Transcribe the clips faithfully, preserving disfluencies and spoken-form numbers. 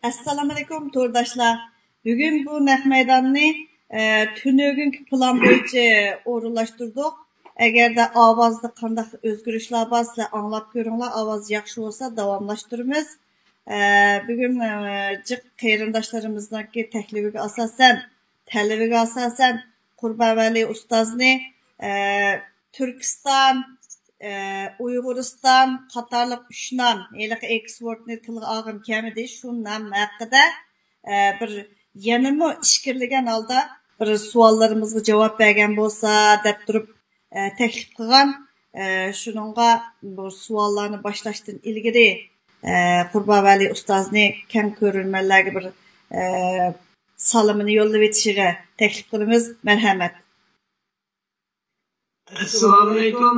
ئەسسالامۇئەلەيكۇم تورداشلار. بۈگۈن بۇ نەق مەيداننى، ئە، تۈنۈگۈنكى پىلان بويىچە ئورۇنلاشتۇردۇق. ئەگەردە ئاۋازدا قانداق ئۆزگىرىشلەر بار، سىلەر ئاڭلاپ كۆرۈڭلار. ئاۋاز ياخشى بولسا داۋاملاشتۇرىمىز. ئە، بۈگۈن، ئە، جىق قېرىنداشلىرىمىزنىڭكى تەكلىپىگە ئاساسەن، تەلىپىگە ئاساسەن قۇربانۋەلى ئۇستازنى، ئە، تۈركىستان، ئە، ئۇيغۇرىستان قاتارلىق ئۈچ نام، ھېلىقى ئېكسۋوردنى تىلغا ئالغۇم كەلمىدى، شۇ نام ھەققىدە، ئە، بىر يەنىمۇ ئىچكىرىلىگەن ھالدا بىر سوئاللىرىمىزغا جاۋاب بەرگەن بولسا دەپ تۇرۇپ، ئە، تەكلىپ قىلغان. ئە، شۇنىڭغا بۇ سوئاللارنى باشلاشتىن ئىلگىرى، ئە، قۇربانۋەلى ئۇستازنى كەڭ كۆرۈرمەنلەرگە بىر، ئە، سالىمىنى يوللىۋېتىشىگە تەكلىپ قىلىمىز. مەرھەمەت. ئەسسالامۇئەلەيكۇم،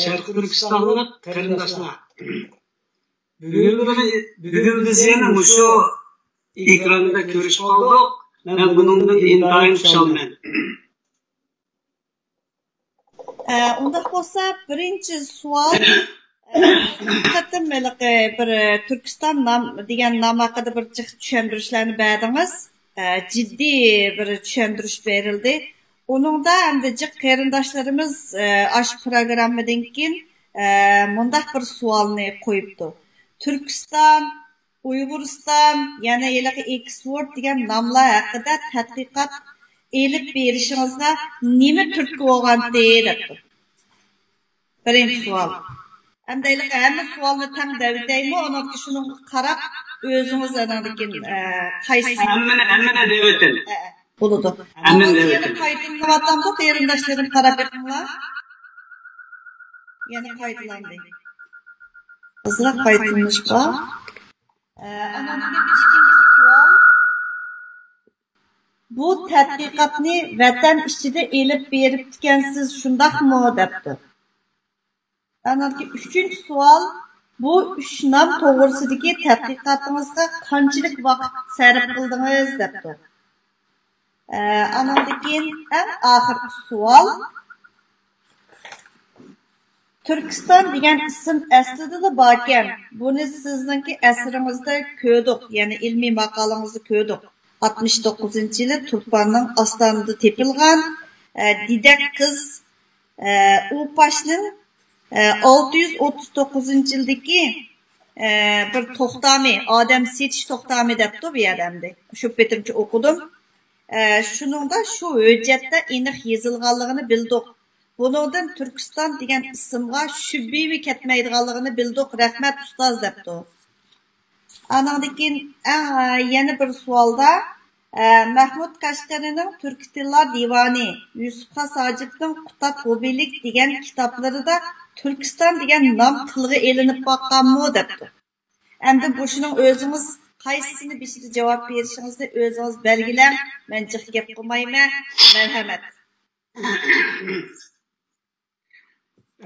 شەرقىي تۈركىستانلىق قېرىنداشلار. بۈگۈن بىر، بۈگۈن بىز يەنە مۇشۇ ئېكراندا كۆرۈشۈپ قالدۇق. مەن بۇنىڭدىن ئىنتايىن خۇشالمەن. ئە، ئۇنداق بولسا، بىرىنچى سوئال، ئە، قېتىم ھېلىقى بىر، ئە، تۈركىستان نام دېگەن نام ھەققىدە بىر جىق چۈشەندۈرۈشلەرنى بەردىڭىز. ئە، جىددىي بىر چۈشەندۈرۈش بېرىلدى. ئۇنىڭدا ئەمدى جىق قېرىنداشلىرىمىز، ئە، ئاشۇ پروگراممىدىن كېيىن، ئە، مۇنداق بىر سوئالنى قويۇپتۇ. تۈركىستان، ئۇيغۇرىستان، يەنە ھېلىقى ئېكسفورد دېگەن ناملار ھەققىدە تەتقىقات ئېلىپ بېرىشىڭىزغا نېمە تۈرتكە بولغانتى دەپتۇ. بىرىنچى سوئال. ئەمدى ھېلىقى ھەممە سوئالنى تەڭ دەۋېتەيمۇ؟ ئۇنىڭدىن شۇنىڭغا قاراپ ئۆزىڭىز ئاندىن كېيىن، ئە، قايسى ھەممىنى، ھەممىنى دەۋېتىڭ. ئە، ئە، بولىدۇ. ھەممىنى ئاۋاز يەنە دەۋېتىڭ. قايتىلىنىۋاتامدۇ؟ قېرىنداشلىرىم قاراپ بېقىڭلار. يەنە قايتىلاندى. ئازراق قايتىلىنىش بار. ئە، ئاندىن كېيىن ئىككىنچى سوئال. بۇ تەتقىقاتنى ۋەتەن ئىچىدە ئېلىپ بېرىپتىكەنسىز، شۇنداقمۇ؟ دەپتۇ. ئاندىن كېيىن ئۈچىنچى سوئال، بۇ ئۈچ نام توغرىسىدىكى تەتقىقاتىڭىزغا قانچىلىك ۋاقىت سەرپ قىلدىڭىز؟ دەپتۇ. ئە، ئاندىن كېيىن ئەڭ ئاخىرقى سوئال. تۈركىستان دېگەن ئىسىم ئەسلىدىلا باركەن، بۇنى سىزنىڭكى ئەسىرىڭىزدە كۆردۇق، يەنى ئىلمىي ماقالىڭىزدا كۆردۇق. ئاتمىش توققۇزىنچى يىلى تۇرپاننىڭ ئاستانىدا تېپىلغان، ئە، دېدەك قىز، ئە، ئۇپاشنىڭ، ئە، ئالتە يۈز ئوتتۇز توققۇزىنچى يىلدىكى، ئە، بىر توختامى، ئادەم سېتىش توختامى دەپتۇ بۇ يەردە ئەمدى. شۇ پېتىمچە ئوقۇدۇم. ئە، شۇنىڭدا شۇ ھۆججەتتە ئېنىق يېزىلغانلىقىنى بىلدۇق. بۇنىڭدىن تۈركىستان دېگەن ئىسىمغا شۈبھىمۇ كەتمەيدىغانلىقىنى بىلدۇق. رەھمەت، ئۇستاز، دەپتۇ. ئانىڭدىن كېيىن، ئە، يەنە بىر سوئالدا، ئە، مەھمۇد قەشقىرىنىڭ تۈركىي تىللار دىۋانى، يۈسۈپ خاس ھاجىپنىڭ قۇتاد غوبىلىك دېگەن كىتابلىرىدا تۈركىستان دېگەن نام تىلغا ئېلىنىپ باققانمۇ؟ دەپتۇ. ئەمدى مۇشۇنىڭ ئۆزىڭىز قايسىسىنى بېشىدا جاۋاب بېرىشىڭىزنى ئۆزىڭىز بەلگىلەڭ. مەن جىق گەپ قىلمايمەن. مەرھەمەت.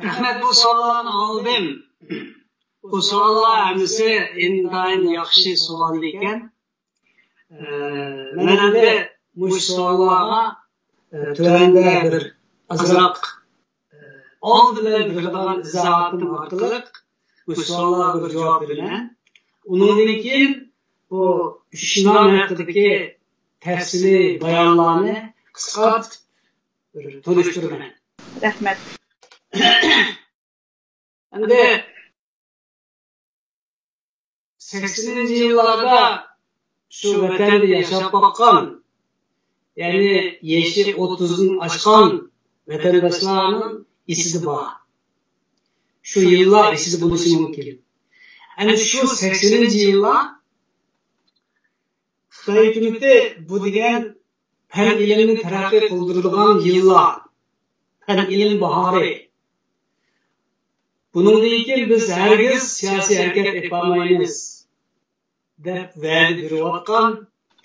رەھمەت، بۇ سوئاللارنى ئالدىم. بۇ سوئاللار ھەممىسى ئىنتايىن ياخشى سوئال ئىكەن. ئە، مەن ئەمدى مۇشۇ سوئاللارغا، ئە، تۆۋەندە بىر ئازراق، ئە، ئالدى بىلەن بېرىدىغان ئىزاھاتىم ئارقىلىق مۇشۇ سوئاللارغا بىر جاۋاب بېرىمەن. ئۇنىڭدىن كېيىن بۇ ئۈچ نام ھەققىدىكى تەپسىلىي بايانلارنى قىسقارتىپ بىر تونۇشتۇرىمەن. رەھمەت. ئەمدى سەكسىنىنچى يىللاردا شۇ ۋەتەندە ياشاپ باققان، يەنى يېشى ئوتتۇزدىن ئاشقان ۋەتەنداشلارنىڭ ئېسىدە بار. شۇ يىللار ئېسىدە بولۇشى مۇمكىن. ئەنە شۇ سەكسىنىنچى يىللار خىتاي ھۆكۈمىتى بۇ دېگەن پەن ئىلىمنى تەرەققىي قىلدۇرىدىغان يىللار، پەن ئىلىم باھارى. بۇنىڭدىن كېيىن بىز ھەرگىز سىياسىي ھەرىكەت ئېلىپ بارمايمىز، دەپ ۋەدە بېرىۋاتقان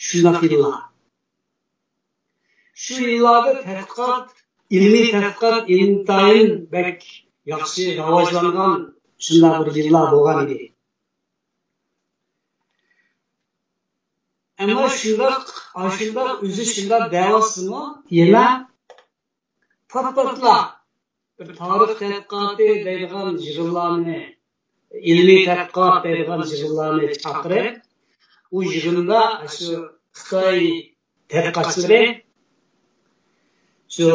شۇنداق يىللار. شۇ يىللاردا تەتقىقات، ئىلمىي تەتقىقات ئىنتايىن بەك ياخشى راۋاجلانغان شۇنداق بىر يىللار بولغان ئىدى. ئەمما شۇنداق، ئاشۇنداق ئۆزى شۇنداق دەۋاتسىمۇ، يەنە پات-پاتلا بىر تارىخ تەتقىقاتى دەيدىغان يىغىنلارنى، ئىلمىي تەتقىقات دەيدىغان يىغىنلارنى چاقىرىپ، ئۇ يىغىندا شۇ خىتاي تەتقىقاتچىلىرى شۇ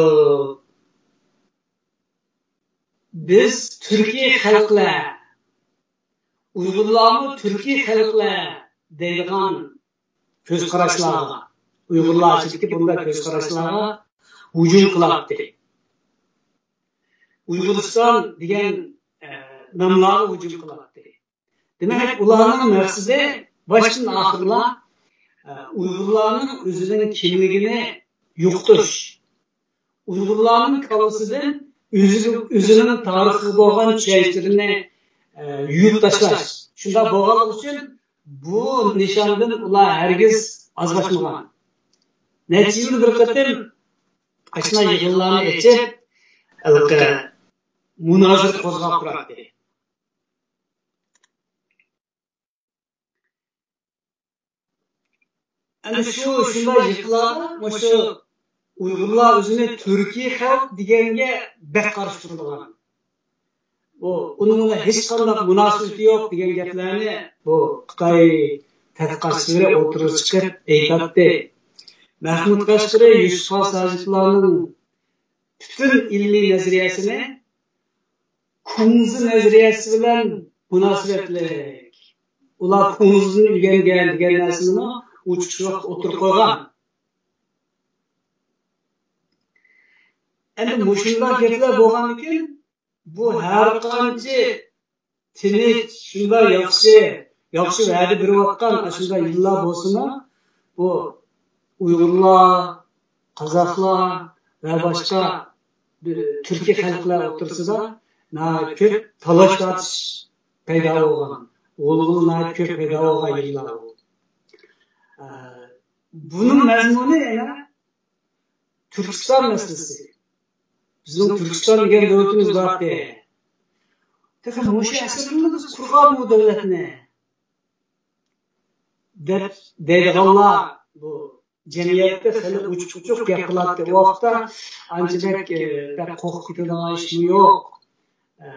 بىز تۈركىي خەلقلەر، ئۇيغۇرلارمۇ تۈركىي خەلقلەر دەيدىغان كۆز قاراشلارغا، ئۇيغۇرلار ئىچىدىكى بۇنداق كۆز قاراشلارغا ھۇجۇم قىلاتتى. ئۇيغۇرىستان دېگەن، ئە، ناملارغا ھۇجۇم قىلاتتى. دېمەك، ئۇلارنىڭ مەقسىتى باشتىن ئاخىرلا، ئە، ئۇيغۇرلارنىڭ ئۆزىنىڭ كىملىكىنى يوقىتىش، ئۇيغۇرلارنىڭ كاللىسىدىن ئۆزىگە، ئۆزىنىڭ تارىخىغا بولغان چۈشەنچىلىرىنى، ئە، يۇيۇپ تاشلاش. شۇنداق بولغانلىقى ئۈچۈن بۇ نىشاندىن ئۇلار ھەرگىز ئازلاشمىغان. نەچچە يىلدا بىر قېتىم ئاشۇنداق يىغىنلارنى ئېچىپ، ھېلىقى مۇنازىرە قوزغاپ تۇراتتى. ئەنە شۇ، شۇنداق يىغىنلاردا مۇشۇ ئۇيغۇرلار ئۆزىنى تۈركىي خەلق دېگەنگە بەك قارشى تۇرىدىغان، بۇ، ئۇنىڭ بىلەن ھېچقانداق مۇناسىۋىتى يوق دېگەن گەپلەرنى بۇ خىتاي تەتقىقاتچىلىرى ئوتتۇرىغا چىقىپ ئېيتاتتى. مەھمۇد قەشقىرى، يۈسۈپ خاس ھاجىپلارنىڭ پۈتۈن ئىلمىي نەزەرىيەسىنى كۇڭزى نەزەرىيەسى بىلەن مۇناسىۋەتلىك. ئۇلار كۇڭزىدىن ئۆگەنگەن دېگەن نەرسىنىمۇ ئوچۇق-ئوچۇق ئوتتۇرىغا قويغان. ئەمدى مۇشۇنداق گەپلەر بولغاندىكىن، بۇ ھەر قانچە تىنچ، شۇنداق ياخشى، ياخشى ۋەدە بېرىۋاتقان ئاشۇنداق يىللار بولسىمۇ، بۇ ئۇيغۇرلار، قازاقلار ۋە باشقا بىر تۈركىي خەلقلەر ئوتتۇرىسىدا ناھايىتى كۆپ تالاش-تارتىش پەيدا بولغان، غۇلغۇلا ناھايىتى كۆپ پەيدا بولغان يىللار بۇ. ئە، بۇنىڭ مەزمۇنى يەنە تۈركىستان مەسىلىسى. بىزنىڭ تۈركىستان دېگەن دۆلىتىمىز بار ئىدى. تېخى مۇشۇ ئەسىردىلا بىز قۇرغان بۇ دۆلەتنى، دەپ دەيدىغانلار بۇ جەمئىيەتتە خېلى ئوچۇق-ئوچۇق گەپ قىلاتتى. ئۇ ۋاقىتتا ئانچە بەك، ئە، بەك قورقۇپ كېتىدىغان ئىشمۇ يوق. ئە،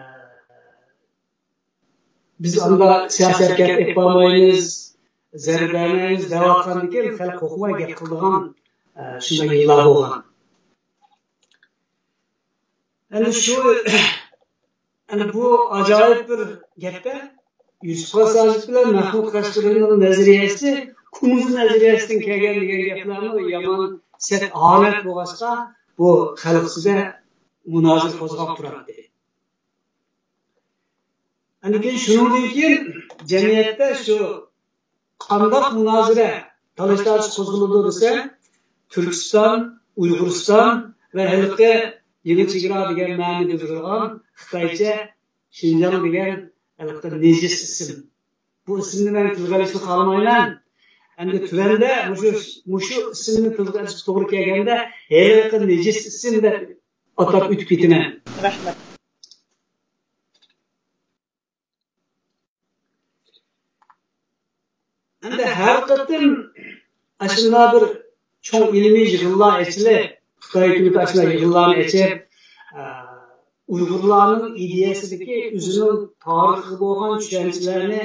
بىز ئاندا سىياسىي ھەرىكەت ئېلىپ بارمايمىز، زەربە بەرمەيمىز دەۋاتقاندىكىن خېلى قورقماي گەپ قىلىدىغان، ئە، شۇنداق يىللار بولغان. ئەنە شۇ، ئەنە بۇ ئاجايىپ بىر گەپتە يۈسۈپ خاس ھاجىپ بىلەن مەھمۇد قەشقىرىنىڭ نەزەرىيەسى كۇڭزى نەزەرىيەسىدىن كەلگەن دېگەن گەپلەرمۇ يامان سەت ئامەت بولغاچقا، بۇ خەلق ئىچىدە مۇنازىرە قوزغاپ تۇراتتى. ئاندىن كېيىن شۇنىڭدىن كېيىن جەمئىيەتتە شۇ قانداق مۇنازىرە، تالاش-تارتىش قوزغىلىدۇ دېسە، تۈركىستان، ئۇيغۇرىستان ۋە ھېلىقى يېڭى چېگرا دېگەن مەنىنى بىلدۈرىدىغان خىتايچە شىنجاڭ دېگەن ھېلىقى نىجىس ئىسىم. بۇ ئىسىمنى مەن تىلغا ئېلىشنى خالىمايمەن. ئەمدى تۆۋەندە مۇشۇ، مۇشۇ ئىسىمنى تىلغا ئېلىشقا توغرا كەلگەندە ھېلىقى نىجىس ئىسىم دەپ ئاتاپ ئۆتۈپ كېتىمەن. رەھمەت. ئەمدى ھەر قېتىم ئاشۇنداق بىر چوڭ ئىلمىي يىغىنلار ئېچىلىپ، خىتاي ھۆكۈمىتى ئاشۇنداق يىغىنلارنى ئېچىپ، ئە، ئۇيغۇرلارنىڭ ئىدىيەسىدىكى ئۆزىنىڭ تارىخىغا بولغان چۈشەنچىلەرنى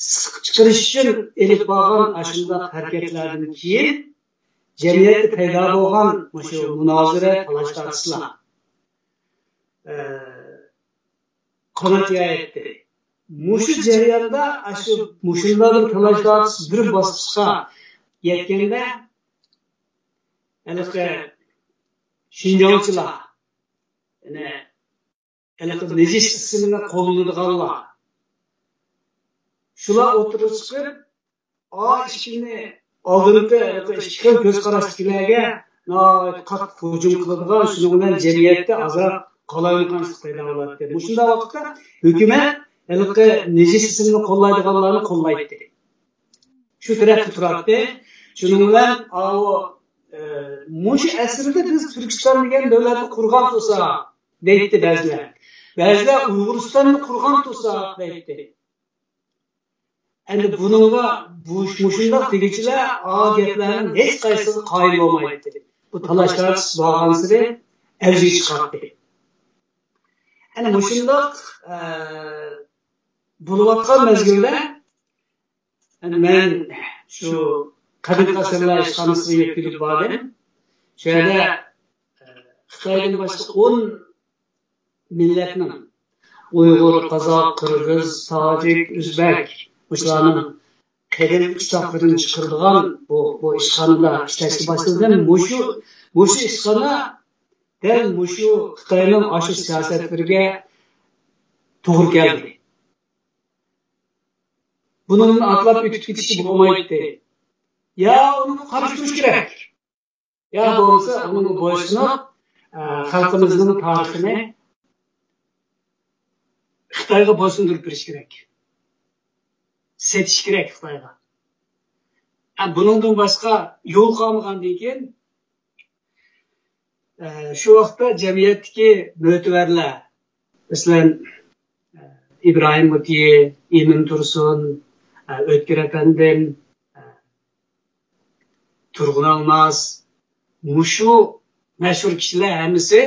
سىقىپ چىقىرىش ئۈچۈن ئېلىپ بارغان ئاشۇنداق ھەرىكەتلەردىن كېيىن جەمئىيەتتە پەيدا بولغان مۇشۇ مۇنازىرە، تالاش-تارتىشلار، ئە، قانات ياياتتى. مۇشۇ جەرياندا ئاشۇ مۇشۇنداق بىر تالاش-تارتىش بىر باسقۇچقا يەتكەندە، ھېلىقى شىنجاڭچىلار، يەنى ھېلىقى نىجىس ئىسىمنى قوللىنىدىغانلار، شۇلار ئوتتۇرىغا چىقىپ، ئا، ئىككىنى ئالدىنقى، ھېلىقى ئىككى خىل كۆز قاراشتىكىلەرگە ناھايىتى قاتتىق ھۇجۇم قىلىدىغان، شۇنىڭ بىلەن جەمئىيەتتە ئازراق قالايمىقانچىلىق پەيدا بولاتتى. مۇشۇنداق ۋاقىتتا ھۆكۈمەت ھېلىقى نىجىس ئىسىمنى قوللايدىغانلارنى قوللايتتى. شۇ تەرەپتە تۇراتتى. شۇنىڭ بىلەن ئاۋۇ، ئە، مۇشۇ ئەسىردە بىز تۈركىستان دېگەن دۆلەتنى قۇرغان تۇرساق دەيتتى بەزىلەر. بەزىلەر ئۇيغۇرىستاننى قۇرغان تۇرساق دەيتتى. ئەمدى بۇنىڭغا بۇ، مۇشۇنداق دېگۈچىلەر ئا گەپلەرنىڭ ھېچقايسىسىغا قايىل بولمايتتى. بۇ تالاش-تارتىش بارغانسېرى ئەۋجىگە چىقاتتى. ئەنە مۇشۇنداق، ئە، بولۇۋاتقان مەزگىلدە مەن شۇ قەدىم ئەسىرلەر ئىشخانىسىغا يەتكۈزۈپ باردىم. شۇ يەردە، ئە، خىتايدىن باشقا ئون مىللەتنىڭ، ئۇيغۇر، قازاق، قىرغىز، تاجىك، ئۆزبەك، مۇشۇلارنىڭ قەدىم كىتابلىرىنى چىقىرىدىغان بۇ، بۇ ئىشخانىدا ئىشلەشكە باشلىدىم. مۇشۇ، مۇشۇ ئىشخانا دەل مۇشۇ خىتاينىڭ ئاشۇ سىياسەتلىرىگە توغرا كەلدى. بۇنىڭدىن ئاتلاپ ئۆتۈپ كېتىشكە بولمايتتى. يا ئۇنىڭغا قارشى تۇرۇش كېرەك، يا بولمىسا ئۇنىڭغا بويسۇنۇپ، ئە، خەلقىمىزنىڭ تارىخىنى خىتايغا بويسۇندۇرۇپ بېرىش كېرەك. سېتىش كېرەك خىتايغا. ھە، بۇنىڭدىن باشقا يول قالمىغاندىن كېيىن، ئە، شۇ ۋاقىتتا جەمئىيەتتىكى مۆتىۋەرلەر، مەسىلەن، ئىبراھىم مۇتىي، ئىمىن تۇرسۇن، ئۆتكۈر ئەپەندىم، تۇرغۇن ئالماس، مۇشۇ مەشھۇر كىشىلەر ھەممىسى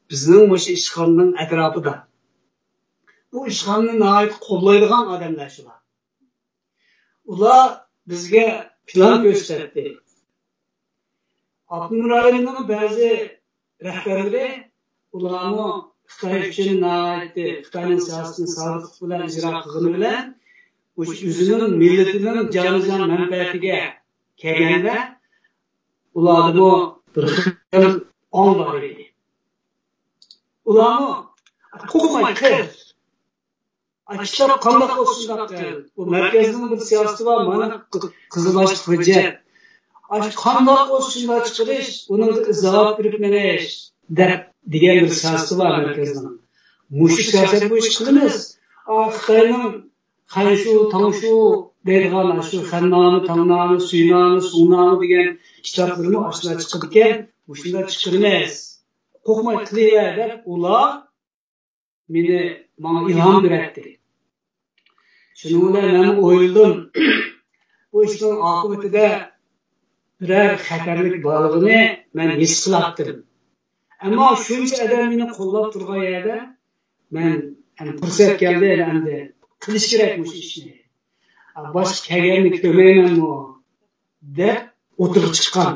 بىزنىڭ مۇشۇ ئىشخانىنىڭ ئەتراپىدا. بۇ ئىشخانىنى ناھايىتى قوللايدىغان ئادەملەر شۇلار. ئۇلار بىزگە پىلان كۆرسەتتى. ئاپتونوم رايوننىڭ بەزى رەھبەرلىرى، ئۇلارمۇ خىتاي ئۈچۈن ناھايىتى، خىتاينىڭ سىياسىتىنى سادىقلىق بىلەن ئىجرا قىلغىنى بىلەن، مۇشۇ ئۆزىنىڭ مىللىتىنىڭ جانىجان مەنپەئەتىگە كەلگەندە، ئۇلاردىمۇ بىر خىل ئاڭ بار ئىدى. ئۇلارمۇ قورقماي قىل. ئاي، كىتاب قانداق بولسا شۇنداق قىل. بۇ مەركەزنىڭ بىر سىياسىتى بار، مانا، قىزىل باشلىق ھۆججەت. ئاي، قانداق بولسا شۇنداق چىقىرىش، ئۇنىڭغا ئىزاھات بېرىپ مېڭىش، دەپ دېگەن بىر سىياسىتى بار مەركەزنىڭ. مۇشۇ سىياسەت بويىچە چىقىرىمىز. ئا، خىتاينىڭ خەنشۇ، تاڭشۇ دەيدىغان، شۇ خەننامە، تاڭنامە، سۈينامە، سۇڭنامە دېگەن كىتابلىرىمۇ ئاشۇنداق چىقىدىكەن، مۇشۇنداق چىقىرىمىز. قورقماي قىلىۋەر، دەپ ئۇلار مېنى، ماڭا ئىلھام بېرەتتى. شۇنىڭ بىلەن مەن ئويلىدىم، بۇ ئىشنىڭ ئاقىۋىتىدە بىرەر خەتەرلىك بارلىقىنى مەن ھېس قىلاتتىم. ئەمما شۇنچە ئادەم مېنى قوللاپ تۇرغان يەردە مەن، ئەمدى پۇرسەت كەلدى، ئەمدى قىلىش كېرەك مۇشۇ ئىشنى. باشقا كەلگەننى كۆرمەيمەنمۇ دەپ ئوتتۇرىغا چىققان.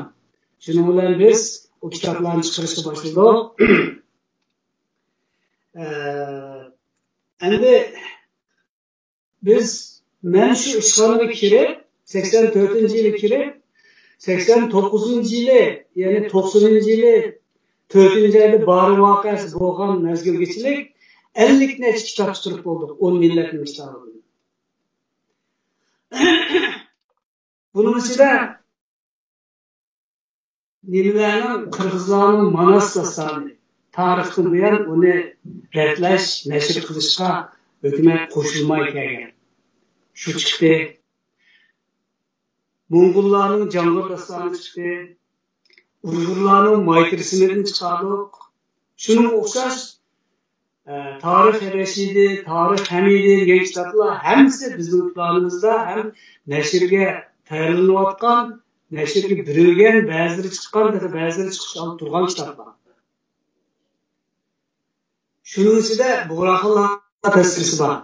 شۇنىڭ بىلەن بىز ئۇ كىتابلارنى چىقىرىشقا باشلىدۇق. ئە، ئەمدى بىز، مەن شۇ ئىشخانىغا كىرىپ، سەكسەن تۆتىنچى يىلى كىرىپ، سەكسەن توققۇزىنچى يىلى، يەنى توقسىنىنچى يىلى تۆتىنچى ئايدا بارىن ۋەقەسى بولغان مەزگىلگىچىلىك ئەللىك نەچچە كىتاب چىقىرىپ بولدۇق، ئون مىللەتنىڭ كىتابىدىن. بۇنىڭ ئىچىدە نېمىلەرنىڭ، قىرغىزلارنىڭ ماناس داستانى، تارىختىن بۇيان ئۇنى رەتلەش، نەشر قىلىشقا ھۆكۈمەت قوشۇلماي كەلگەن. شۇ چىقتى. موڭغۇللارنىڭ جاڭغۇر داستانى چىقتى. ئۇيغۇرلارنىڭ مايترىسىمىدىن چىقاردۇق. شۇنىڭغا ئوخشاش، ئە، تارىخ رەشىدى، تارىخ ھەمىدى دېگەن كىتابلار ھەممىسى بىزنىڭ پىلانىمىزدا ھەم نەشرگە تەييارلىنىۋاتقان، نەشرگە بېرىلگەن، بەزىلىرى چىققان، تېخى بەزىلىرى چىقىش ئالدىدا تۇرغان كىتابلار. شۇنىڭ ئىچىدە بۇغراخانلار تەزكىرىسى بار.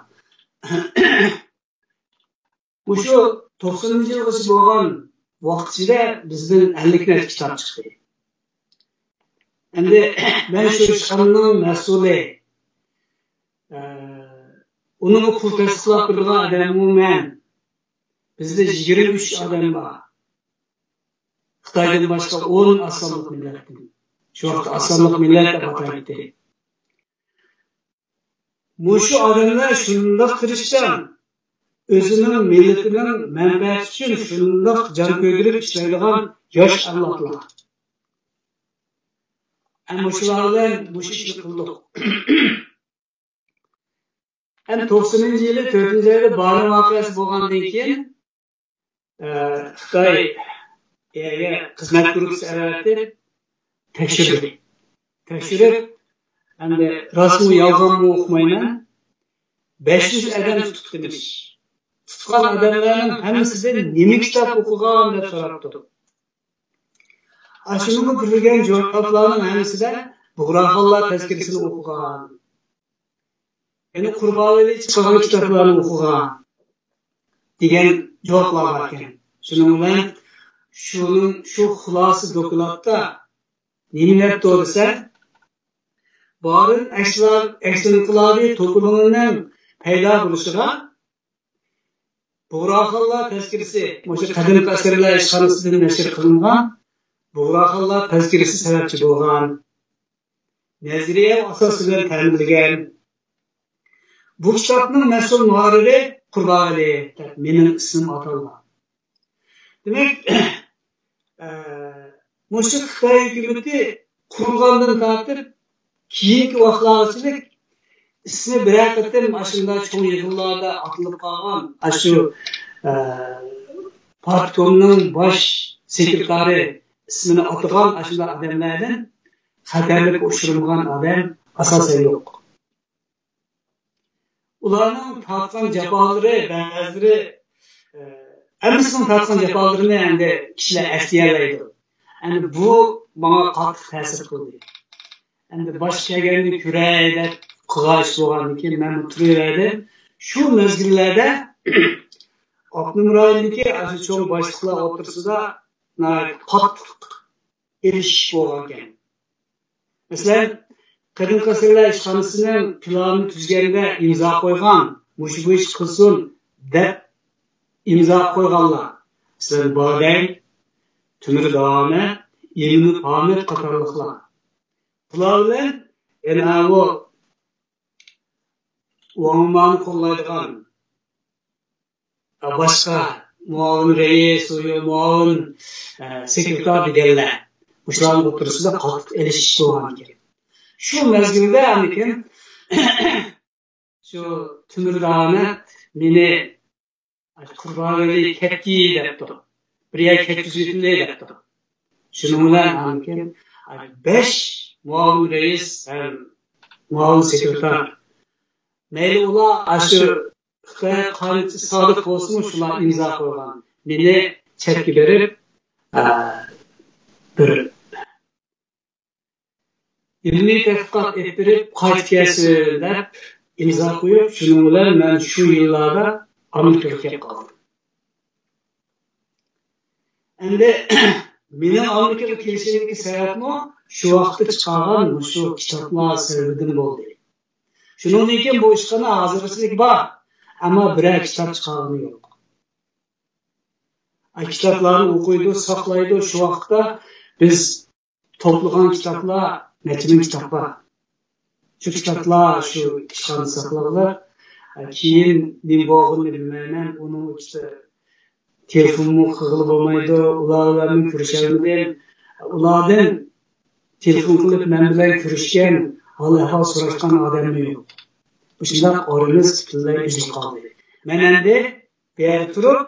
مۇشۇ توقسىنىنچى يىلغىچە بولغان ۋاقىت ئىچىدە بىزدىن ئەللىك نەچچە كىتاب چىقتى. ئەمدى مەن شۇ ئىشخانىنىڭ مەسئۇلى، ئە، ئۇنىڭغا پۇل تەستىقلاپ بېرىدىغان ئادەممۇ مەن. بىزدە يىگىرمە ئۈچ ئادەم بار. خىتايدىن باشقا ئون ئاز سانلىق مىللەتتىن. شۇ ۋاقىتتا ئاز سانلىق مىللەت دەپ ئاتايتتى. مۇشۇ ئادەملەر شۇنداق تىرىشچان، ئۆزىنىڭ مىللىتىنىڭ مەنپەئەتى ئۈچۈن شۇنداق جان كۆيدۈرۈپ ئىشلەيدىغان ياش ئەۋلادلار. ھەم مۇشۇلار بىلەن مۇشۇ ئىشنى قىلدۇق. ھەم توقسىنىنچى يىلى تۆتىنچى ئايدا بارىن ۋەقەسى بولغاندىن كېيىن، ئە، خىتاي يەرگە خىزمەت گۇرۇپپىسى ئەۋەتىپ تەكشۈردى. تەكشۈرۈپ، ئەمدى راستمۇ يالغانمۇ ئۇقمايمەن، بەش يۈز ئادەم تۇتقىنىش. تۇتقان ئادەملەرنىڭ ھەممىسىدىن نېمە كىتاب ئوقۇغان دەپ سوراپتۇ. ئاشۇنىڭغا بېرىلگەن جاۋابلارنىڭ ھەممىسىدە بۇغراخانلار تەزكىرىسىنى ئوقۇغان. يەنى قۇربانۋەلى چىقارغان كىتابلارنى ئوقۇغان. دېگەن جاۋابلار باركەن. شۇنىڭ بىلەن شۇنىڭ، شۇ خۇلاسە دوكلاتتا نېمە دەپتۇ دېسە، بارىن ئەكسلار، ئەكس ئىنقىلابى توپلىمىنىڭ پەيدا بولۇشىغا بۇغراخانلار تەزكىرىسى، مۇشۇ قەدىمكى ئەسەرلەر ئىشخانىسىدىن نەشر قىلىنغان بۇغراخانلار تەزكىرىسى سەۋەبچى بولغان. نەزەرىيە ئاساسى بىلەن تەمىنلىگەن. بۇ كىتابنىڭ مەسئۇل مۇھەررىرى قۇربانئەلى دەپ مېنىڭ ئىسمىم ئاتالغان. دېمەك، ئە، مۇشۇ خىتاي ھۆكۈمىتى قۇرۇلغاندىن تارتىپ كېيىنكى ۋاقىتلارغىچىلىك ئىسمى بىرەر قېتىم ئاشۇنداق چوڭ يىغىنلاردا ئاتىلىپ قالغان، ئاشۇ، ئە، پارتكومنىڭ باش سېكرېتارى ئىسمىنى ئاتىغان ئاشۇنداق ئادەملەردىن خەتەرلىككە ئۇچرىمىغان ئادەم ئاساسەن يوق. ئۇلارنىڭ تارتقان جاپالىرى، بەزىلىرى، ئە، ھەممىسىنىڭ تارتقان جاپالىرىنى ئەمدى كىشىلەر ئەسلىيەلەيدۇ. ئەمدى بۇ ماڭا قاتتىق تەسىر قىلدى. ئەمدى باشقا كەلگەننى كۆرەي دەپ قىلغان ئىش بولغاندىن كېيىن مەنمۇ تۇرۇۋەردىم. شۇ مەزگىللەردە ئاپتونوم رايوندىكى ئاشۇ چوڭ باشلىقلار ئوتتۇرىسىدا ناھايىتى قاتتىق ئېلىشىش بولغانىكەن. مەسىلەن، قەدىمكى ئەسەرلەر ئىشخانىسىنىڭ پىلانىنى تۈزگەندە ئىمزا قويغان، مۇشۇ بۇ ئىش قىلسۇن دەپ ئىمزا قويغانلار، مەسىلەن، بادەي، تۆمۈر دانە، ئىمىنى پامەت قاتارلىقلار. بۇلار بىلەن يەنە ئاۋۇ ۋاڭ ماڭنى قوللايدىغان باشقا مۇئاۋىن رەئىس، مۇئاۋىن، ئە، سېكرېتار دېگەنلەر، مۇشۇلارنىڭ ئوتتۇرىسىدا قاتتىق ئېلىشىش بولغانىكەن. شۇ مەزگىلدە ئاندىن كېيىن شۇ تۆمۈر دانە مېنى قۇربانئەلى كەتتى دەپتۇ. بىر يەرگە كەتكۈزۈۋېتىلدى دەپتۇ. شۇنىڭ بىلەن ئاندىن كېيىن بەش مۇئاۋىن رەئىس ھەم مۇئاۋىن سېكرېتار، مەيلى ئۇلار ئاشۇ خىتايغا قانچە سادىق بولسىمۇ، شۇلار ئىمزا قويغان. مېنى چەتكە بېرىپ، ئە، بىر ئىلمىي تەتقىقات ئېلىپ بېرىپ قايتىپ كەلسۇن دەپ ئىمزا قويۇپ، شۇنىڭ بىلەن مەن شۇ يىللاردا ئامېرىكىغا كېلىپ قالدىم. ئەمدى مېنىڭ ئامېرىكىغا كېلىشىمدىكى سەۋەبمۇ شۇ ۋاقىتتا چىقارغان مۇشۇ كىتابلار سەۋەبىدىن بولدى. شۇنىڭدىن كېيىن بۇ ئىشخانا ھازىرغىچىلىك بار، ئەمما بىرەر كىتاب چىقارغىنى يوق. ئاي، كىتابلارنى ئوقۇيدۇ، ساقلايدۇ. شۇ ۋاقىتتا بىز توپلىغان كىتابلار نەچچە مىڭ كىتاب بار. شۇ كىتابلار شۇ ئىشخانىدا ساقلىنىپ، ئاي، كېيىن نېمە بولغىنىنى بىلمەيمەن. ئۇنىڭ ئۈستىدە تېلېفونمۇ قىلغىلى بولمايدۇ. ئۇلار بىلەن كۆرۈشەلمىدىم. ئۇلاردىن تېلېفون قىلىپ مەن بىلەن كۆرۈشكەن، ھال-ئەھۋال سوراشقان ئادەممۇ يوق. مۇشۇنداق ئارىمىز پۈتۈنلەي ئۈزۈلۈپ قالدى. مەن ئەمدى بۇ يەردە تۇرۇپ،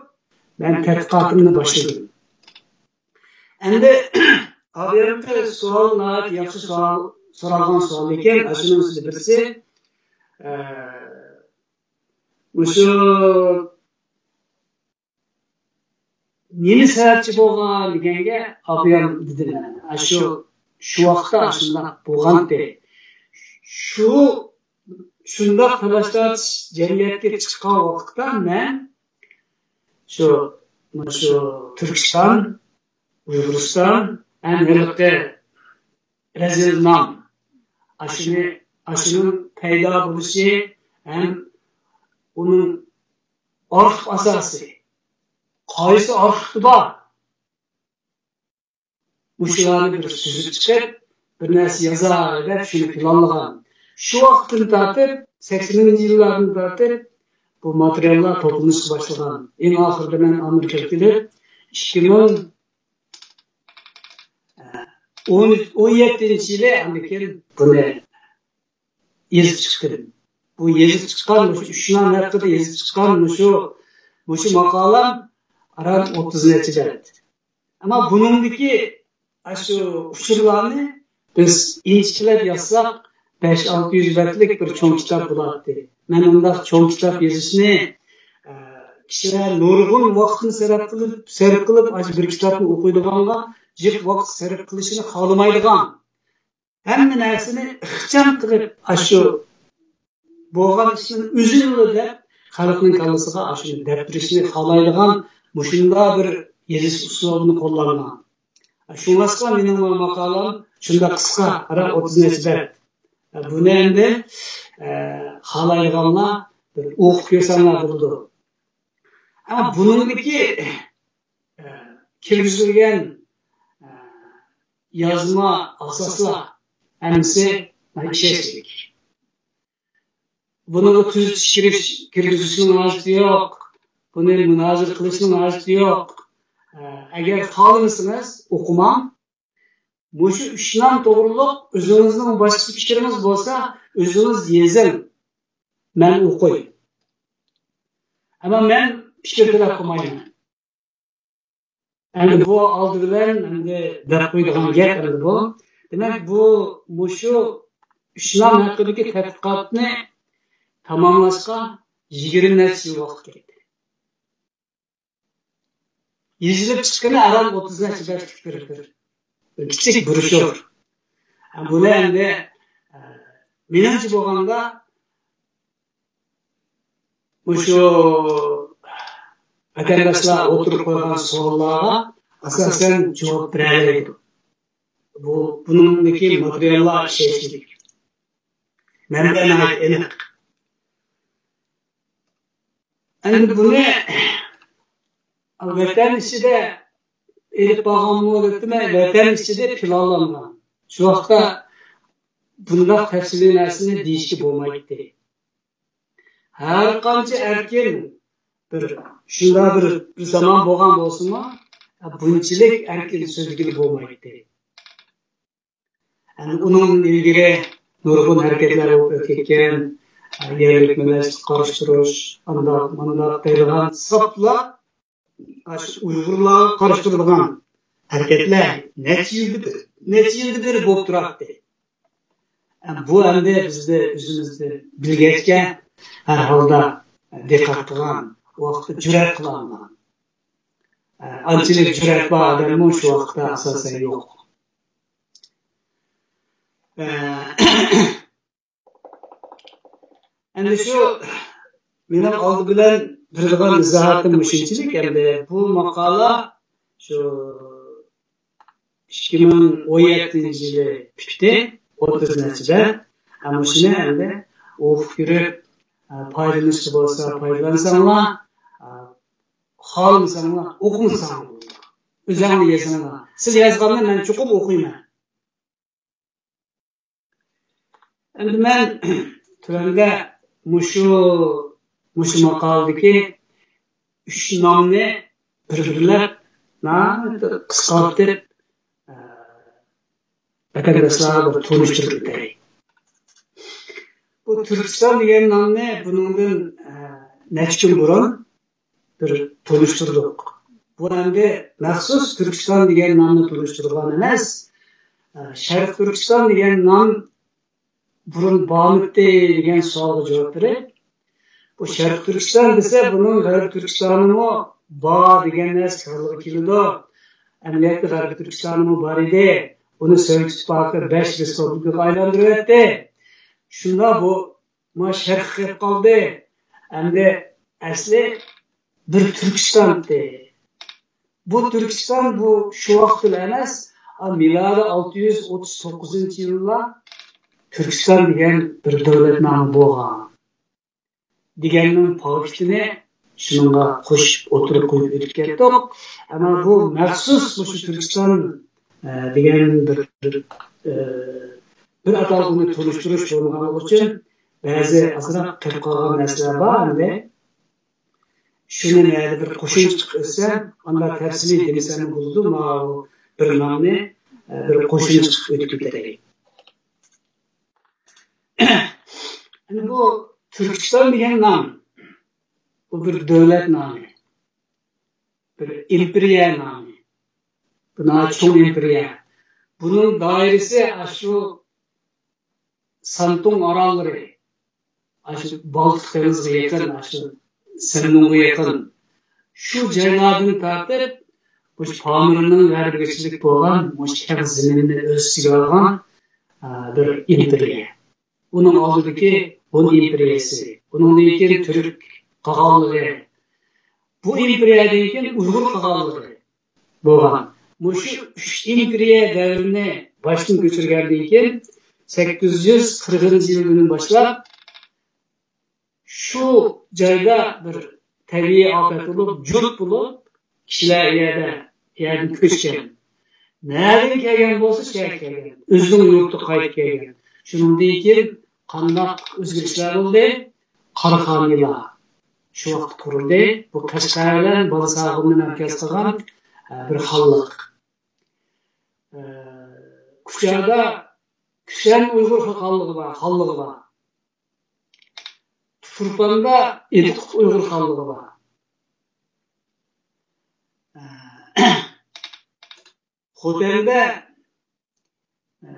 مەن تەتقىقاتىمنى باشلىدىم. ئەمدى ئابىيەمكە سوئال، ناھايىتى ياخشى سوئال، سورالغان سوئال ئىكەن. ئاشۇنىڭ ئىچىدە بىرسى، ئە، مۇشۇ نېمە سەۋەبچى بولغان دېگەنگە، ئابىيام دېدىم، ئاشۇ، شۇ ۋاقىتتا ئاشۇنداق بولغانتى. شۇ، شۇنداق تالاش-تارتىش جەمئىيەتكە چىققان ۋاقىتتا مەن شۇ، مۇشۇ تۈركىستان، ئۇيغۇرىستان ھەم ھېلىقى رەزىل نام، ئاشۇنى، ئاشۇنىڭ پەيدا بولۇشى ھەم ئۇنىڭ ئارتۇق ئاساسى، قايسى ئارتۇقى بار؟ مۇشۇلارنى بىر سۈزۈپ چىقىپ، بىر نەرسە يازاي دەپ شۇنى پىلانلىغان. شۇ ۋاقىتتىن تارتىپ، سەكسىنىنچى يىللاردىن تارتىپ بۇ ماتېرىياللار توپلىنىشقا باشلىغان. ئەڭ ئاخىرىدا مەن ئامېرىكىغا كېلىپ، ئىككى مىڭ ئون، ئون يەتتىنچى يىلى ئاندىن كېيىن بۇنى يېزىپ چىقتىم. بۇ يېزىپ چىققان، مۇشۇ ئۈچ نام ھەققىدە يېزىپ چىققان مۇشۇ، مۇشۇ ماقالەم ئاران ئوتتۇز نەچچە بەت. ئەمما بۇنىڭدىكى ئاشۇ ئۇچۇرلارنى بىز ئىنچىكىلەپ يازساق، بەش، ئالتە يۈز بەتلىك بىر چوڭ كىتاب بولاتتى. مەن ئۇنداق چوڭ كىتاب يېزىشنى، ئە، كىشىلەر نۇرغۇن ۋاقىتنى سەرپ قىلىپ، سەرپ قىلىپ، ئاشۇ بىر كىتابنى ئوقۇيدىغانغا جىق ۋاقىت سەرپ قىلىشىنى خالىمايدىغان، ھەممە نەرسىنى ئىخچام قىلىپ، ئاشۇ بولغان ئىشنىڭ ئۆزىنىلا دەپ، خەلقنىڭ كاللىسىغا ئاشۇنى دەپ بېرىشنى خالايدىغان مۇشۇنداق بىر يېزىش ئۇسلۇبىنى قوللانغان. شۇڭلاشقا مېنىڭ ماقالام شۇنداق قىسقا، ھەر ئوتتۇز نەچچە بەت. بۇنى ئەمدى، ئە، خالايدىغانلار بىر ئوقۇپ كۆرسەڭلار بولىدۇ. ئە، بۇنىڭدىكى، ئە، كىرگۈزۈلگەن، ئە، يازما ئاساسلار ھەممىسى ئىشەنچلىك. بۇنىڭغا تۈزىتىش كىرىش-، كىرگۈزۈشنىڭ ھاجىتى يوق. بۇنى مۇنازىرە قىلىشنىڭ ھاجىتى يوق. ئە، ئەگەر خالىمىسىڭىز، ئوقۇماڭ. مۇشۇ ئۈچ نام توغرۇلۇق ئۆزىڭىزنىڭ باشقا پىكرىڭىز بولسا، ئۆزىڭىز يېزىڭ. مەن ئوقۇي. ئەمما مەن پىكىر تەلەپ قىلمايمەن. ئەمدى بۇ ئالدى بىلەن ئەمدى دەپ قويىدىغان گەپ ئەمدى بۇ. دېمەك، بۇ، مۇشۇ ئۈچ نام ھەققىدىكى تەتقىقاتنى تاماملاشقا يىگىرمە نەچچە يىل ۋاقىت كەتتى. يېزىلىپ چىققىنى ئاران ئوتتۇز نەچچە بەتلىك بىر، بىر، بىر كىچىك بروشيۇر. بۇنى ئەمدى، ئە، مېنىڭچە بولغاندا، مۇشۇ ۋەتەنداشلار ئوتتۇرىغا قويغان سوئاللارغا ئاساسەن جاۋاب بېرەلەيدۇ. بۇ، بۇنىڭدىكى ماتېرىياللار ئىشەنچلىك. مەنبە ناھايىتى ئېنىق. ئەمدى بۇنى ۋەتەن ئىچىدە ئېلىپ بارغانمۇ دېدىم، ۋەتەن ئىچىدە پىلانلانغان. شۇ ۋاقىتتا بۇنداق تەپسىلىي نەرسىنى دېيىشكە بولمايتتى. ھەر قانچە ئەركىن بىر، شۇنداق بىر، بىر زامان بولغان بولسىمۇ، بۇنچىلىك ئەركىن سۆزلىگىلى بولمايتتى. يەنى ئۇنىڭدىن ئىلگىرى نۇرغۇن ھەرىكەتلەر بولۇپ ئۆتكەن، يەرلىك مەملىكەتلەرگە قارشى تۇرۇش، ئانداق، مانداق دەيدىغان ساپلا ئاشۇ ئۇيغۇرلارغا قارشى تۇرىدىغان ھەرىكەتلەر نەچچە يىلدىن بېرى، نەچچە يىلدىن بېرى بولۇپ تۇراتتى. بۇ ئەمدى بىزدە ئۆزىمىزدە بىلگەچكە، ھەر ھالدا دىققەت قىلغان، ۋاقىتتا جۈرئەت قىلالمىغان. ئانچىلىك جۈرئەت بار ئادەممۇ شۇ ۋاقىتتا ئاساسەن يوق. ئەمدى شۇ مېنىڭ ئالدى بىلەن بېرىدىغان ئىزاھاتىم مۇشۇنچىلىك. ئەمدى بۇ ماقالە شۇ ئىككى مىڭ ئون يەتتىنچى يىلى پۈتتى، ئوتتۇز نەچچە بەت. مۇشۇنى ئەمدى ئوقۇپ كۆرۈپ، پايدىلىنىشقا بولسا پايدىلانساڭلار، خالىمىساڭلار ئوقۇمىساڭلار بولىدۇ. ئۆزۈڭلار يازىڭلار. سىز يازغاننى مەن چوقۇم ئوقۇيمەن. ئەمدى مەن تۆۋەندە مۇشۇ، مۇشۇ ماقالىدىكى ئۈچ نامنى بىر-بىرلەپ ناھايىتى قىسقارتىپ، ئە، ۋەتەنداشلارغا بىر تونۇشتۇرۇپ ئۆتەي. بۇ تۈركىستان دېگەن نامنى بۇنىڭدىن، ئە، نەچچە كۈن بۇرۇن بىر تونۇشتۇردۇق. بۇ ئەمدى مەخسۇس تۈركىستان دېگەن نامنى تونۇشتۇرغان ئەمەس، ئە، شەرقىي تۈركىستان دېگەن نام بۇرۇن بارمىدى دېگەن سوئالغا جاۋاب بېرىپ، بۇ شەرقىي تۈركىستان دېسە، بۇنىڭ غەربىي تۈركىستانىمۇ بار دېگەن نەرسە خىيالغا كېلىدۇ. ئەمەلىيەتتە غەربىي تۈركىستانىمۇ بار ئىدى. ئۇنى سوۋېت ئىتتىپاقى بەش رېسپۇبلىكىغا ئايلاندۇرۇۋەتتى. شۇنداق بۇ، ما شەرققە كېلىپ قالدى. ئەمدى ئەسلى بىر تۈركىستان ئىدى. بۇ تۈركىستان بۇ شۇ ۋاقىتلا ئەمەس، ئا، مىلادىي ئالتە يۈز ئوتتۇز توققۇزىنچى يىللا تۈركىستان دېگەن بىر دۆلەت نامى بولغان دېگەننىڭ پاكىتىنى شۇنىڭغا قوشۇپ ئوتتۇرىغا قويۇپ ئۆتۈپ كەتتۇق. ئەمما بۇ مەخسۇس مۇشۇ تۈركىستان، ئە، دېگەن بىر، بىر، ئە، بىر ئاتالغۇنى تونۇشتۇرۇش بولمىغانلىقى ئۈچۈن بەزى ئازراق قېلىپ قالغان نەرسىلەر بار ئەمدى. شۇنى نەدە بىر قوشۇمچە قىلىپ ئۆتسەم، ئانداق تەپسىلىي دېمىسەممۇ بولىدۇ، ماۋۇ بىر نامنى، ئە، بىر قوشۇمچە قىلىپ ئۆتۈپ كېتەي. ئەمدى بۇ تۈركىستان دېگەن نام، بۇ بىر دۆلەت نامى، بىر ئىمپېرىيە نامى. بۇ ناھايىتى چوڭ ئىمپېرىيە. بۇنىڭ دائىرىسى ئاشۇ سانتۇڭ ئاراللىرى، ئاشۇ بالتىق دېڭىزىغا يېقىن، ئاشۇ سەمنۇڭغا يېقىن، شۇ جايلاردىن تارتىپ، مۇشۇ پامىرنىڭ غەربىگىچىلىك بولغان مۇشۇ كەڭ زېمىننى ئۆز ئىچىگە ئالغان، ئا، بىر ئىمپېرىيە. ئۇنىڭ ئالدىدىكى ھون ئىمپېرىيەسى، ئۇنىڭدىن كېيىن تۈرك قاغانلىقى، بۇ ئىمپېرىيەدىن كېيىن ئۇيغۇر قاغانلىقى بولغان. مۇشۇ ئۈچ ئىمپېرىيە دەۋرىنى باشتىن كۆچۈرگەندىن كېيىن، سەككىز يۈز قىرىقىنچى يىلدىن باشلاپ شۇ جايدا بىر تەبىئىي ئاپەت بولۇپ، جۇت بولۇپ، كىشىلەر يەردە، يەردىن كۆچكەن. نەدىن كەلگەن بولسا، شۇ يەرگە كەلگەن. ئۆزىنىڭ يۇرتىغا قايتىپ كەلگەن. شۇنىڭدىن كېيىن قانداق ئۆزگىرىشلەر بولدى؟ قاراخانىيلار. شۇ ۋاقىت قۇرۇلدى. بۇ قەشقەر بىلەن بالىساغۇننى مەركەز قىلغان، ئە، بىر خانلىق. ئە، كۇچادا كۈسەن ئۇيغۇر خانلىقى بار، خانلىقى بار. تۇرپاندا ئىلتىق ئۇيغۇر خانلىقى بار. ئە، خوتەندە، ئە،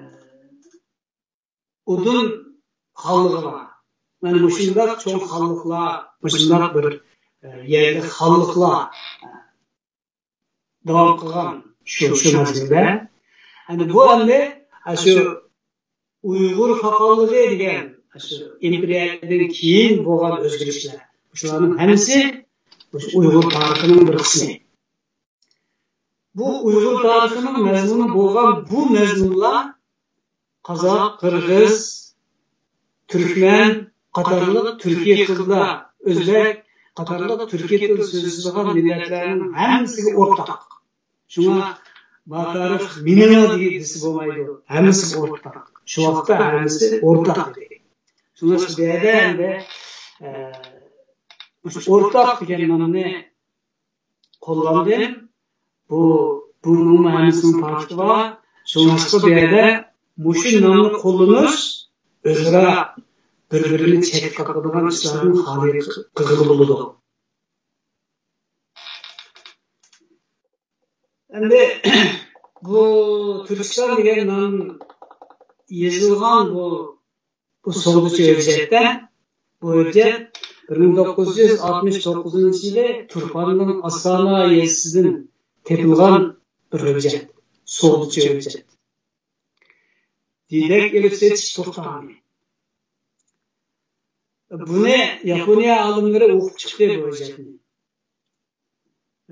ئۇدۇن خانلىقى بار. مانا مۇشۇنداق چوڭ خانلىقلار، مۇشۇنداق بىر، ئە، يەرلىك خانلىقلار، ئە، داۋام قىلغان شۇ، شۇ مەزگىلدە. ئەمدى بۇ ئەمدى، ئە، شۇ ئۇيغۇر خاقانلىقى دېگەن، ئە، شۇ ئىمپېرىيەدىن كېيىن بولغان ئۆزگىرىشلەر. شۇلارنىڭ ھەممىسى مۇشۇ ئۇيغۇر تارىخىنىڭ بىر قىسمى. بۇ ئۇيغۇر تارىخىنىڭ مەزمۇنى بولغان بۇ مەزمۇنلار قازاق، قىرغىز، تۈركمەن قاتارلىق تۈركىي قىرغىزلار، ئۆزبەك قاتارلىق تۈركىي تىل سۆزلىشىدىغان مىللەتلەرنىڭ ھەممىسىگە ئورتاق. شۇڭا ما تارىخ مېنىڭلا دېگە-، دېسە بولمايدۇ. ھەممىسىگە ئورتاق. شۇ ۋاقىتتا ھەممىسى ئورتاق ئىدى. شۇڭلاشقا بۇ يەردە ئەمدى، ئە، مۇشۇ ئورتاق دېگەن نامنى قوللاندىم. بۇ، بۇنىڭ مەنىسىنىڭ پاكىتى بار. شۇڭلاشقا بۇ يەردە مۇشۇ نامنى قوللىنىش ئۆزئارا بىر-بىرىنى چەتكە قاقىدىغان ئىشلاردىن خالىي قىلغىلى بولىدۇ. ئەمدى بۇ تۈركىستان دېگەن نام يېزىلغان بۇ بۇ سوغدىچى ھۆججەتتە، بۇ ھۆججەت بىر مىڭ توققۇز يۈز ئاتمىش توققۇزىنچى يىلى تۇرپاننىڭ ئاستانا يېزىسىدىن تېپىلغان بىر ھۆججەت. سوغدىچى ھۆججەت. دېدەك ئېلىپ سېتىش توختامى. بۇنى ياپونىيە ئالىملىرى ئوقۇپ چىقتى بۇ ھۆججەتنى.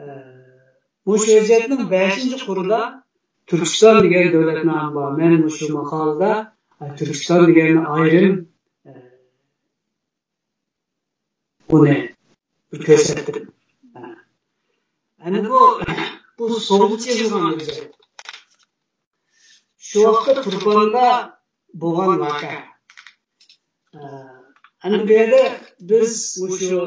ئە، مۇشۇ ھۆججەتنىڭ بەشىنچى قۇرىدا تۈركىستان دېگەن دۆلەت نامى بار. مەن مۇشۇ ماقالىدا، ئە، تۈركىستان دېگەننى ئايرىم، ئە، بۇنى كۆرسەتتىم. ئە، ئەنە بۇ، بۇ سوغدىچى يېزىلغان ھۆججەت. شۇ ۋاقىتتا تۇرپاندا بولغان ۋەقە. ئە، ئەنە بۇ يەردە بىز مۇشۇ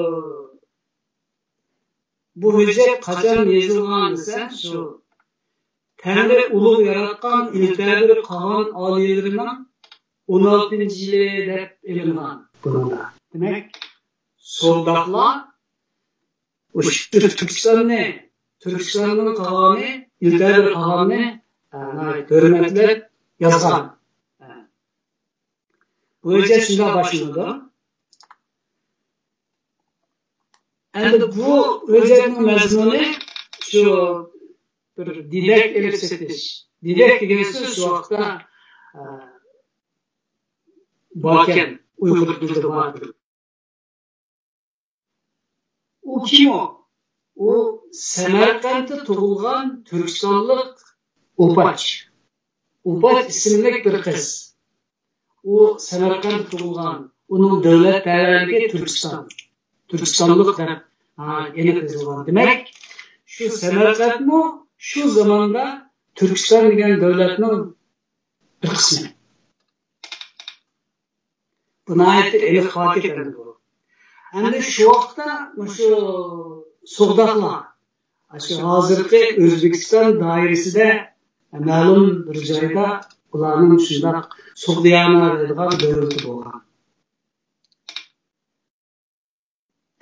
بۇ ھۆججەت قاچان يېزىلغان دېسە، شۇ تەڭرى ئۇلۇغ ياراتقان ئىلتەبىر قاغان ئالىيلىرىنىڭ ئون ئالتىنچى يىلى دەپ ئېلىنغان بۇنىڭدا. دېمەك، سوغداقلار ئۇشتۇ تۈركىستاننى، تۈركىستاننىڭ قاغانى، ئىلتەبىر قاغاننى، ئە، ناھايىتى ھۆرمەتلەپ يازغان. ئە، بۇ ھۆججەت شۇنداق باشلىنىدۇ. ئەمدى بۇ ھۆججەتنىڭ مەزمۇنى شۇ بىر دېدەك ئېلىپ سېتىش. دېدەك دېگەن سۆز شۇ ۋاقىتتا، ئە، باركەن، ئۇيغۇر تىلىدا بار. ئۇ كىم ئۇ؟ ئۇ سەمەرقەنتتە تۇغۇلغان تۈركىستانلىق ئوپاچ. ئوپاچ ئىسىملىك بىر قىز. ئۇ سەمەرقەنتتە تۇغۇلغان. ئۇنىڭ دۆلەت تەۋەلىكى تۈركىستان. تۈركىستانلىق دەپ، ھا، ئېنىق يېزىلغان. دېمەك، شۇ سەمەرقەنتمۇ شۇ زاماندا تۈركىستان دېگەن دۆلەتنىڭ بىر قىسمى. بۇ ناھايىتى ئېنىق پاكىت ئەمدى بۇ. ئەمدى شۇ ۋاقىتتا مۇشۇ سوغداقلار، شۇ ھازىرقى ئۆزبېكىستان دائىرىسىدە مەلۇم بىر جايدا ئۇلارنىڭ شۇنداق سوغدىيانە دەيدىغان دۆلىتى بولغان.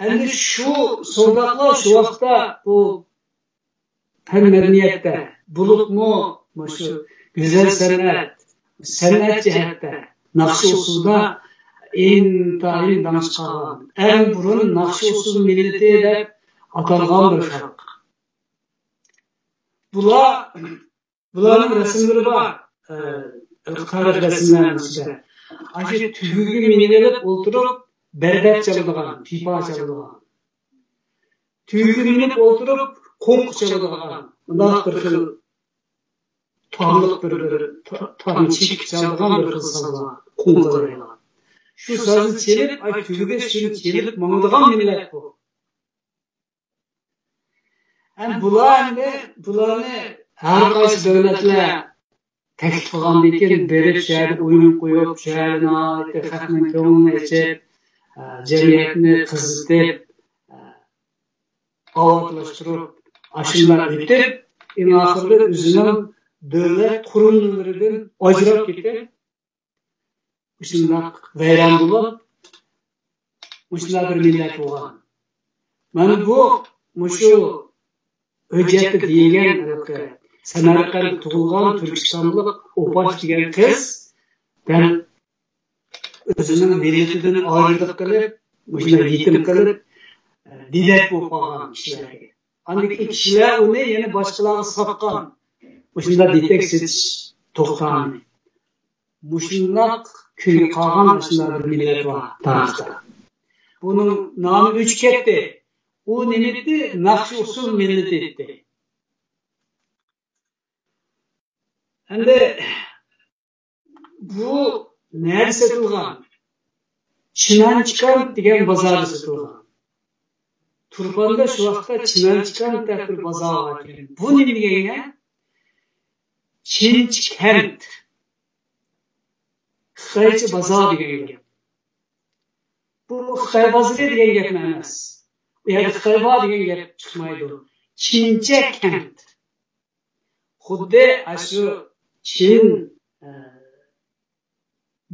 ئەمدى شۇ سوغداقلار شۇ ۋاقىتتا بۇ پەن مەدەنىيەتتە، بولۇپمۇ مۇشۇ گۈزەل سەنئەت، سەنئەت جەھەتتە ناخشا ئۇسسۇلدا ئىنتايىن داڭ چىقارغان، ئەڭ بۇرۇن ناخشا ئۇسسۇل مىللىتى دەپ ئاتالغان بىر خەلق. بۇلار بۇلارنىڭ رەسىملىرى بار. ئە، تارىخ رەسىملەرنىڭ ئىچىدە. ئاشۇ تۈگىگە مىنىۋېلىپ ئولتۇرۇپ، بەربەت چالىدىغان، پىپا چالىدىغان. تۈگىگە مىنىپ ئولتۇرۇپ، قوڭ چالىدىغان، مۇنداق بىر خىل تارلىق بىر، بىر تا-، تارنى چېكىپ چالىدىغان بىر خىل ساز بار، قوڭ چالىدىغان. شۇ سازنى چېلىپ، ئاي، تۈگىدە شۇنى چېلىپ ماڭىدىغان مىللەت بۇ. ھەم بۇلار ئەمدى، بۇلارنى ھەر قايسى دۆلەتلەر تەكلىپ قىلغاندىن كېيىن بېرىپ، شۇ يەردە ئويۇن قويۇپ، شۇ يەردە ناھايىتى خەقنىڭ كۆڭلىنى ئېچىپ، ئە، جەمئىيەتنى قىزىتىپ، ئە، ئاۋاتلاشتۇرۇپ، ئاشۇنداق ئېتىپ، ئەڭ ئاخىرىدا ئۆزىنىڭ دۆلەت قۇرۇلمىلىرىدىن ئاجراپ كېتىپ، مۇشۇنداق ۋەيران بولۇپ، مۇشۇنداق بىر مىللەت بولغان. مانا بۇ، مۇشۇ ھۆججەتتە دېيىلگەن ھېلىقى سەمەرقەنتتە تۇغۇلغان تۈركىستانلىق ئوپاش دېگەن قىز دەل ئۆزىنىڭ مىللىتىدىن ئايرىلىپ قېلىپ، مۇشۇنداق يېتىم قېلىپ، دېدەك بولۇپ قالغان كىشىلەرگە. ئاندىكى كىشىلەر ئۇنى يەنە باشقىلارغا ساتقان. مۇشۇنداق دېدەك سېتىش توختامى. مۇشۇنداق كۈنگە قالغان ئاشۇنداق بىر مىللەت بار تارىختا. بۇنىڭ نامى ئۆچۈپ كەتتى. ئۇ نېمە ئىدى؟ ناخشا ئۇسسۇل مىللىتى ئىدى. ئەمدى بۇ نەدە سېتىلغان؟ چىنەنچىكەنت دېگەن بازاردا سېتىلغان. تۇرپاندا شۇ ۋاقىتتا چىنەنچىكەنت دەپ بىر بازار بار ئىكەن. بۇ نېمە دېگەن گەپ؟ چىنچىكەنت. خىتايچە بازار دېگەن گەپ. بۇ خىتاي بازىرى دېگەن گەپمۇ ئەمەس. ئۇ يەردە خىتاي بار دېگەن گەپ چىقمايدۇ. چىنچە كەنت. خۇددى ئاشۇ چىن، ئە،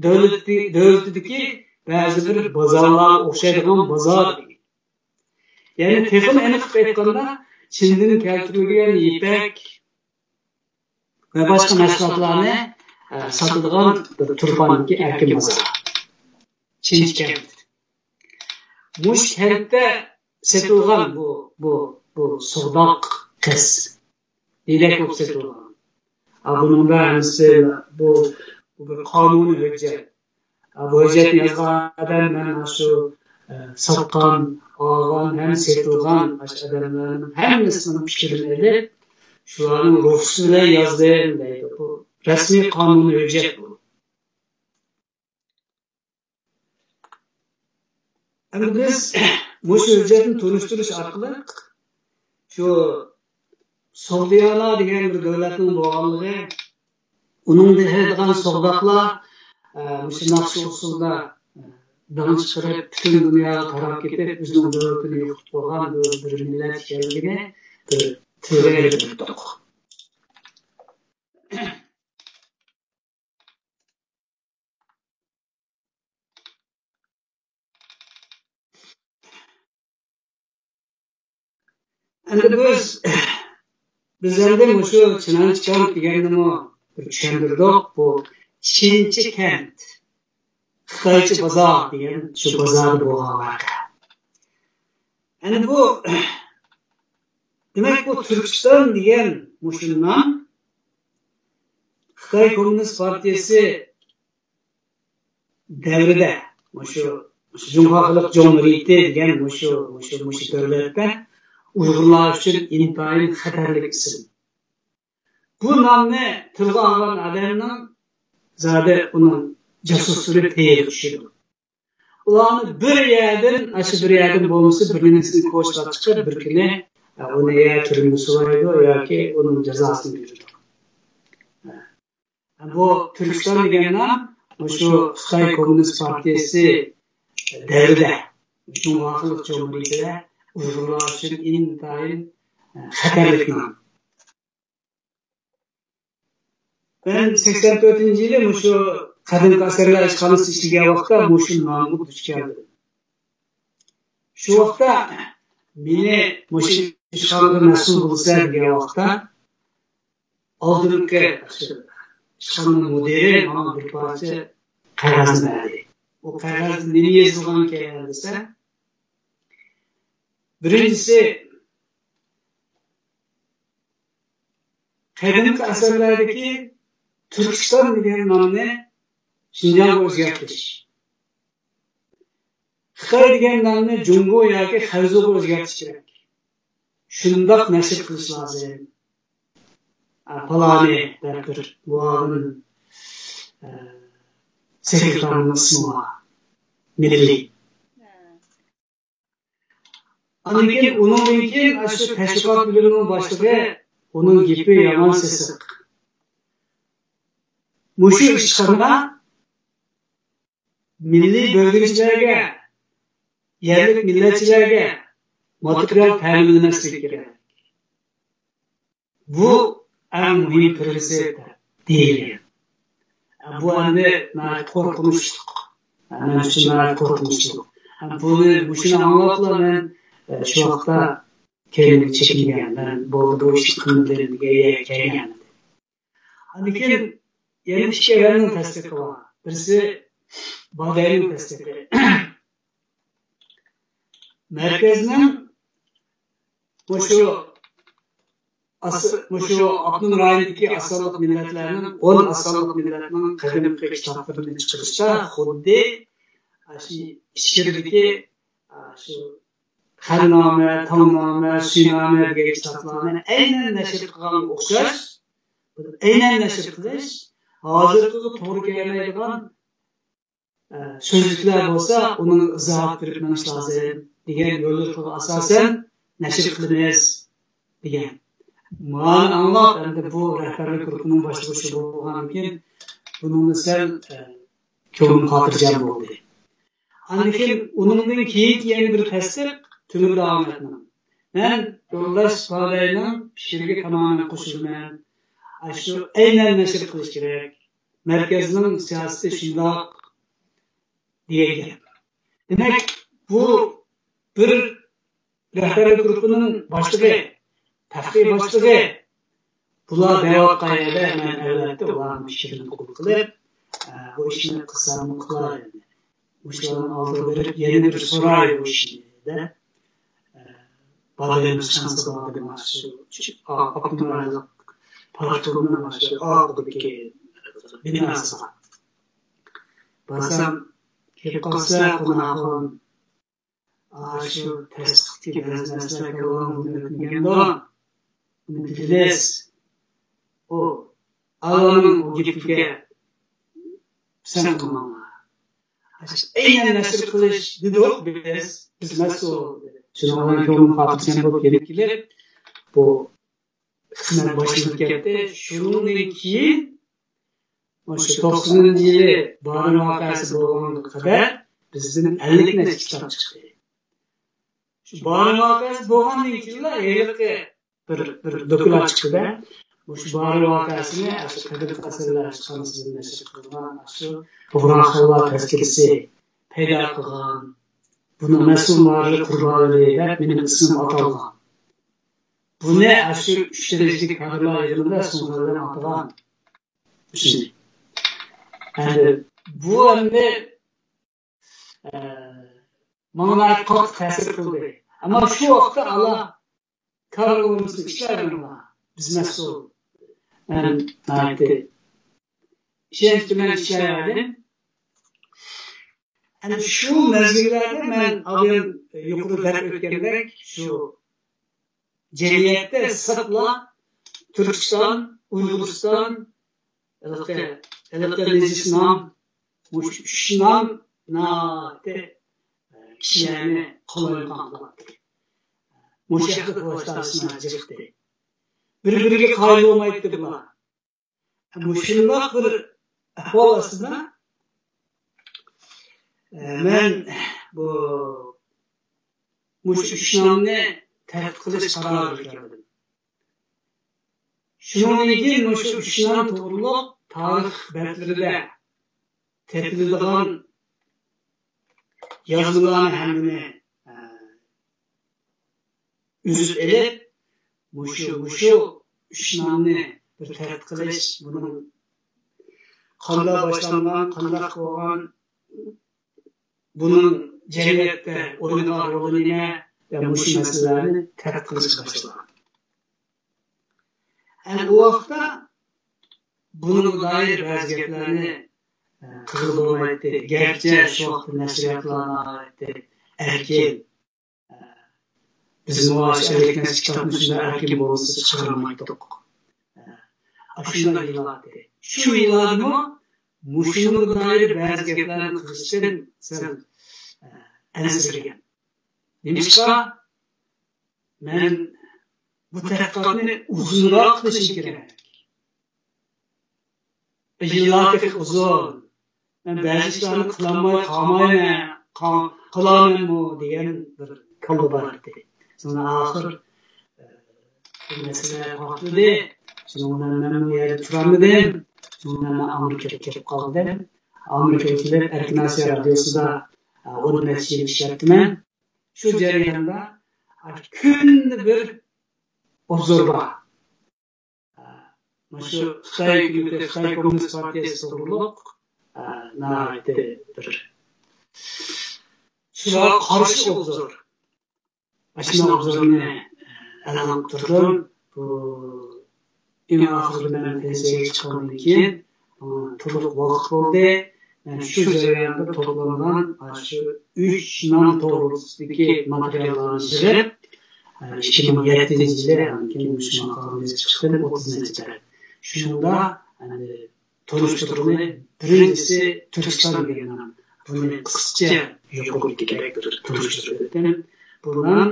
دۆلىتى-، دۆلىتىدىكى بەزى بىر بازارلارغا ئوخشايدىغان بازار. يەنى تېخىمۇ ئېنىق قىلىپ ئېيتقاندا، چىندىن كەلتۈرۈلگەن يىپەك ۋە باشقا مەھسۇلاتلارنى، ئە، ساتىدىغان بىر تۇرپاندىكى ئەركىن بازار. چىنچىكەنت. مۇشۇ كەنتتە سېتىلغان بۇ، بۇ، بۇ سوغداق قىز. دېدەك بولۇپ سېتىلغان. ئا، بۇنىڭدا ھەممىسى بۇ، بۇ بىر قانۇنىي ھۆججەت. ئا، بۇ ھۆججەتنى يازغان ئادەم مەن شۇ، ئە، ساتقان، ئالغان ھەم سېتىلغان ئاشۇ ئادەملەرنىڭ ھەممىسىنىڭ پىكرىنى ئېلىپ، شۇلارنىڭ رۇخسىتى بىلەن يازدىم دەيدۇ. بۇ رەسمىي قانۇنىي ھۆججەت بۇ. ئەمدى بىز مۇشۇ ھۆججەتنى تونۇشتۇرۇش ئارقىلىق شۇ سوغدىيانا دېگەن بىر دۆلەتنىڭ بولغانلىقى، ئۇنىڭدىن كېلىدىغان سوغداقلار، ئە، مۇشۇ ناخشا ئۇسسۇلدا، ئە، داڭ چىقىرىپ، پۈتۈن دۇنياغا تاراپ كېتىپ، ئۆزىنىڭ دۆلىتىنى يوقىتىپ قويغان بىر، بىر مىللەت ئىكەنلىكىنى بىر تىلغا ئېلىپ ئۆتتۇق. ئەمدى بىز، بىز ئەمدى مۇشۇ چىنەنچىكەنت دېگەننىمۇ بىر چۈشەندۈردۇق. بۇ چىنچىكەنت، خىتايچە بازار دېگەن شۇ بازاردا بولغان ۋەقە. ئەمدى بۇ، دېمەك، بۇ تۈركىستان دېگەن مۇشۇ نام خىتاي كوممۇنىست پارتىيىسى دەۋرىدە مۇشۇ، مۇشۇ جۇڭخۇا خەلق جۇمھۇرىيىتى دېگەن مۇشۇ، مۇشۇ، مۇشۇ دۆلەتتە ئۇيغۇرلار ئۈچۈن ئىنتايىن خەتەرلىك ئىسىم. بۇ نامنى تىلغا ئالغان ئادەمنىڭ زادى ئۇنىڭ جاسۇسلىرى تېيىغا چۈشىدۇ. ئۇلارنى بىر يەردىن، ئاشۇ بىر يەردىن بولمىسا، بىر نېمىسىنى كوچىغا چىقىپ، بىر كۈنى ئۇنى يا تۈرمىگە سولايدۇ ياكى ئۇنىڭ جازاسىنى بېرىدۇ. بۇ تۈركىستان دېگەن نام مۇشۇ خىتاي كوممۇنىست پارتىيىسى دەۋرىدە، جۇڭخۇا خەلق جۇمھۇرىيىتىدە ئۇيغۇرلار ئۈچۈن ئىنتايىن خەتەرلىك نام. مەن سەكسەن تۆتىنچى يىلى مۇشۇ قەدىمكى ئەسەرلەر ئىشخانىسىدا ئىشلىگەن ۋاقىتتا مۇشۇ نامغا دۇچ كەلدىم. شۇ ۋاقىتتا مېنى مۇشۇ ئىشخانىغا مەسئۇل بولىسەن دېگەن ۋاقىتتا ئالدىنقى ئىشخانىنىڭ مۇدىرى ماڭا بىر پارچە قەغەزنى بەردى. ئۇ قەغەزدە نېمە يېزىلغانىكەن دېسە، بىرىنچىسى، قەدىمكى ئەسەرلەردىكى تۈركىستان دېگەن نامنى شىنجاڭغا ئۆزگەرتىش. خىتاي دېگەن نامنى جۇڭگو ياكى خەنزۇغا ئۆزگەرتىش كېرەك. شۇنداق نەشر قىلىش لازىم. ئە، پالانى دەپ بىر مۇئاۋىن، ئە، سېكرېتارنىڭ ئىسمى بار. مىللىي. ئاندىن كېيىن، ئۇنىڭدىن كېيىن ئاشۇ تەشۋىقات بۆلۈمىنىڭ باشلىقى، ئۇنىڭ گېپى يامان سېسىق. مۇشۇ ئىشخانا مىللىي بۆلگۈنچىلەرگە، يەرلىك مىللەتچىلەرگە ماتېرىيال تەمىنلىمەسلىكى كېرەك. بۇ ئەڭ مۇھىم پىرىنسىپ دېيىلگەن. بۇ ئەمدى ناھايىتى قورقۇنچلۇق. مەن ئۈچۈن ناھايىتى قورقۇنچلۇق. بۇنى، مۇشۇنى ئاڭلاپلا مەن، ئە، شۇ ۋاقىتتا كەينىمگە چېكىنگەن. مەن بولدى، بۇ ئىشنى قىلمىدىم دېگەن يەرگە كەلگەن. ئاندىن كېيىن يەنە ئىككى ئادەمنىڭ تەستىقى بار. بىرسى بادەينىڭ تەستىقى. مەركەزنىڭ مۇشۇ ئاس-، مۇشۇ ئاپتونوم رايوندىكى ئاز سانلىق مىللەتلەرنىڭ، ئون ئاز سانلىق مىللەتنىڭ قەدىمكى كىتابلىرىنى چىقىرىشتا خۇددى شۇ ئىچكىرىدىكى، شۇ خەننامە، تاڭنامە، سۈينامە دېگەن كىتابلارنى ئەينەن نەشر قىلغانغا ئوخشاش، ئەينەن نەشر قىلىش ھازىرقىغا توغرا كەلمەيدىغان ئە، سۆزلۈكلەر بولسا، ئۇنىڭ ئىزاھات بېرىپ مېڭىش لازىم دېگەن يوليورۇقىغا ئاساسەن نەشر قىلىمىز دېگەن. مانى ئاڭلاپ، ئەمدى بۇ رەھبەرلىك گۇرۇپپىنىڭ باشلىقى شۇ بولغاندىن كېيىن، بۇنىڭغا سەل، ئە، كۆڭلۈم خاتىرجەم بولدى. ئاندىن كېيىن ئۇنىڭدىن كېيىنكى يەنە بىر تەستىق تۆمۈر ئەخمەتنىڭ. مەن يولداش بادەينىڭ پىكرىگە تامامەن قوشۇلىمەن. ئاشۇ ئەينەن نەشر قىلىش كېرەك. مەركەزنىڭ سىياسىتى شۇنداق دېگەن گەپ. دېمەك، بۇ بىر رەھبەرلىك گۇرۇپپىنىڭ باشلىقى، تەخلىي باشلىقى، بۇلار دەۋاتقان يەردە مەن ئەلۋەتتە ئۇلارنىڭ پىكرىنى قوبۇل قىلىپ، ئە، بۇ ئىشنى قىلساممۇ قىلاي. مۇشۇلارنىڭ ئالدىغا بېرىپ يەنە بىر سوراي بۇ ئىشنى دەپ، ئە، بادەينىڭ شانسى بار دېمەكچى. شۇ ئاپتونوم رايونلۇق پارتكومنىڭ شۇ ئارقىدىكى بىناسىغا بارسام، كېلىپ قالسا قوناقلىرىم، ئاشۇ تەستىقتىكى بەزى نەرسىلەر كاللامدىن ئۆتمىگەندۇ؟ ئۇنى بىلىمىز. ئۇ ئاللانىڭ ئۇ گېپىگە پىسەنت قىلماڭلار. ئەينەن نەشر قىلىش دېدۇق بىز، بىز مەسئۇل. شۇنىڭ بىلەن كۆڭلۈم خاتىرجەم بولۇپ يېنىپ كېلىپ، بۇ خىزمەت باشلىنىپ كەتتى. شۇنىڭدىن كېيىن مۇشۇ توقسىنىنچى يىلى بارىن ۋەقەسى بولغانغا قەدەر بىزدىن ئەللىك نەچچە كىتاب چىقتى. شۇ بارىن ۋەقەسى بولغاندىن كېيىنلا ھېلىقى بىر، بىر دوكلات چىقتى-دە. مۇشۇ بارىن ۋەقەسىنى ئاشۇ قەدىمكى ئەسەرلەر ئىشخانىسىدىن نەشر قىلغان ئاشۇ بۇغراخانلار تەزكىرىسى پەيدا قىلغان. بۇنىڭ مەسئۇل مۇھەررىرى قۇربانئەلى دەپ مېنىڭ ئىسمىم ئاتالغان. بۇنى ئاشۇ ئۈچ دەرىجىلىك كادىرلار يىغىنىدا سۇڭزەلدىن ئاتىغان. ئەمدى بۇ ئەمدى، ئە، ماڭا ناھايىتى قاتتىق تەسىر قىلدى. ئەمما شۇ ۋاقىتتا ئالا كارىلومىزنى ئىشلەۋېرىڭلار. بىز مەسئۇل. مەن ناھايىتى ئىشەنچ بىلەن ئىشلەۋەردىم. ئەنە شۇ مەزگىللەردە مەن ئابايام يۇقىرىدا دەپ ئۆتكەندەك، شۇ جەمئىيەتتە سىرتلا تۈركىستان، ئۇيغۇرىستان، ھېلىقى، ھېلىقى نىجىس نام، مۇشۇ ئۈچ نام ناھايىتى كىشىلەرنى قالايمىقان قىلاتتى. مۇشۇ ھەقتە توختاشنى جىقتى. بىر-بىرىگە قايىل بولمايتتى بۇلار. مۇشۇنداق بىر ئەھۋال ئاستىدا، ئە، مەن بۇ، مۇشۇ ئۈچ نامنى تەتقىق قىلىش قارارىغا كەلدىم. شۇنىڭدىن كېيىن مۇشۇ ئۈچ نام توغرۇلۇق تارىخ بەتلىرىدە تېپىلىدىغان يازمىلارنى ھەممىنى، ئە، ئۈزۈپ ئېلىپ، مۇشۇ، مۇشۇ ئۈچ نامنى بىر تەتقىق قىلىش، بۇنىڭ قانداق باشلانغان، قانداق بولغان، بۇنىڭ جەمئىيەتتە ئوينىغان رولى نېمە؟ ۋە مۇشۇ مەسىلىلەرنى تەتقىق قىلىشقا باشلىغان. ئەنە ئۇ ۋاقىتتا بۇنىڭغا دائىر بەزى گەپلەرنى، ئە، قىلغىلى بولمايتتى. گەرچە شۇ ۋاقىتتا نەشرىياتلار ناھايىتى ئەركىن، ئە، بىزمۇ ئاشۇ ئەللىك نەچچە كىتابنى شۇنداق ئەركىن بولمىسا چىقىرالمايتتۇق. ئاشۇنداق يىغلاردى. شۇ يىغلاردىمۇ مۇشۇنىڭغا دائىر بەزى گەپلەرنى قىلىشتىن سەل ئەنسىرىگەن. نېمىشقا؟ مەن بۇ تەتقىقاتنى ئۇزۇنراق قىلىشىم كېرەك. يىللار تېخى ئۇزۇن. مەن بەزى ئىشلارنى قىلالماي قالمايمەن، قا-، قىلارمەنمۇ دېگەن بىر كاللا بار ئىدى. شۇڭا ئاخىر، ئە، بۇ مەسىلە پارتلىدى. شۇنىڭ بىلەن مەن بۇ يەردە تۇرالمىدىم. شۇنىڭ بىلەن مەن ئامېرىكىغا كېلىپ قالدىم. ئامېرىكىغا كېلىپ، ئەركىن ئاسىيا رادىيوسىدا، ئە، ئون نەچچە يىل ئىشلەپتىمەن. شۇ جەرياندا، ئە، كۈندە بىر ئوبزور بار. مۇشۇ خىتاي ھۆكۈمىتى، خىتاي كوممۇنىست پارتىيەسى توغرۇلۇق، ئە، ناھايىتى بىر شۇلارغا قارشى ئوبزور. ئاشۇنداق ئوبزورنى ئېلان قىلدۇردۇم. بۇ ئەڭ ئاخىرىدا مەن پېنسىيەگە چىققاندىن كېيىن، ئە، تولۇق ۋاقىت بولدى. مەن شۇ جەرياندا توپلانغان ئاشۇ ئۈچ نام توغرىسىدىكى ماتېرىياللارنى يىغىپ، ئىككى مىڭ يەتتىنچى يىلى كېيىن مۇشۇ ماقالىنى يېزىپ چىقتىم، ئوتتۇز نەچچە بەت. شۇنىڭدا، ئەمدى، تونۇشتۇرغىنى بىرىنچىسى تۈركىستان دېگەن نام. بۇنى قىسقىچە يۇقىرىدىكىدەك بىر تونۇشتۇرۇپ ئۆتتۈم. بۇ نام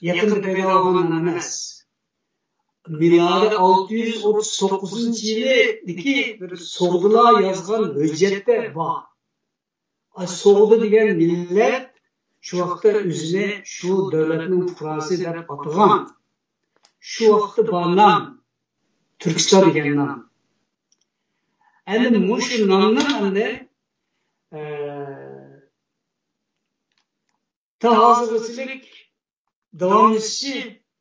يېقىندا پەيدا بولغان نام ئەمەس. مىلادىي ئالتە يۈز ئوتتۇز توققۇزىنچى يىلىدىكى بىر سوغدىلار يازغان ھۆججەتتە بار. ئا، سوغدى دېگەن مىللەت شۇ ۋاقىتتا ئۆزىنى شۇ دۆلەتنىڭ پۇقراسى دەپ ئاتىغان. شۇ ۋاقىتتا بار نام، تۈركىستان دېگەن نام. ئەمدى مۇشۇ نامنىڭ ئەمدى، ئە، تا ھازىرغىچىلىك داۋاملىشىشى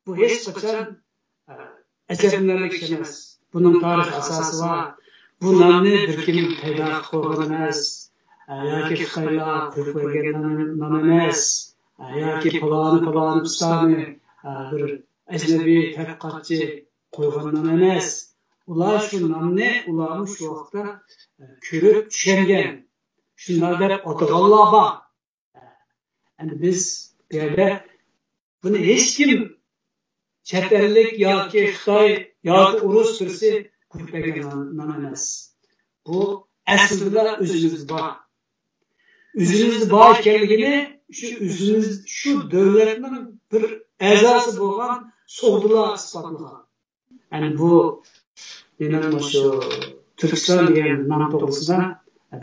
بۇ ھېچقاچان، ئە، ئەجەبلىنەرلىك ئىش ئەمەس. بۇنىڭ تارىخىي ئاساسى بار. بۇ نامنى بىر كىم پەيدا قىلىپ قويغان ئەمەس، ئە، ياكى خىتايلار قويۇپ بەرگەن نام، نام ئەمەس، ئە، ياكى پالانى، پالانى، پىستانى، ئە، بىر ئەجنەبىي تەتقىقاتچى قويغان نام ئەمەس. ئۇلار شۇ نامنى، ئۇلارمۇ شۇ ۋاقىتتا، ئە، كۆرۈپ چۈشەنگەن، شۇنداق دەپ ئاتىغانلار بار. ئەمدى بىز بۇ يەردە بۇنى ھېچكىم، چەت ئەللىك ياكى خىتاي ياكى ئۇرۇس بىرسى قويۇپ بەرگەن نام، نام ئەمەس. بۇ ئەسلىدىلا ئۆزىمىزدە بار. ئۆزىمىزدە بار ئىكەنلىكىنى شۇ ئۆزىمىز، شۇ دۆلەتنىڭ بىر ئەزاسى بولغان سوغدىلار ئىسپاتلىغان. يەنى بۇ مېنىڭ مۇشۇ تۈركىستان دېگەن نام توغرىسىدا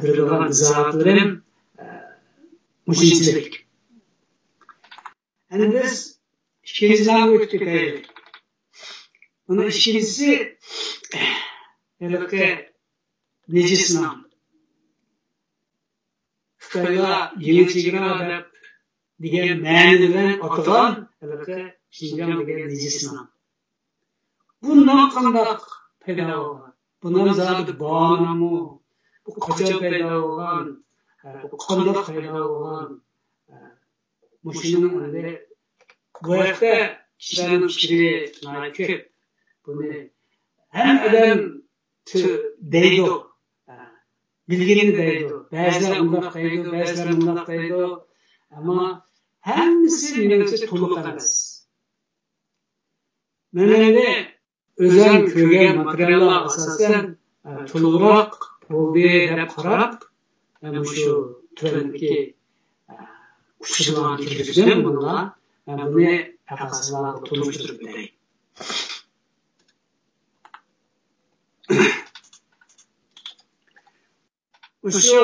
بېرىدىغان ئىزاھاتلىرىم، ئە، مۇشۇنچىلىك. ئەمدى بىز ئىككىنچى نامغا ئۆتۈپ كېتەيلى. بۇنىڭ ئىككىنچىسى ھېلىقى نىجىس نام. خىتايلار يېڭى چېگرا دەپ دېگەن مەنىدە بىلەن ئاتىغان ھېلىقى شىنجاڭ دېگەن نىجىس نام. بۇ نام قانداق پەيدا بولغان؟ بۇ نام زادى بار ناممۇ؟ بۇ قاچان پەيدا بولغان؟ بۇ قانداق پەيدا بولغان؟ مۇشۇنىڭ ئەمدى بۇ ھەقتە كىشىلەرنىڭ پىكرى ناھايىتى كۆپ. بۇنى ھەممە ئادەم تۈ-، دەيدۇ. بىلگىنىنى دەيدۇ. بەزىلەر ئۇنداق دەيدۇ، بەزىلەر مۇنداق دەيدۇ. ئەمما ھەممىسى مېنىڭچە تولۇق ئەمەس. مەن ئەمدى ئۆزۈم كۆرگەن ماتېرىياللارغا ئاساسەن، ئە، تولۇقراق بولدى دەپ قاراپ، مەن مۇشۇ تۆۋەندىكى، ئە، ئۇچۇرلارنى كىرگۈزدۈم بۇنىڭغا. مەن بۇنى پەقەت سىلەرگە تونۇشتۇرۇپ بېرەي. مۇشۇ،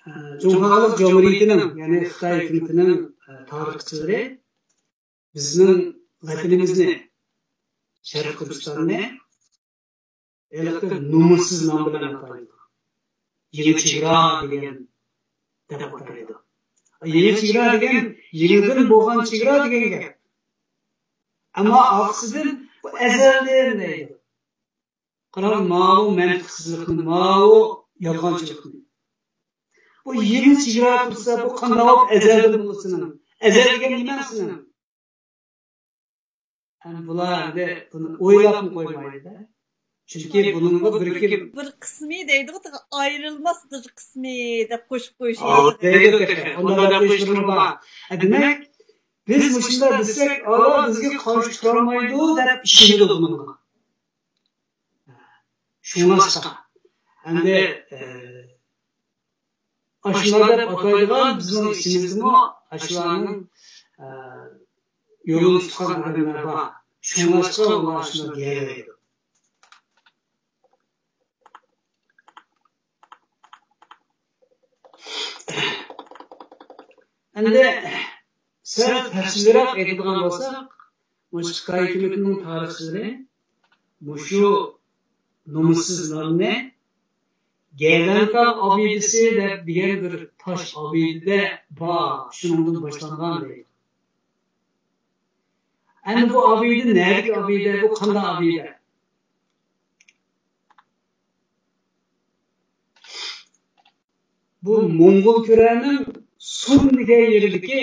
ئە، جۇڭخۇا خەلق جۇمھۇرىيىتىنىڭ، يەنى خىتاي ھۆكۈمىتىنىڭ، ئە، تارىخچىلىرى بىزنىڭ ۋەتىنىمىزنى، شەرقىي تۈركىستاننى ھېلىقى نومۇسسىز نام بىلەن ئاتايدۇ. يېڭى چېگرا دېگەن دەپ ئاتايدۇ. يېڭى چېگرا دېگەن يېڭىدىن بولغان چېگرا دېگەن گەپ. ئەمما ئارقىسىدىن بۇ ئەزەلدىن دەيدۇ. قاراڭ، ماۋۇ مەنتىقسىزلىقنى، ماۋۇ يالغانچىلىقنى. بۇ يېڭى چېگرا تۇرسا، بۇ قانداق بولۇپ ئەزەلدىن بولسۇن؟ ئەزەل دېگەن نېمە سېنىڭ؟ ئەمدى بۇلار ئەمدى بۇنى ئويلاپمۇ قويمايدۇ. چۈنكى بۇنىڭغا بىر كىم بىر قىسمى دەيدىغۇ، تېخى ئايرىلماس بىر قىسمى دەپ قوشۇپ قويۇش. ئاۋۇ دەيدۇ تېخى. ئۇنداق دەپ قويۇشلىرىمۇ بار. ئە، دېمەك، بىز مۇشۇنداق دېسەك، ئۇلار بىزگە قارشى تۇرالمايدۇ دەپ ئىشىنىدۇ بۇنىڭغا. شۇڭلاشقا، ئەمدى، ئە، ئاشۇلار دەپ ئاتايدىغان بىزنىڭ ئىچىمىزدىمۇ ئاشۇلارنىڭ، ئە، يولىنى تۇتقان ئادەملەر بار. شۇڭلاشقا ئۇلار شۇنداق دېيەلەيدۇ. ئەمدى سەل تەپسىلىيراق ئېيتىدىغان بولساق، مۇشۇ خىتاي ھۆكۈمىتىنىڭ تارىخچىلىرى مۇشۇ نومۇسسىزلارنى گەدەنتاغ ئابىدىسى دەپ دېگەن بىر تاش ئابىدىدە بار، شۇنىڭدىن باشلانغان دەيدۇ. ئەمدى بۇ ئابىدە نەدىكى ئابىدە، بۇ قانداق ئابىدە؟ بۇ موڭغۇل كۈرەنىڭ سۇن دېگەن يېرىدىكى،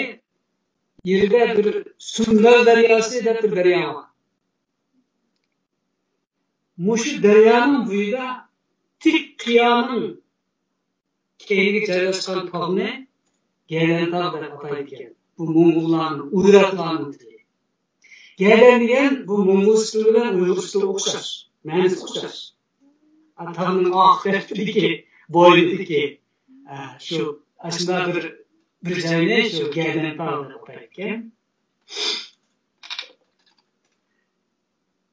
يېرىدە بىر سۇندەل دەرياسى دەپ بىر دەريا بار. مۇشۇ دەريانىڭ بويىدا تىك قىيانىڭ كەينىگە جايلاشقان تاغنى گەدەنتاغ دەپ ئاتايدىكەن. بۇ موڭغۇللارنىڭ، ئۇيراتلارنىڭ تىلى. گەدەن دېگەن بۇ موڭغۇلچە تىل بىلەن ئۇيغۇرچە تىل ئوخشاش، مەنىسى ئوخشاش. ئا، تاغنىڭ ئارقا تەرىپىدىكى، بوينىدىكى، ئا، شۇ، ئاشۇنداق بىر، بىر جاينى شۇ گەدەنتاغ دەپ ئاتايدىكەن.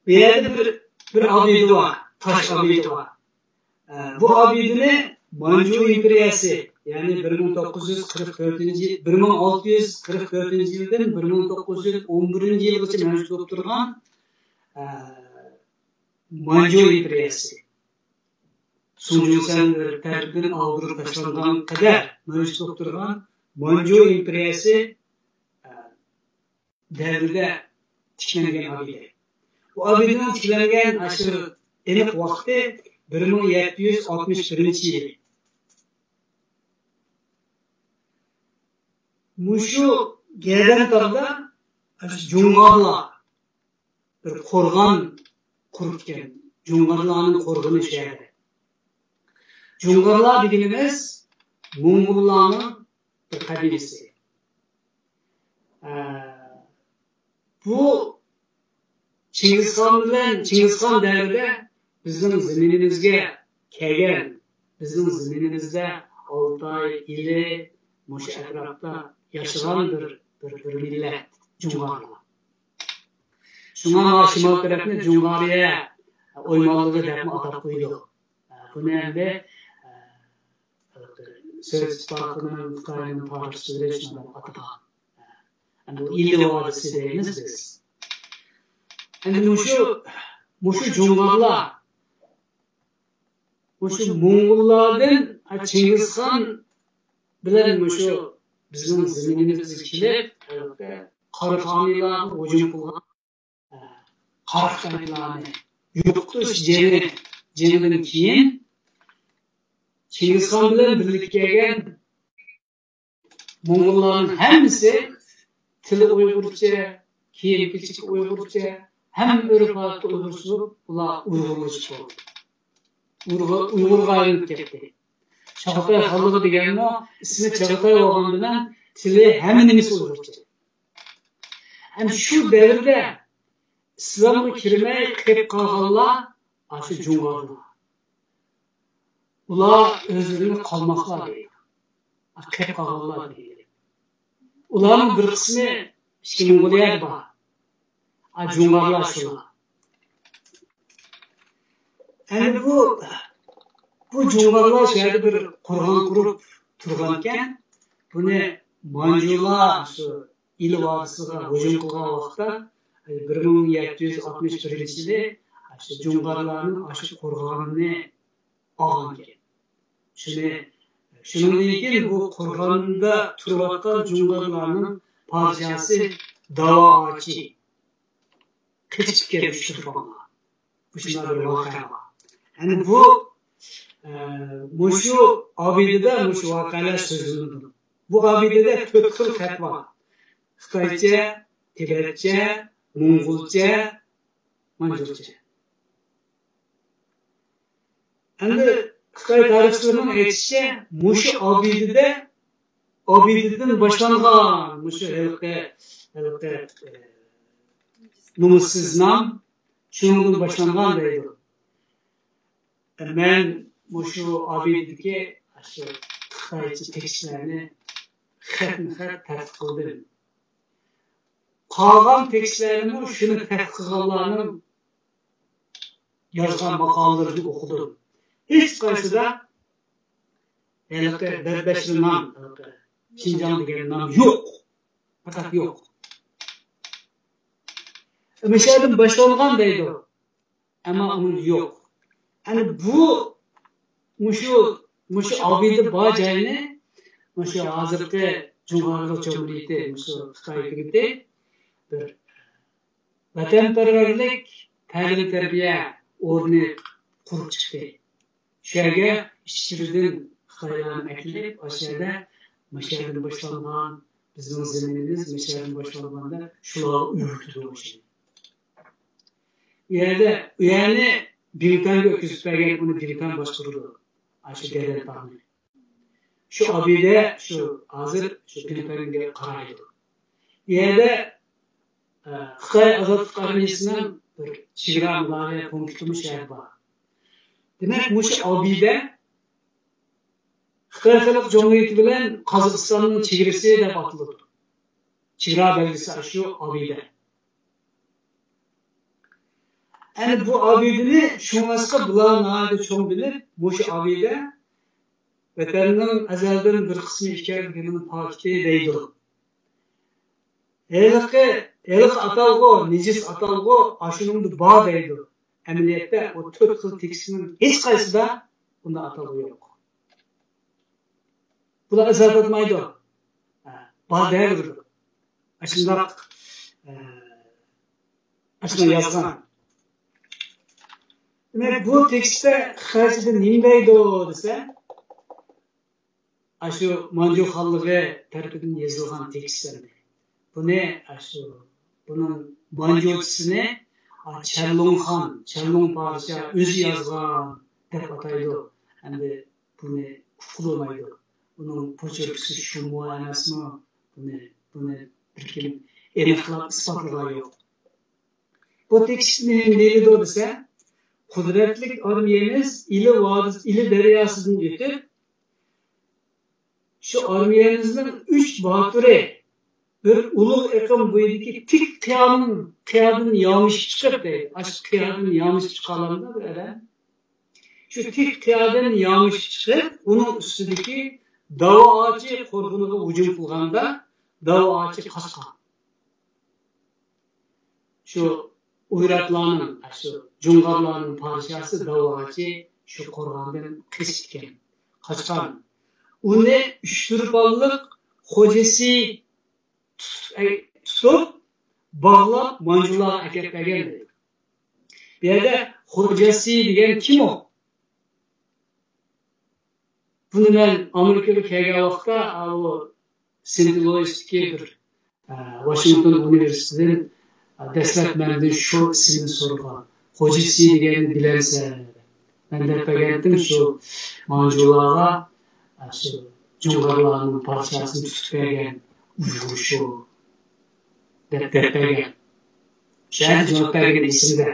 بۇ يەردە بىر، بىر ئابىدە بار، تاش ئابىدە بار. ئە، بۇ ئابىدىنى مانجۇ ئىمپېرىيەسى، يەنى بىر مىڭ توققۇز يۈز قىرىق تۆتىنچى، بىر مىڭ ئالتە يۈز قىرىق تۆتىنچى يىلدىن بىر مىڭ توققۇز يۈز ئون بىرىنچى يىلغىچە مەۋجۇت بولۇپ تۇرغان، ئە، مانجۇ ئىمپېرىيەسى. سۇڭجۇسەن تەرىپىدىن ئاغدۇرۇپ تاشلانغان قەدەر مەۋجۇت بولۇپ تۇرغان مانجۇ ئىمپېرىيەسى، ئە، دەۋرىدە تىكلەنگەن ئابىدە. بۇ ئابىدىنىڭ تىكلەنگەن ئاشۇ ئېنىق ۋاقتى بىر مىڭ يەتتە يۈز ئاتمىش بىرىنچى يىل. مۇشۇ گەدەنتاغدا ئاشۇ جۇڭغارلار بىر قورغان قۇرۇپتىكەن. جۇڭغارلارنىڭ قورغىنى شۇ يەردە. جۇڭغارلار دېگىنىمىز موڭغۇللارنىڭ بىر قەبىلىسى. ئە، بۇ چىڭگىزخان بىلەن، چىڭگىزخان دەۋرىدە بىزنىڭ زېمىنىمىزگە كەلگەن، بىزنىڭ زېمىنىمىزدە ئالتاي، ئىلى، مۇشۇ ئەتراپتا ياشىغان بىر، بىر، بىر مىللەت جۇڭغارلار. شۇڭا شىمال تەرەپنى جۇڭغارىيە ئويمانلىقى دەپمۇ ئاتاپ قويىدۇ. بۇنى ئەمدى، ئە، سوۋېت ئىتتىپاقىنىڭ، خىتاينىڭ تارىخچىلىرى شۇنداق ئاتىغان. ئەمدى ئىلى ۋادىسى دەيمىز بىز. ئەمدى مۇشۇ، مۇشۇ جۇڭغارلار، مۇشۇ موڭغۇللاردىن، ئە، چىڭگىزخان بىلەن مۇشۇ بىزنىڭ زېمىنىمىزگە كېلىپ، قاراخانىيلارغا ھۇجۇم قىلغان، قاراخانىيلارنى يوقىتىش جېڭى، جېڭىدىن كېيىن چىڭگىزخان بىلەن بىرلىككە كەلگەن موڭغۇللارنىڭ ھەممىسى تىلى ئۇيغۇرچە، كىيىم-كېچىكى ئۇيغۇرچە، ھەممە ئۆرپ-ئادىتى ئۇيغۇرچە بولۇپ، ئۇلار ئۇيغۇرلىشىپ بولدى. ئۇيغۇر، ئۇيغۇرغا ئايلىنىپ كەتتى. چاغاتاي خانلىقى دېگەنمۇ ئىسمى چاغاتاي بولغان بىلەن تىلى، ھەممە نېمىسى ئۇيغۇرچە. ھەم شۇ دەۋردە ئىسلامغا كىرمەي قېلىپ قالغانلار ئاشۇ جۇڭغارلار. ئۇلار ئۆزلىرىنى قالماقلار دەيدۇ. قېلىپ قالغانلار دەيدۇ. ئۇلارنىڭ بىر قىسمى ئىچكى موڭغۇلىيەدە بار. ئا، جۇڭغارلار شۇلار. ئەمدى بۇ، بۇ جۇڭغارلار شۇ يەردە بىر قورغان قۇرۇپ تۇرغانىكەن. بۇنى مانجۇلار شۇ ئىلى ۋادىسىغا ھۇجۇم قىلغان ۋاقىتتا، بىر مىڭ يەتتە يۈز ئاتمىش بىرىنچى يىلى شۇ جۇڭغارلارنىڭ ئاشۇ قورغانىنى ئالغانىكەن. شۇنى، شۇنىڭدىن كېيىن بۇ قورغاندا تۇرۇۋاتقان جۇڭغارلارنىڭ پادىشاھسى داۋاچى قېچىپ كەتكەن ئۇچ تۇرپانغا. مۇشۇنداق بىر ۋەقە بار. يەنى بۇ، ئە، مۇشۇ ئابىدىدە مۇشۇ ۋەقەلەر سۆزلىنىدۇ. بۇ ئابىدىدە تۆت خىل خەت بار. خىتايچە، تىبەتچە، موڭغۇلچە، مانجۇلچە. ئەمدى خىتاي تارىخچىلىرىنىڭ ئېيتىشىچە، مۇشۇ ئابىدىدە ئابىدىدىن باشلانغان مۇشۇ ھېلىقى، ھېلىقى، ئە، نومۇسسىز نام شۇنىڭدىن باشلانغان دەيدۇ. مەن مۇشۇ ئابىدىدىكى شۇ خىتايچە تېكىستلەرنى خەتمۇ خەت تەتقىق قىلدىم. قالغان تېكىستلەرنىمۇ شۇنى تەتقىق قىلغانلارنىڭ يازغان ماقالىلىرىنى ئوقۇدۇم. ھېچقايسىدا ھېلىقى بەربەشىر نام، ھېلىقى شىنجاڭ دېگەن نام يوق. پەقەت يوق. مىشەدىن باشلانغان دەيدۇ. ئەمما ئۇنىڭ يوق. يەنى بۇ، مۇشۇ، مۇشۇ ئابىدە بار جاينى، مۇشۇ ھازىرقى جۇڭغارلىق جۇمھۇرىيىتى، مۇشۇ خىتاي ھۆكۈمىتى بىر ۋەتەنپەرۋەرلىك تەلىم-تەربىيە ئورنى قۇرۇپ چىقتى. شۇ يەرگە ئىچكىرىدىن خىتايلارنى ئەكېلىپ، ئاشۇ يەردە، مۇشۇ يەردىن باشلانغان، بىزنىڭ زېمىنىمىز مۇشۇ يەردىن باشلانغان دەپ شۇلارغا ئۆگىتىدۇ ئاشۇنى. ئۇ يەردە، ئۇ يەرنى بىڭتۈەنگە ئۆتكۈزۈپ بەرگەن، ئۇنى بىڭتۈەن باشقۇرىدۇ. ئاشۇ گەدەن تاغنى. شۇ ئابىدە، شۇ ھازىر شۇ بىڭتۈەنگە قارايدۇ. ئۇ يەردە، ئە، خىتاي ئازادلىق ئارمىيەسىنىڭ بىر چېگرا مۇداپىئە پونكىتىمۇ شۇ يەردە بار. دېمەك، مۇشۇ ئابىدە خىتاي خەلق جۇمھۇرىيىتى بىلەن قازاقىستاننىڭ چېگرىسى دەپ ئاتىلىدۇ. چېگرا بەلگىسى ئاشۇ ئابىدە. ئەنە بۇ ئابىدىنى شۇڭلاشقا بۇلار ناھايىتى چوڭ بىلىپ، مۇشۇ ئابىدە ۋەتەننىڭ ئەزەلدىن بىر قىسمى ئىكەنلىكىنىڭ پاكىتى دەيدۇ. ھېلىقى، ھېلىقى ئاتالغۇ، نىجىس ئاتالغۇ ئاشۇنىڭدا بار دەيدۇ. ئەمەلىيەتتە ئۇ تۆت خىل تېكىستنىڭ ھېچقايسىدا بۇنداق ئاتالغۇ يوق. بۇلار ئىزاھات ئاتمايدۇ. ھە، بار دەۋېرىدۇ. ئاشۇنداق، ئە، ئاشۇنداق يازغان. دېمەك، بۇ تېكىستتە خەنزۇچە نېمە دەيدۇ دېسە، ئاشۇ مانجۇ خانلىقى تەرىپىدىن يېزىلغان تېكىست ئەمدى. بۇنى ئاشۇ، بۇنىڭ مانجۇچىسىنى، ئا، چەنلۇڭ خان، چەنلۇڭ پادىشاھ ئۆزى يازغان دەپ ئاتايدۇ. ئەمدى بۇنى ئۇققىلى بولمايدۇ. بۇنىڭ پوچېركىسى شۇمۇ ئەمەسمۇ؟ بۇنى، بۇنى بىر كىم ئېنىقلاپ ئىسپاتلىغان يوق. بۇ تېكىست نېمە دېيىلىدۇ دېسە، قۇدرەتلىك ئارمىيەمىز ئىلى ۋادىسى، ئىلى دەرياسىدىن ئۆتۈپ، شۇ ئارمىيەمىزنىڭ ئۈچ باتۇرى بىر ئۇلۇغ ئېقىن بويىدىكى تىك قىيانىڭ، قىيادىن يامىشىپ چىقىپ دەيدۇ. ئاشۇ قىيادىن يامىشىپ چىقالامدۇ بىر ئادەم؟ شۇ تىك قىيادىن يامىشىپ چىقىپ، ئۇنىڭ ئۈستىدىكى داۋا ئاچى قورغىنىغا ھۇجۇم قىلغاندا، داۋا ئاچى قاچقان. شۇ ئويراتلارنىڭ، شۇ جۇڭغارلارنىڭ پادىشاھى داۋا ئاچى شۇ قورغاندىن قېچىپتىكەن، قاچقان. ئۇنى ئۈچ تۇرپانلىق خوجىسى تۇتۇپ، تۇتۇپ، باغلاپ، مانجۇلارغا ئەكەپ بەرگەن دەيدۇ. بۇ يەردە خوجىسى دېگەن كىم ئۇ؟ بۇنى مەن ئامېرىكىغا كەلگەن ۋاقىتتا، ئاۋۇ سېنت لوئىستىكى بىر، ئە، ۋاشىنگتون ئۇنىۋېرسىتېتىدىن، ئە، دەسلەپ مەندىن شۇ ئىسىمنى سورىغان. خوجىسى دېگەننى بىلەمسەن؟ مەن دەپ بەرگەنتىم شۇ مانجۇلارغا، ئە، شۇ جۇڭغارلارنىڭ پادىشاھىنى تۇتۇپ بەرگەن ئۇيغۇر شۇ دەپ، دەپ بەرگەن. شۇ يەردە جاۋاب بەرگىنى ئېسىمدە.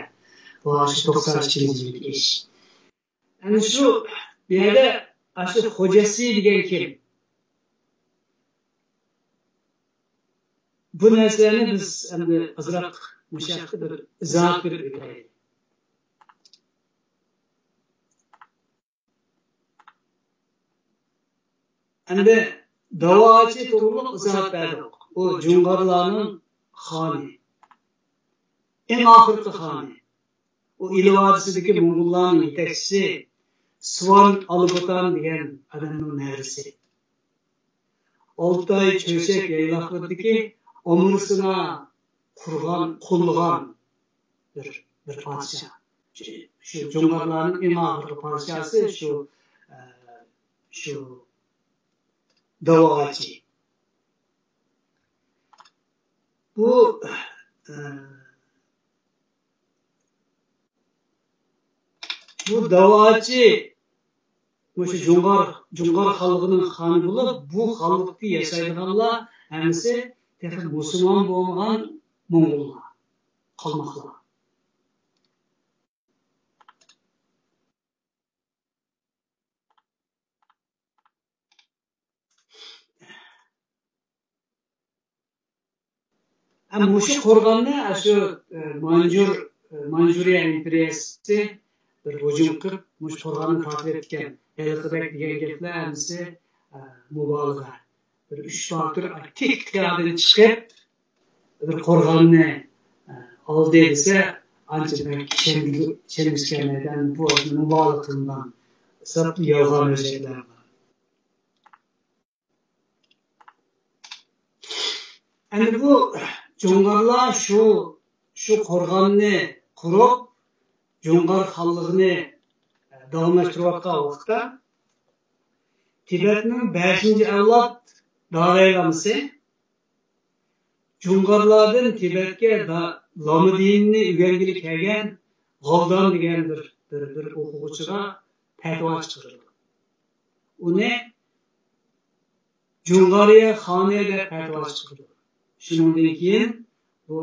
بۇ شۇ توقسان ئىككىنچى يىلدىكى ئىش. ئەنە شۇ، بۇ يەردە ئاشۇ خوجىسى دېگەن كىم؟ بۇ نەرسىلەرنى بىز ئەمدى ئازراق مۇشۇ ھەقتە بىر ئىزاھات بېرىپ ئۆتەيلى. ئەمدى داۋا ئاچى توغرۇلۇق ئىزاھات بەردۇق. ئۇ جۇڭغارلارنىڭ خانى. ئەڭ ئاخىرقى خانى. ئۇ ئىلى ۋادىسىدىكى موڭغۇللارنىڭ يېتەكچىسى سۇۋان ئالىبوتان دېگەن ئادەمنىڭ نەۋرىسى. ئالتاي چۆچەك يايلاقلىرىدىكى ئامۇرسىنا قۇرغان، قوللىغان بىر، بىر پادىشاھ. شۇ، شۇ جۇڭغارلارنىڭ ئەڭ ئاخىرقى پادىشاھى شۇ، ئە، شۇ داۋا ئاچى. بۇ، ئە، بۇ داۋا ئاچى مۇشۇ جۇڭغار، جۇڭغار خانلىقىنىڭ خانى بولۇپ، بۇ خانلىقتا ياشايدىغانلار ھەممىسى تېخى مۇسۇلمان بولمىغان موڭغۇللار، قالماقلار. ھەم مۇشۇ قورغاننى شۇ، ئە، مانجۇر، ئە، مانجۇرىيە ئىمپېرىيەسى بىر ھۇجۇم قىلىپ، مۇشۇ قورغاننى تارتىۋەتكەن. ھېلىقىدەك دېگەن گەپلەر ھەممىسى، ئە، مۇبالىغە. بىر ئۈچ باتۇر تىك قىيادىن چىقىپ، بىر قورغاننى، ئە، ئالدى دېسە، ئانچە بەك ئىشەنگۈ-، ئىشەنگۈسى كەلمەيدۇ. بۇ مۇبالىغە قىلىنغان، سەل يالغان ھۆججەتلەر بار. ئەمدى بۇ جۇڭغارلار شۇ، شۇ قورغاننى قۇرۇپ، جۇڭغار خانلىقىنى داۋاملاشتۇرۇۋاتقان ۋاقىتتا، تىبەتنىڭ بەشىنچى ئەۋلاد دالاي لامىسى جۇڭغارلاردىن تىبەتكە دا-، لاما دىنىنى ئۆگەنگىلى كەلگەن غالدان دېگەن بىر، بىر، بىر ئوقۇغۇچىغا پەتىۋا چىقىرىدۇ. ئۇنى جۇڭغارىيە خانى دەپ پەتىۋا چىقىرىدۇ. شۇنىڭدىن كېيىن بۇ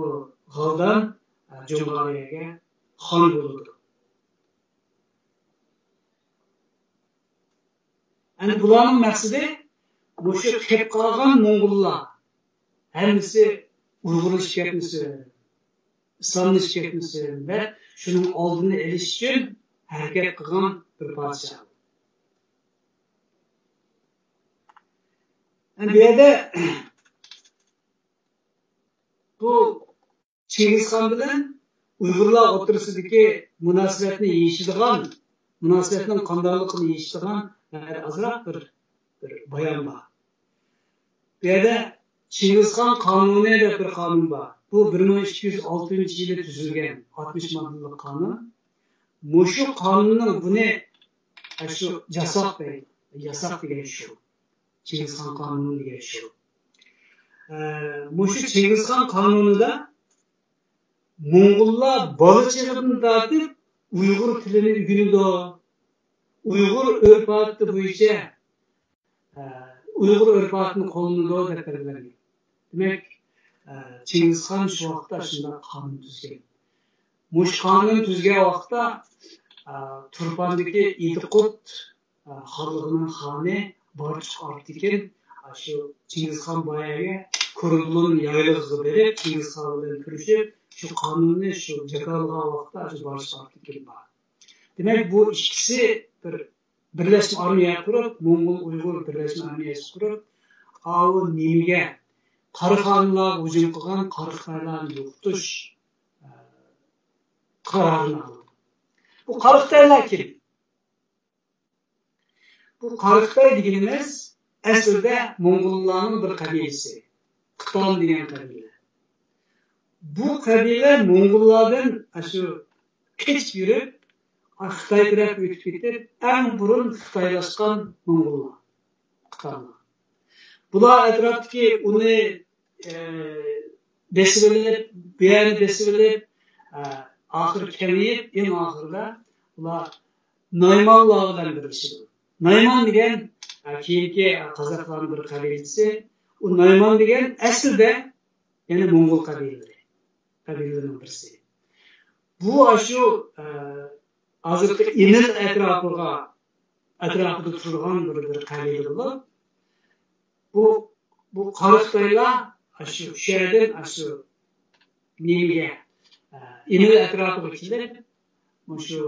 غالدان، ئە، جۇڭغارىيەگە خان بولىدۇ. ئەنە بۇلارنىڭ مەقسىتى مۇشۇ قېلىپ قالغان موڭغۇللار ھەممىسى ئۇيغۇرلىشىپ كەتمىسۇن، ئىسلاملىشىپ كەتمىسۇن دەپ شۇنىڭ ئالدىنى ئېلىش ئۈچۈن ھەرىكەت قىلغان بىر پادىشاھ. ئەنە بۇ يەردە بۇ چىڭگىزخان بىلەن ئۇيغۇرلار ئوتتۇرىسىدىكى مۇناسىۋەتنى يېشىدىغان، مۇناسىۋەتنىڭ قانداقلىقىنى يېشىدىغان بىر ئازراق بىر، بىر بايان بار. بۇ يەردە چىڭگىزخان قانۇنى دەپ بىر قانۇن بار. بۇ بىر مىڭ ئىككى يۈز ئالتىنچى يىلى تۈزۈلگەن، ئاتمىش ماددىلىق قانۇن. مۇشۇ قانۇننىڭ بۇنى، ئە، شۇ جاساق دەيدۇ. ياساق دېگەن شۇ. چىڭگىزخان قانۇنى دېگەن شۇ. ئە، مۇشۇ چىڭگىزخان قانۇنىدا موڭغۇللار بالا چېغىدىن تارتىپ ئۇيغۇر تىلىنى ئۆگىنىدۇ، ئۇيغۇر ئۆرپ-ئادىتى بويىچە، ئە، ئۇيغۇر ئۆرپ-ئادىتىنى قوللىنىدۇ دەپ بەلگىلەنگەن. دېمەك، ئە، چىڭگىزخان شۇ ۋاقىتتا شۇنداق قانۇن تۈزگەن. مۇشۇ قانۇن تۈزگەن ۋاقىتتا، ئە، تۇرپاندىكى ئىدىقۇت، ئە، خانلىقىنىڭ خانى بارچۇق ئارتىكىن، ئە، شۇ چىڭگىزخان باياگە كۇرۇدۇلۇن يايلىقىغا بېرىپ، چىڭگىزخان بىلەن كۆرۈشۈپ، شۇ قانۇننى شۇ جاكارلىغان ۋاقىتتا شۇ بارچۇق ئارتىكىن بار. دېمەك، بۇ ئىككىسى بىر بىرلەشمە ئارمىيە قۇرۇپ، موڭغۇل ئۇيغۇر بىرلەشمە ئارمىيەسى قۇرۇپ، ئاۋۇ نېمىگە، قاراخانلارغا ھۇجۇم قىلغان قاراخانلارنى يوقىتىش، ئە، قارارىنى ئالدى. بۇ قاراخانلار كىم؟ بۇ قاراخىتاي دېگىنىمىز ئەسلىدە موڭغۇللارنىڭ بىر قەبىلىسى، قىتان دېگەن قەبىلە. بۇ قەبىلە موڭغۇللاردىن ئاشۇ قېچىپ يۈرۈپ، خىتاي تەرەپكە ئۆتۈپ كېتىپ، ئەڭ بۇرۇن خىتايلاشقان موڭغۇللار، قىتانلار. بۇلار ئەتراپتىكى ئۇنى، ئە، بېسىۋېلىپ، بۇ يەرنى بېسىۋېلىپ، ئە، ئاخىرى كېڭىيىپ، ئەڭ ئاخىرىدا ئۇلار نايمانلار بىلەن بىرلىشىدۇ. نايمان دېگەن، ئە، كېيىنكى، ئە، قازاقلارنىڭ بىر قەبىلىسى. ئۇ نايمان دېگەن ئەسلىدە يەنە موڭغۇل قەبىلىلىرى، قەبىلىلىرىنىڭ بىرسى. بۇ ئاشۇ، ئە، ھازىرقى ئىمىن ئەتراپىغا، ئەتراپىدا تۇرىدىغان بىر، بىر قەبىلە بولۇپ، بۇ، بۇ قاراخىتايلار ئاشۇ، شۇ يەردىن ئاشۇ نېمىگە، ئە، ئىمىن ئەتراپىغا كېلىپ، مۇشۇ،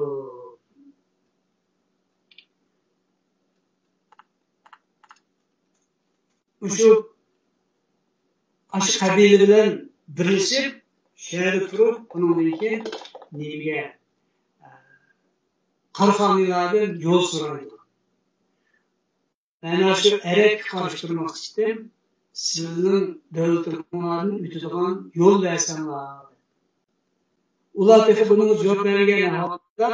مۇشۇ، ئاشۇ قەبىلە بىلەن بىرلىشىپ، شۇ يەردە تۇرۇپ، ئۇنىڭدىن كېيىن نېمىگە، ئە، قاراخانىيلاردىن يول سورايدۇ. مەن شۇ ئەرەبكە قارشى تۇرماقچى ئىدىم، سىلەرنىڭ دۆلىتىڭلاردىن ئۆتىدىغان يول بەرسەڭلار. ئۇلار تېخى بۇنىڭغا جاۋاب بەرمىگەن ھالدا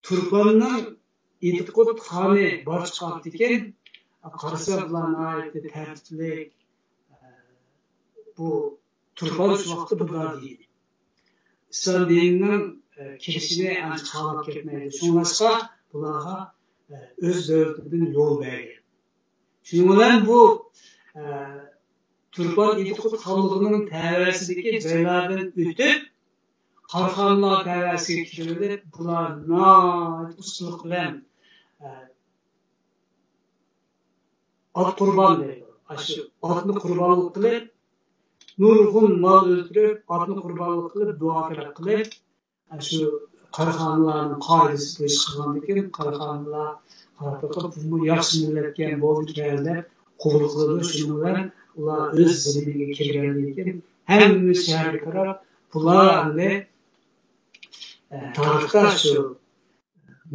تۇرپاننىڭ ئىدىقۇت خانى بارچۇق ئاپتىكىن، قارىسا بۇلار ناھايىتى تەرتىپلىك، بۇ تۇرپان شۇ ۋاقىتتا بۇنداق دېگەن. ئىسلام دىنىنىڭ، ئە، كىرىشىنى ئانچە خالاپ كەتمەيدۇ. شۇڭلاشقا بۇلارغا، ئۆز دۆلىتىدىن يول بەرگەن. شۇنىڭ بىلەن بۇ، ئە، تۇرپان ئىدىقۇت خانلىقىنىڭ تەۋەسىدىكى جايلاردىن ئۆتۈپ، قاراخانلار تەۋەسىگە كىرىۋېلىپ، بۇلار ناھايىتى ئۇستىلىق بىلەن، ئە، ئات قۇربان دەيدۇ. ئاشۇ ئاتنى قۇربانلىق قىلىپ، نۇرغۇن مال ئۆلتۈرۈپ، ئاتنى قۇربانلىق قىلىپ، دۇئا تەلەپ قىلىپ، ئاشۇ قاراخانلارنىڭ قائىدىسى بويىچە قىلغاندىكىن، قاراخانلار قاراپ بېقىپ، بۇمۇ ياخشى مىللەتكەن، بولىدىكەن دەپ قوبۇل قىلىدۇ. شۇنىڭ بىلەن ئۇلار ئۆز زېمىنىگە كىرگەندىن كېيىن، ھەممە شەھەرگە تاراپ، بۇلار ئەمدى، ئە، تارىختا شۇ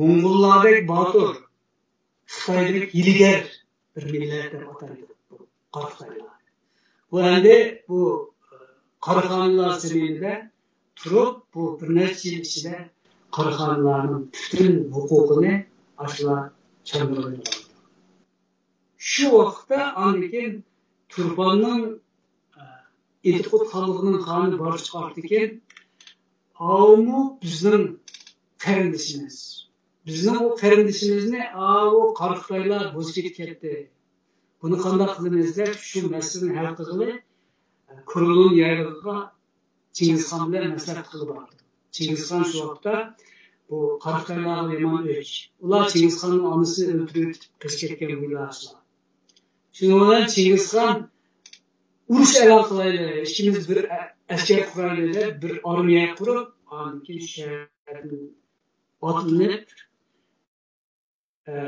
موڭغۇللاردەك باتۇر، خىتايدەك ھىيلىگەر بىر مىللەت دەپ ئاتايدۇ بۇ قاراخانلار. بۇ ئەمدى بۇ قاراخانلار زېمىنىدە تۇرۇپ، بۇ بىر نەچچە يىل ئىچىدە قاراخانلارنىڭ پۈتۈن ھوقۇقىنى ئاشۇلار چاندۇرۇۋېلىۋالدى. شۇ ۋاقىتتا ئاندىن كېيىن تۇرپاننىڭ، ئە، ئىدىقۇت خانلىقىنىڭ خانى بارچۇق ئاپتىكىن، ئاۋۇمۇ بىزنىڭ قېرىندىشىمىز. بىزنىڭ ئۇ قېرىندىشىمىزنى ئاۋۇ قاراخىتايلار بوزۇپ كېتىپ كەتتى. بۇنى قانداق قىلىمىز دەپ شۇ مەسىلىنى ھەل قىلغىلى، ئە، كۇرۇلۇن يايلىقىغا چىڭگىزخان بىلەن مەسلىھەت قىلىپ باردى. چىڭگىزخان شۇ ۋاقىتتا بۇ قاراخىتايلارغا يامان ئۆچ. ئۇلار چىڭگىزخاننىڭ ئانىسىنى ئۆلتۈرۈپ قېچىپ كەتكەن بۇ ئىلاچلار. شۇنىڭ بىلەن چىڭگىزخان ئۇرۇش ئېلان قىلايلى، ئىككىمىز بىر ئە-، ئەسكەر قۇرايلى دەپ بىر ئارمىيە قۇرۇپ، ئاندىن كېيىن شەھەردىن ئاتلىنىپ، ئە،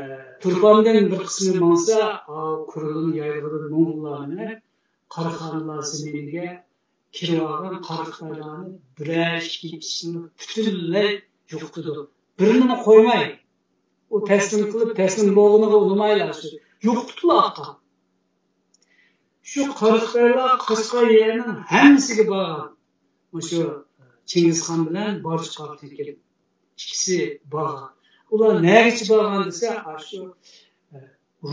تۇرپاندىن بىر قىسمى ماڭسا، ئا، كۇرۇلۇن يايلىقىدىن موڭغۇللار مېڭىپ، قاراخانلار زېمىنىگە كىرىۋالغان قاراخانلارنى بىرەر ئىككى كىشىنى پۈتۈنلەي يوقىتىدۇ. بىرىنىمۇ قويماي، ئۇ تەسلىم قىلىپ، تەسلىم بولغىنىغا ئۇنىمايلا، شۇ يوقىتىپلا ئاتقان. شۇ قاراخانلار قاچقان يەرنىڭ ھەممىسىگە بارغان. مۇشۇ چىڭگىزخان بىلەن بارچۇق ئاپتىكىن ئىككىسى بارغان. ئۇلار نەگىچە بارغان دېسە، ئاشۇ، ئە،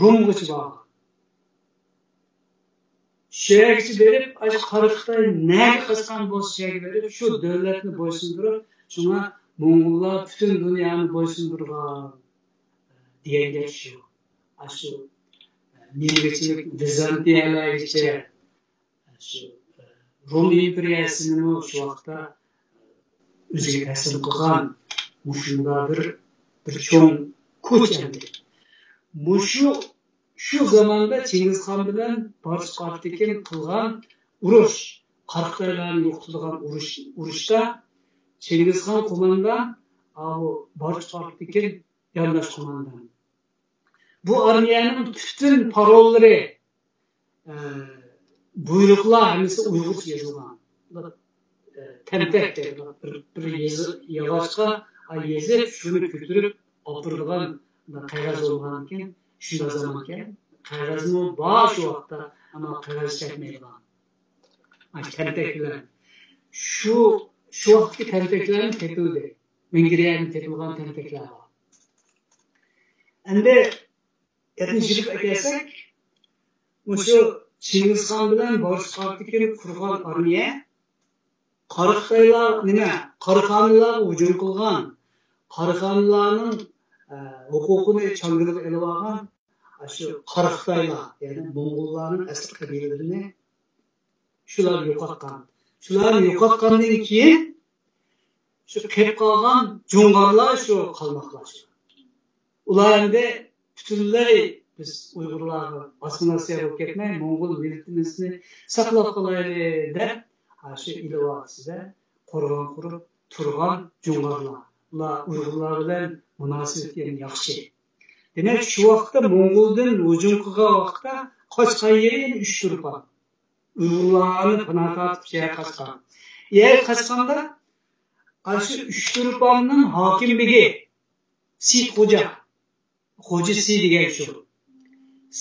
رومغىچە بارغان. شۇ يەرگىچە بېرىپ، ئاشۇ قارا خىتاي نەگە قاچقان بولسا، شۇ يەرگە بېرىپ، شۇ دۆلەتنى بويسۇندۇرۇپ، شۇڭا موڭغۇللار پۈتۈن دۇنيانى بويسۇندۇرغان دېگەن گەپ شۇ. ئاشۇ نېمىگىچىلىك، ۋىزانتىيەلەرگىچە، شۇ روم ئىمپېرىيەسىنىمۇ شۇ ۋاقىتتا ئۆزىگە تەسلىم قىلغان مۇشۇنداق بىر، بىر چوڭ كۈچ ئەمدى. مۇشۇ، شۇ زاماندا چىڭگىزخان بىلەن بارچۇق ئاپتىكىن قىلغان ئۇرۇش، قاراخىتايلارنى يوقىتىدىغان ئۇرۇش، ئۇرۇشتا چىڭگىزخان قوماندان، ئاۋۇ بارچۇق ئاپتىكىن يانداش قوماندان. بۇ ئارمىيەنىڭ پۈتۈن پاروللىرى، ئە، بۇيرۇقلار ھەممىسى ئۇيغۇرچە يېزىلغان. ئە، تەنتەك دەيدۇ. بىر، بىر يېزى، ياغاچقا، ئا، يېزىپ، شۇنى كۆتۈرۈپ ئاپىرىدىغان قەغەز بولغانكەن، شۇنداق زامانكەن. قەغەزمۇ بار شۇ ۋاقىتتا، ئەمما قەغەز چەكمەيدىغان. ئاشۇ تەنتەكلەر. شۇ، شۇ ۋاقىتتىكى تەنتەكلەرمۇ تېپىلدى. ۋېنگرىيەدىن تېپىلغان تەنتەكلەر بار. ئەمدى يەتمىش يىلغا ئەكەلسەك، مۇشۇ چىڭگىزخان بىلەن بارچۇق ئاپتىكىن قۇرغان ئارمىيە قاراخىتايلار نېمە، قاراخانىيلارغا ھۇجۇم قىلغان، قاراخانىيلارنىڭ، ئە، ھوقۇقىنى چاڭگىلىغا ئېلىۋالغان، شۇ قاراخىتايلار، يەنى موڭغۇللارنىڭ ئەسلى قەبىلىلىرىنى شۇلار يوقاتقان. شۇلارنى يوقاتقاندىن كېيىن، شۇ قېلىپ قالغان جۇڭغارلار شۇ قالماقلار شۇ. ئۇلار ئەمدى پۈتۈنلەي بىز ئۇيغۇرلارغا ئاسسىمىلياتسىيە بولۇپ كەتمەي، موڭغۇل مىللىتىمىزنى ساقلاپ قالايلى دەپ، ھە، شۇ ئىلى ۋادىسىدە قورغان قۇرۇپ تۇرغان جۇڭغارلار. ئۇلار ئۇيغۇرلار بىلەن مۇناسىۋىتى يەنە ياخشى. دېمەك، شۇ ۋاقىتتا موڭغۇلدىن ھۇجۇم قىلغان ۋاقىتتا قاچقان يېرى يەنە ئۈچ تۇرپان. ئۇيغۇرلارنى پانا تارتىپ شۇ يەرگە قاچقان. يەرگە قاچقاندا، ئاشۇ ئۈچ تۇرپاننىڭ ھاكىم بېگى سېيىت خوجا، خوجا سى دېگەن شۇ.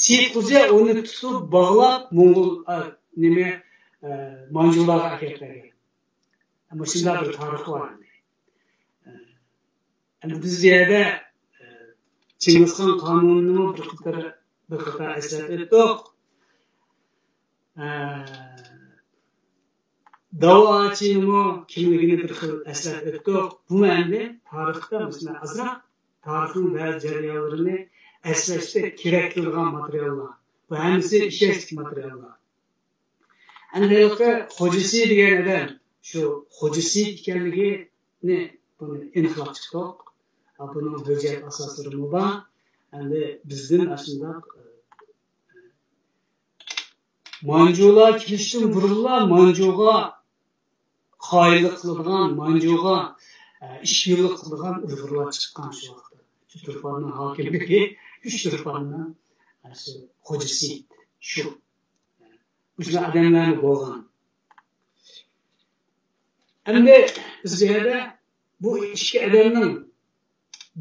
سېيىت خوجا ئۇنى تۇتۇپ باغلاپ، موڭغۇل، ئا، نېمە، ئە، مانجۇلارغا ئەكەپ بەرگەن. مۇشۇنداق بىر تارىخ بار ئەمدى. ئەمدى بىز بۇ يەردە، ئە، چىڭگىزخان قانۇنىنىمۇ بىر قاتار، بىر قاتار ئەسلەپ ئۆتتۇق. ئە، داۋا ئاچىنىمۇ كىملىكىنى بىر خىل ئەسلەپ ئۆتتۇق. بۇمۇ ئەمدى تارىختا مۇشۇنداق ئازراق تارىخنىڭ بەزى جەريانلىرىنى ئەسلەشتە كېرەك قىلىدىغان ماتېرىياللار. بۇ ھەممىسى ئىشەنچلىك ماتېرىياللار. ئەمدى ھېلىقى خوجىسى دېگەن ئادەم، شۇ خوجىسى ئىكەنلىكىنى، بۇنى ئېنىقلاپ چىقتۇق. بۇنىڭ ھۆججەت ئاساسلىرىمۇ بار. ئەمدى بىزدىن ئاشۇنداق، مانجۇلار كېلىشتىن بۇرۇنلا مانجۇغا قايىللىق قىلىدىغان، مانجۇغا، ئە، ئىشقىلىق قىلىدىغان ئۇيغۇرلار چىققان شۇ ۋاقىتتا. شۇ تۇرپاننىڭ ھاكىملىكى، ئۈچ تۇرپاننىڭ، ئە، شۇ خوجىسى شۇ. مۇشۇنداق ئادەملەرمۇ بولغان. ئەمدى بىز بۇ يەردە بۇ ئىككى ئادەمنىڭ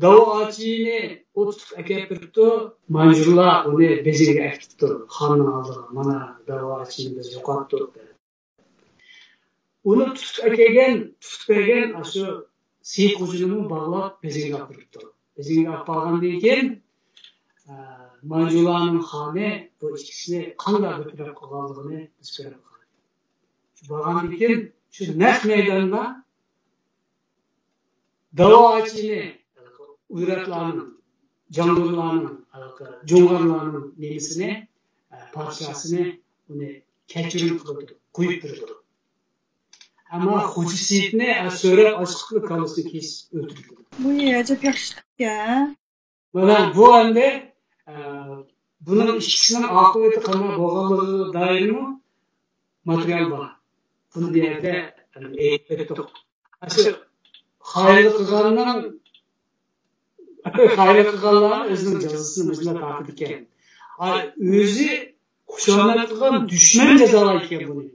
داۋا ئاچىنى ئۇ تۇتۇپ ئەكەپ بېرىپتۇ. مانجۇلار ئۇنى بېجىڭگە ئەكىتىپتۇ. خاننىڭ ئالدىغا، مانا داۋا ئاچىنى بىز يوقاتتۇق دەپ. ئۇنى تۇتۇپ ئەكەلگەن، تۇتۇپ بەرگەن ئاشۇ سېيىت خوجىنىمۇ باغلاپ بېجىڭگە ئاپىرىپتۇ. بېجىڭگە ئاپارغاندىن كېيىن، ئە، مانجۇلارنىڭ خانى بۇ ئىككىسىنى قانداق بىر تەرەپ قىلغانلىقىنى بىز كۆرۈپ قالدۇق. شۇ بارغاندىن كېيىن شۇ نەق مەيداندا داۋا ئاچىنى ئۇيراتلارنىڭ، جاڭگۇرلارنىڭ، جۇڭغارلارنىڭ نېمىسىنى، ئە، پادىشاسىنى ئۇنى كەچۈرۈم قىلىدۇ، قويۇپ بېرىدۇ. ئەمما خوجا سېيىتنى، ئە، سۆرەپ ئاچلىقلا كاللىسىنى كېسىپ ئۆلتۈرىدۇ. بۇ ئەجەب ياخشى ئىشكەن. مانا بۇ ئەمدى، ئە، بۇنىڭ ئىككىسىنىڭ ئاقىۋىتى قانداق بولغانلىقىغا دائىرمۇ ماتېرىيال بار. بۇنى بۇ يەردە، ئە، ئېيتىپ ئۆتتۇق. ئاشۇ خايىل قىلغاننىڭ، خايىل قىلغانلار ئۆزىنىڭ جازاسىنى مۇشۇنداق تارتىدىكەن. ئاي، ئۆزى خۇشامەت قىلغان دۈشمەن جازالايدىكەن بۇنى.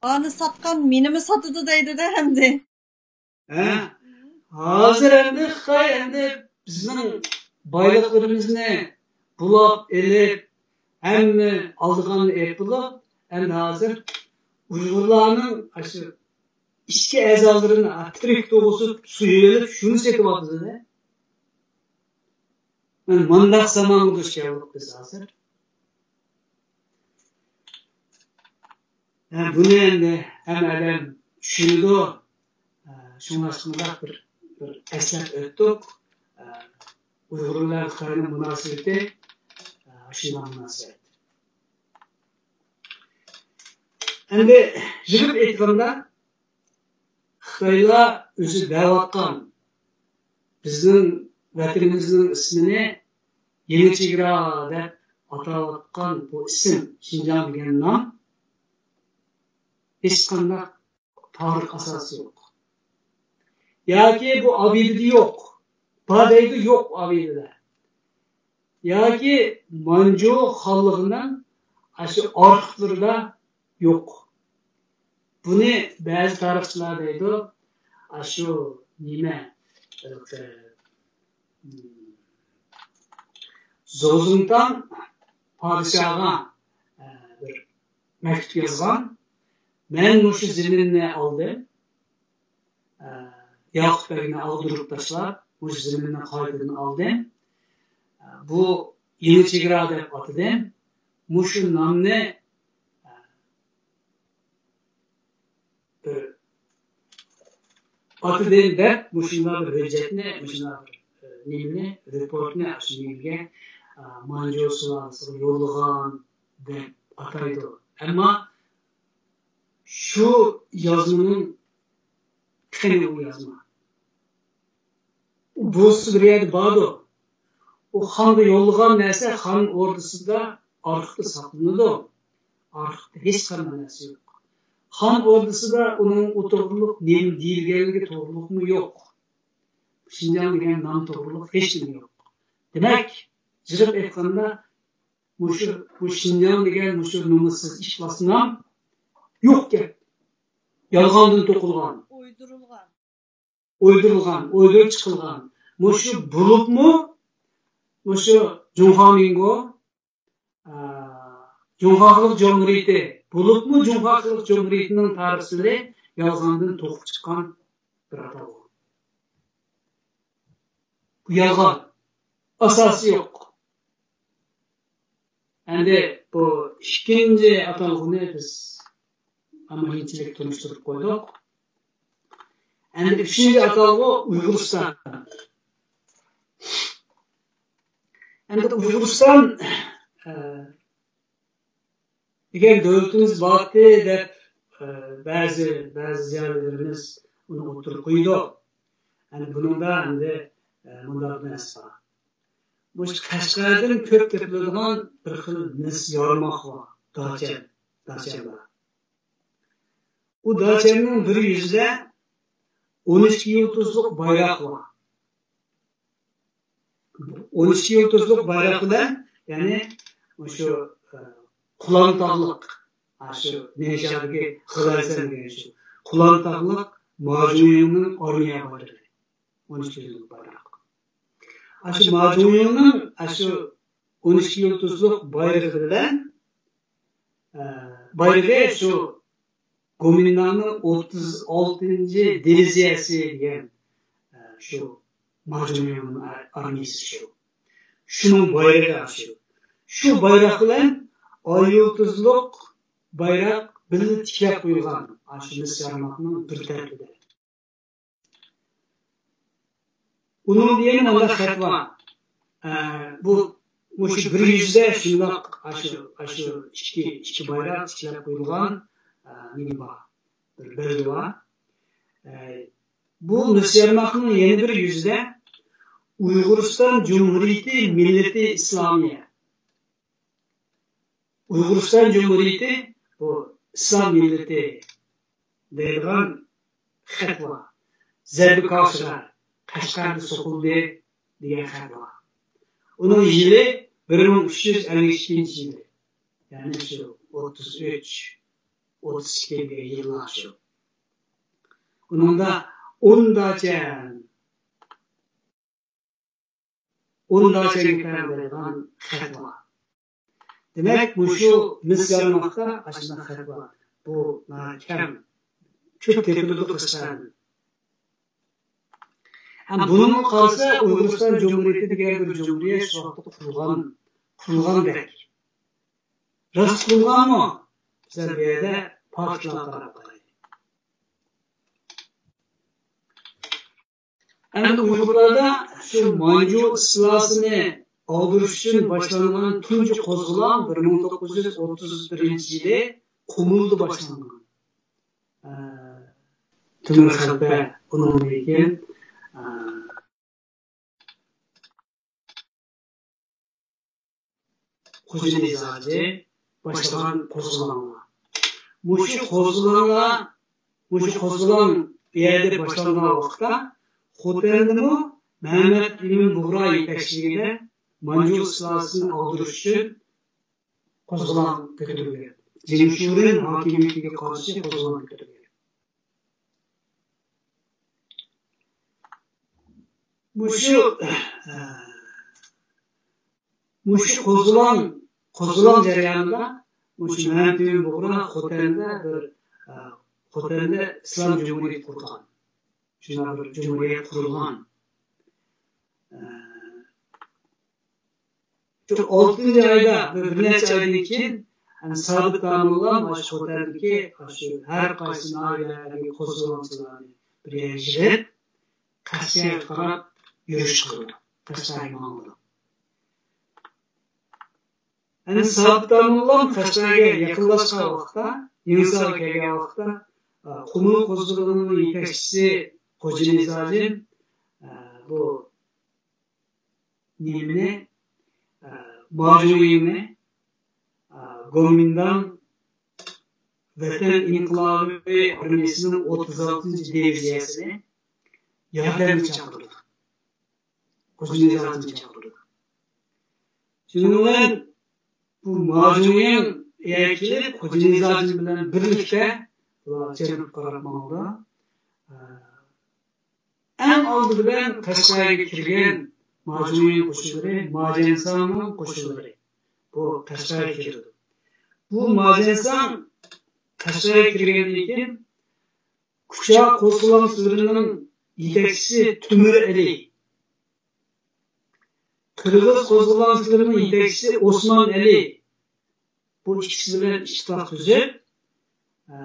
ئانى ساتقان مېنىمۇ ساتىدۇ دەيدۇ-دە ئەمدى. ھە؟ ھازىر ئەمدى خىتاي ئەمدى بىزنىڭ بايلىقلىرىمىزنى بۇلاپ ئېلىپ، ھەممە ئالىدىغاننى ئېلىپ بولۇپ، ئەمدى ھازىر ئۇيغۇرلارنىڭ ئاشۇ ئىچكى ئەزالىرىنى تىرىك تۇغۇسى سويۇۋېلىپ، شۇنى سېتىۋاتىدۇ-دە. مانا مۇنداق زامانغا دۇچ كەلدۇق بىز ھازىر. ھە، بۇنى ئەمدى ھەممە ئادەم چۈشىنىدۇ. ھە، شۇڭلاشقا مۇنداق بىر، بىر ئەسلەپ ئۆتتۇق. ھە، ئۇيغۇر بىلەن خىتاينىڭ مۇناسىۋىتى، ھە، شۇنداق مۇناسىۋەت. ئەمدى يىغىپ ئېيتقاندا، خىتايلار ئۆزى دەۋاتقان، بىزنىڭ ۋەتىنىمىزنىڭ ئىسمىنى يېڭى چېگرا دەپ ئاتاۋاتقان بۇ ئىسىم، شىنجاڭ دېگەن نام، ھېچقانداق تارىخ ئاساسى يوق. ياكى بۇ ئابىدىدە يوق. بار دەيدۇ، يوق ئابىدىدە. ياكى مانجۇ خانلىقىنىڭ ئاشۇ ئارخىپلىرىدا يوق. بۇنى بەزى تارىخچىلار دەيدۇ، ئاشۇ نېمە، ھېلىقى، زوزۇڭتاڭ پادىشاھغا، ئە، بىر مەكتۇپ يازغان. مەن مۇشۇ زېمىننى ئالدىم. ئە، ياقۇپ بەگنى ئاغدۇرۇپ تاشلاپ، مۇشۇ زېمىننى قايتىدىن ئالدىم. ئە، بۇ يېڭى چېگرا دەپ ئاتىدىم. مۇشۇ نامنى، ئە، بىر ئاتىدىن دەپ مۇشۇنداق بىر ھۆججەتنى، مۇشۇنداق بىر، ئە، نېمىنى، رېپورتنى ئاشۇ نېمىگە، ئە، مانجۇ سۇلالىسىغا يوللىغان دەپ ئاتايدۇ. ئەمما شۇ يازمىنىڭ قېنى ئۇ يازما؟ بولسا بىر يەردە باردۇ. ئۇ خانغا يوللىغان نەرسە خان ئوردىسىدا ئارخىپتا ساقلىنىدۇ. ئارخىپتا ھېچقانداق نەرسە يوق. خان ئوردىسىدا ئۇنىڭ ئۇ توغرۇلۇق نېمە دېيىلگەنلىكى توغرۇلۇقمۇ يوق. شىنجاڭ دېگەن نام توغرۇلۇق ھېچ نېمە يوق. دېمەك، يىغىپ ئېيتقاندا، مۇشۇ، بۇ شىنجاڭ دېگەن مۇشۇ نومۇسسىز ئىپلاس نام يوق گەپ. يالغاندىن توقۇلغان. ئويدۇرۇلغان. ئويدۇرۇلغان، ئويدۇرۇپ چىقىلغان. مۇشۇ بولۇپمۇ، مۇشۇ جۇڭخۇا مىنگو، ئا، جۇڭخۇا خەلق جۇمھۇرىيىتى، بولۇپمۇ جۇڭخۇا خەلق جۇمھۇرىيىتىنىڭ تارىخچىلىرى يالغاندىن توقۇپ چىققان بىر ئاتالغۇ. بۇ يالغان. ئاساسى يوق. ئەمدى بۇ ئىككىنچى ئاتالغۇنى بىز ئاممىنىڭچىلىك تونۇشتۇرۇپ قويدۇق. ئەمدى ئۈچىنچى ئاتالغۇ ئۇيغۇرىستان. ئەمدى ئۇيغۇرىستان، ئە، دېگەن دۆلىتىمىز بارتى دەپ، ئە، بەزى، بەزى زىيالىيلىرىمىز ئۇنى ئوتتۇرىغا قويىدۇ. يەنى بۇنىڭدا ئەمدى، ئە، مۇنداق بىر نەرسە بار. مۇشۇ قەشقەردىن كۆپ تېپىلىدىغان بىر خىل مىس يارماق بار. داچەن، داچەن بار. ئۇ داچەننىڭ بىر يۈزىدە ئون ئىككى يۇلتۇزلۇق بايراق بار. ئون ئىككى يۇلتۇزلۇق بايراق بىلەن، يەنى مۇشۇ، ئە، قۇلان تاغلىق، ئاشۇ نىنشادىكى غىلەنسەن دېگەن شۇ قۇلان تاغلىق ماجۇڭيىڭنىڭ ئارمىيە بايرىقى. ئون ئىككى يۇلتۇزلۇق بايراق. ئاشۇ ماجۇڭيىڭنىڭ ئاشۇ ئون ئىككى يۇلتۇزلۇق بايرىقى بىلەن، ئە، بايرىقى شۇ گومىنداڭنىڭ ئوتتۇز ئالتىنچى دىۋىزىيەسى دېگەن، ئە، شۇ ماجۇڭيىڭنىڭ ئارمىيىسى شۇ. شۇنىڭ بايرىقى شۇ. شۇ بايراق بىلەن ئاي يۇلتۇزلۇق بايراق بىللە تىكلەپ قويۇلغان. ئاشۇ مىس يارماقنىڭ بىر تەرىپىدە. ئۇنىڭدا يەنە مۇنداق خەت بار. ئە، بۇ، مۇشۇ بىر يۈزدە شۇنداق ئاشۇ، ئاشۇ ئىككى، ئىككى بايراق تىكلەپ قويۇلغان، ئە، نېمە بار؟ بىر بەلگە بار. ئە، بۇ مىس يارماقنىڭ يەنە بىر يۈزىدە ئۇيغۇرىستان جۇمھۇرىيىتى مىللىتى ئىسلامىيە. ئۇيغۇرىستان جۇمھۇرىيىتى، بۇ ئىسلام مىللىتى دەيدىغان خەت بار. زەربى كاشىغا قەشقەردە سوقۇلدى دېگەن خەت بار. ئۇنىڭ يىلى بىر مىڭ ئۈچ يۈز ئەللىك ئىككىنچى يىلى. يەنى شۇ ئوتتۇز ئۈچ، ئوتتۇز ئىككى دېگەن يىللار شۇ. ئۇنىڭدا ئون داچەن، ئون داچەنگە تەۋە دەيدىغان خەت بار. دېمەك، مۇشۇ مىس يارماقتا ئاشۇنداق خەت بار. بۇ ناھايىتى كەم. كۆپ تېپىلىدۇ قىسقا. ھەم بۇنىڭغا قارىسا، ئۇيغۇرىستان جۇمھۇرىيىتى دېگەن بىر جۇمھۇرىيەت شۇ ۋاقىتتا قۇرۇلغان، قۇرۇلغاندەك. راست قۇرۇلغانمۇ؟ بىز بۇ يەردە پاكىتلارغا قاراپ باقايلى. ئەمدى ئۇيغۇرلاردا شۇ مانجۇ ئىستىلاسىنى ئاغدۇرۇش ئۈچۈن باشلانغان تۇنجى قوزغىلاڭ بىر مىڭ توققۇز يۈز ئوتتۇز بىرىنچى يىلى قۇمۇلدا باشلانغان. ئە، تۆمۈر خەلپە، ئۇنىڭدىن كېيىن، ئە، خوجا نىزاجى باشلىغان قوزغىلاڭلار. مۇشۇ قوزغىلاڭلار، مۇشۇ قوزغىلاڭ بۇ يەردە باشلانغان ۋاقىتتا، خوتەندىمۇ مەمەت ئىمىن بۇغرا يېتەكچىلىكىدە مانجۇ ئىستىلاسىنى ئاغدۇرۇش ئۈچۈن قوزغىلاڭ كۆتۈرۈلگەن. جېڭ شۇرېن ھاكىمىيىتىگە قارشى قوزغىلاڭ كۆتۈرۈلگەن. مۇشۇ، مۇشۇ قوزغىلاڭ، قوزغىلاڭ جەريانىدا مۇشۇ مەمەت ئىمىن بۇغرا خوتەندە بىر، خوتەندە ئىسلام جۇمھۇرىيىتى قۇرغان. شۇنداق بىر جۇمھۇرىيەت قۇرۇلغان. شۇ ئالتىنچى ئايدا، بىر، بىر نەچچە ئايدىن كېيىن، يەنى سابىت داموللام مۇشۇ خوتەندىكى شۇ ھەر قايسى ناھىيەلەردىكى قوزغىلاڭچىلارنى بىر يەرگە يىغىپ، قەشقەرگە قاراپ يۈرۈش قىلىدۇ. قەشقەرگە ماڭىدۇ. يەنى سابىت داموللام قەشقەرگە يېقىنلاشقان ۋاقىتتا، يېڭىسارغا كەلگەن ۋاقىتتا، قۇمۇل قوزغىلىڭىنىڭ يېتەكچىسى خوجا نىزاجىن، بۇ نېمىنى، ئە، ماجۇيىنى، ئە، گومىنداڭ ۋەتەن ئىنقىلابى ئارمىيىسىنىڭ ئوتتۇز ئالتىنچى دىۋىزىيەسىنى ياردەمگە چاقىرىدۇ. خوجا نىزاجىننى چاقىرىدۇ. شۇنىڭ بىلەن بۇ ماجۇيىن كېلىپ، خوجا نىزاجىن بىلەن بىرلىكتە بۇلار جەنۇبقا قاراپ ماڭىدۇ. ئە، ئەڭ ئالدى بىلەن قەشقەرگە كىرگەن ماجۇيىن قوشۇنلىرى، ماجەنساڭنىڭ قوشۇنلىرى بۇ قەشقەرگە كىرىدۇ. بۇ ماجەنساڭ قەشقەرگە كىرگەندىن كېيىن، كۇچا قوزغىلاڭچىلىرىنىڭ يېتەكچىسى تۆمۈر ئەلى، قىرغىز قوزغىلاڭچىلىرىنىڭ يېتەكچىسى ئوسمان ئەلى، بۇ ئىككىسى بىلەن ئىتتىپاق تۈزۈپ، ئە،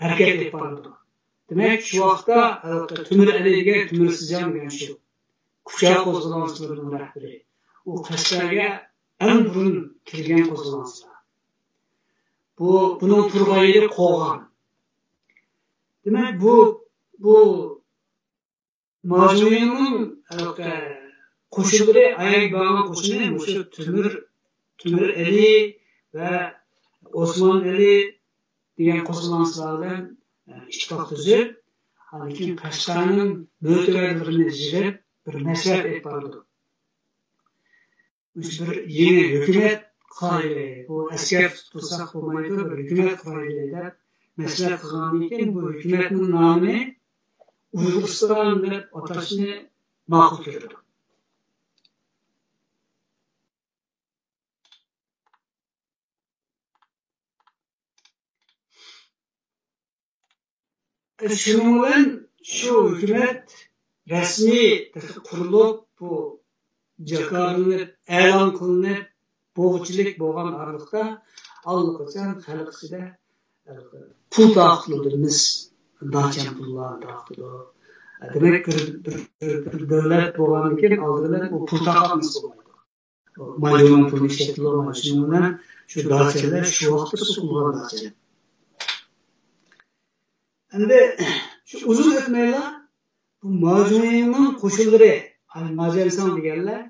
ھەرىكەت ئېلىپ بارىدۇ. دېمەك، شۇ ۋاقىتتا ھېلىقى تۆمۈر ئەلى دېگەن، تۆمۈر سىجاڭ دېگەن شۇ كۇچا قوزغىلاڭچىلىرىنىڭ رەھبىرى. ئۇ قەشقەرگە ئەڭ بۇرۇن كىرگەن قوزغىلاڭچىلار. بۇ، بۇنىڭ تۇرغان يېرى قوغان. دېمەك، بۇ، بۇ ماجۇيىنىڭ، ئە، قوشۇنلىرى، ئاياغ بارغان قوشۇنى مۇشۇ تۆمۈر، تۆمۈر ئەلى ۋە ئوسمان ئەلى دېگەن قوزغىلاڭچىلار بىلەن، ئە، ئىتتىپاق تۈزۈپ، لېكىن قەشقەرنىڭ مۆتىۋەرلىرىنى يىغىپ، بىر مەسلىھەت ئېلىپ بارىدۇ. مۇشۇ بىر يېڭى ھۆكۈمەت قۇرايلى، بۇ ئەسكەر تۇتۇپ تۇرساق بولمايدۇ، بىر ھۆكۈمەت قۇرايلى دەپ مەسلىھەت قىلغاندىن كېيىن، بۇ ھۆكۈمەتنىڭ نامىنى ئۇيغۇرىستان دەپ ئاتاشنى ماقۇل كۆرىدۇ. شۇنىڭ بىلەن شۇ ھۆكۈمەت رەسمىي تېخى قۇرۇلۇپ، بۇ جاكارلىنىپ، ئېلان قىلىنىپ، بوغچىلىك بولغان ئارىلىقتا ئاللىقاچان خەلق ئىچىدە پۇل تارقىتىلىدۇ، مىس، داچەن پۇللار تارقىتىدۇ. دېمەك، بىر، بىر، بىر، بىر دۆلەت بولغاندىن كېيىن ئالدى بىلەن ئۇ پۇل تارقاتمىسا بولمايدۇ. ماجۇنىڭ پۇلىنى ئىشلەتتىلا، شۇنىڭ بىلەن شۇ داچەنلەر شۇ ۋاقىتتا سوقۇلغان داچەن. ئەمدى شۇ ئۇزۇن ئۆتمەيلا بۇ ماجۇنىڭ قوشۇنلىرى، ھە، ماجەنساڭ دېگەنلەر،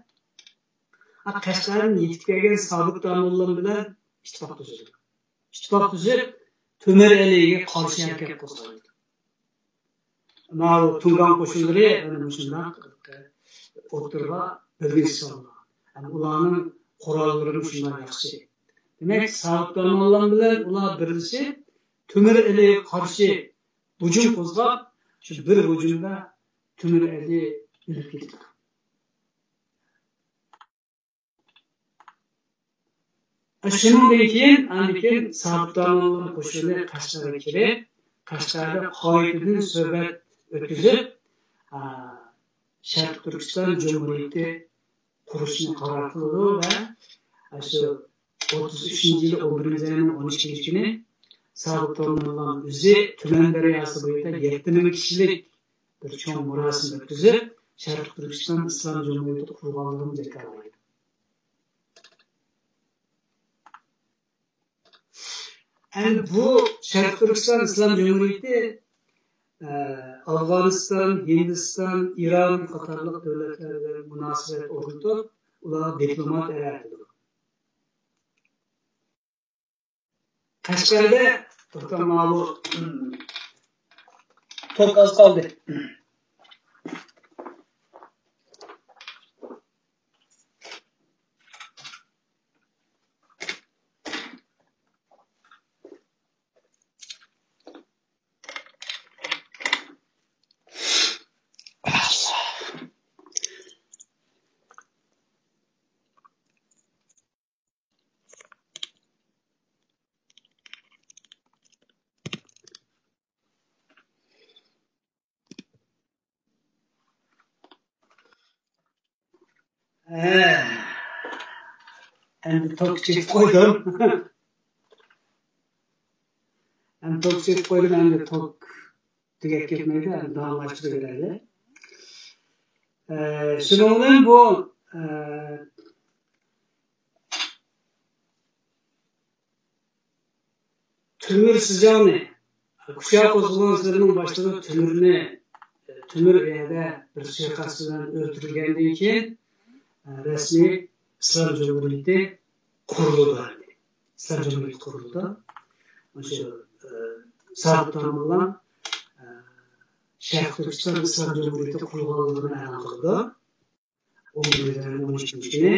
ھە، قەشقەردىن يېتىپ كەلگەن سابىت داموللام بىلەن ئىتتىپاق تۈزىدۇ. ئىتتىپاق تۈزۈپ، تۆمۈر ئەلىگە قارشى ھەرىكەت قوزغايدۇ. ماۋۇ تۇڭگان قوشۇنلىرى مانا مۇشۇنداق ئوتتۇرىغا بۆلگۈنچە سالىدۇ. ھەم ئۇلارنىڭ قوراللىرىمۇ شۇنداق ياخشى. دېمەك، سابىت داموللام بىلەن ئۇلار بىرلىشىپ، تۆمۈر ئەلىگە قارشى ھۇجۇم قوزغاپ، شۇ بىر ھۇجۇمدا تۆمۈر ئەلى ئۆلۈپ كېتىدۇ. شۇنىڭدىن كېيىن، ئاندىن كېيىن سابىت داموللام قوشۇنى قەشقەرگە كىرىپ، قەشقەردە قايتىدىن سۆھبەت ئۆتكۈزۈپ، ئا، شەرقىي تۈركىستان جۇمھۇرىيىتى قۇرۇشنى قارار قىلىدۇ ۋە شۇ ئوتتۇز ئۈچىنچى يىلى ئون بىرىنچى ئاينىڭ ئون ئىككىنچى كۈنى سابىت داموللام ئۆزى تۈمەن دەرياسى بويىدا يەتتە مىڭ كىشىلىك بىر چوڭ مۇراسىم ئۆتكۈزۈپ، شەرقىي تۈركىستان ئىسلام جۇمھۇرىيىتى قۇرۇلغانلىقىنى جاكارلايدۇ. ئەمدى بۇ شەرقىي تۈركىستان ئىسلام جۇمھۇرىيىتى، ئە، ئافغانىستان، ھىندىستان، ئىران قاتارلىق دۆلەتلەر بىلەن مۇناسىۋەت ئورنىتىپ، ئۇلارغا دىپلومات ئەۋەتىدۇ. قەشقەردە، توختاڭ، ماۋۇ، توك ئاز قالدى. ھە. ئەمدى توك چېكىپ قويدۇم. ئەمدى توك چېكىپ قويدۇم، ئەمدى توك تۈگەپ كەتمەيدۇ، ئەمدى داۋاملاشتۇرۇۋېرەيلى. ئە، شۇنىڭ بىلەن بۇ، ئە، تۆمۈر سىجاڭنى، كۇچا قوزغىلاڭچىلىرىنىڭ باشلىقى تۆمۈرنى، تۆمۈر ئۇ يەردە بىر سۇيىقەست بىلەن ئۆلتۈرۈلگەندىن كېيىن، رەسمىي ئىسلام جۇمھۇرىيىتى قۇرۇلىدۇ. ئىسلام جۇمھۇرىيىتى قۇرۇلىدۇ. شۇ، ئە، سابىت داموللام، ئە، شەرقىي تۈركىستان ئىسلام جۇمھۇرىيىتى قۇرۇلغانلىقىنى ئېلان قىلىدۇ. ئون بىرىنچى ئاينىڭ ئون ئىككىنچى كۈنى.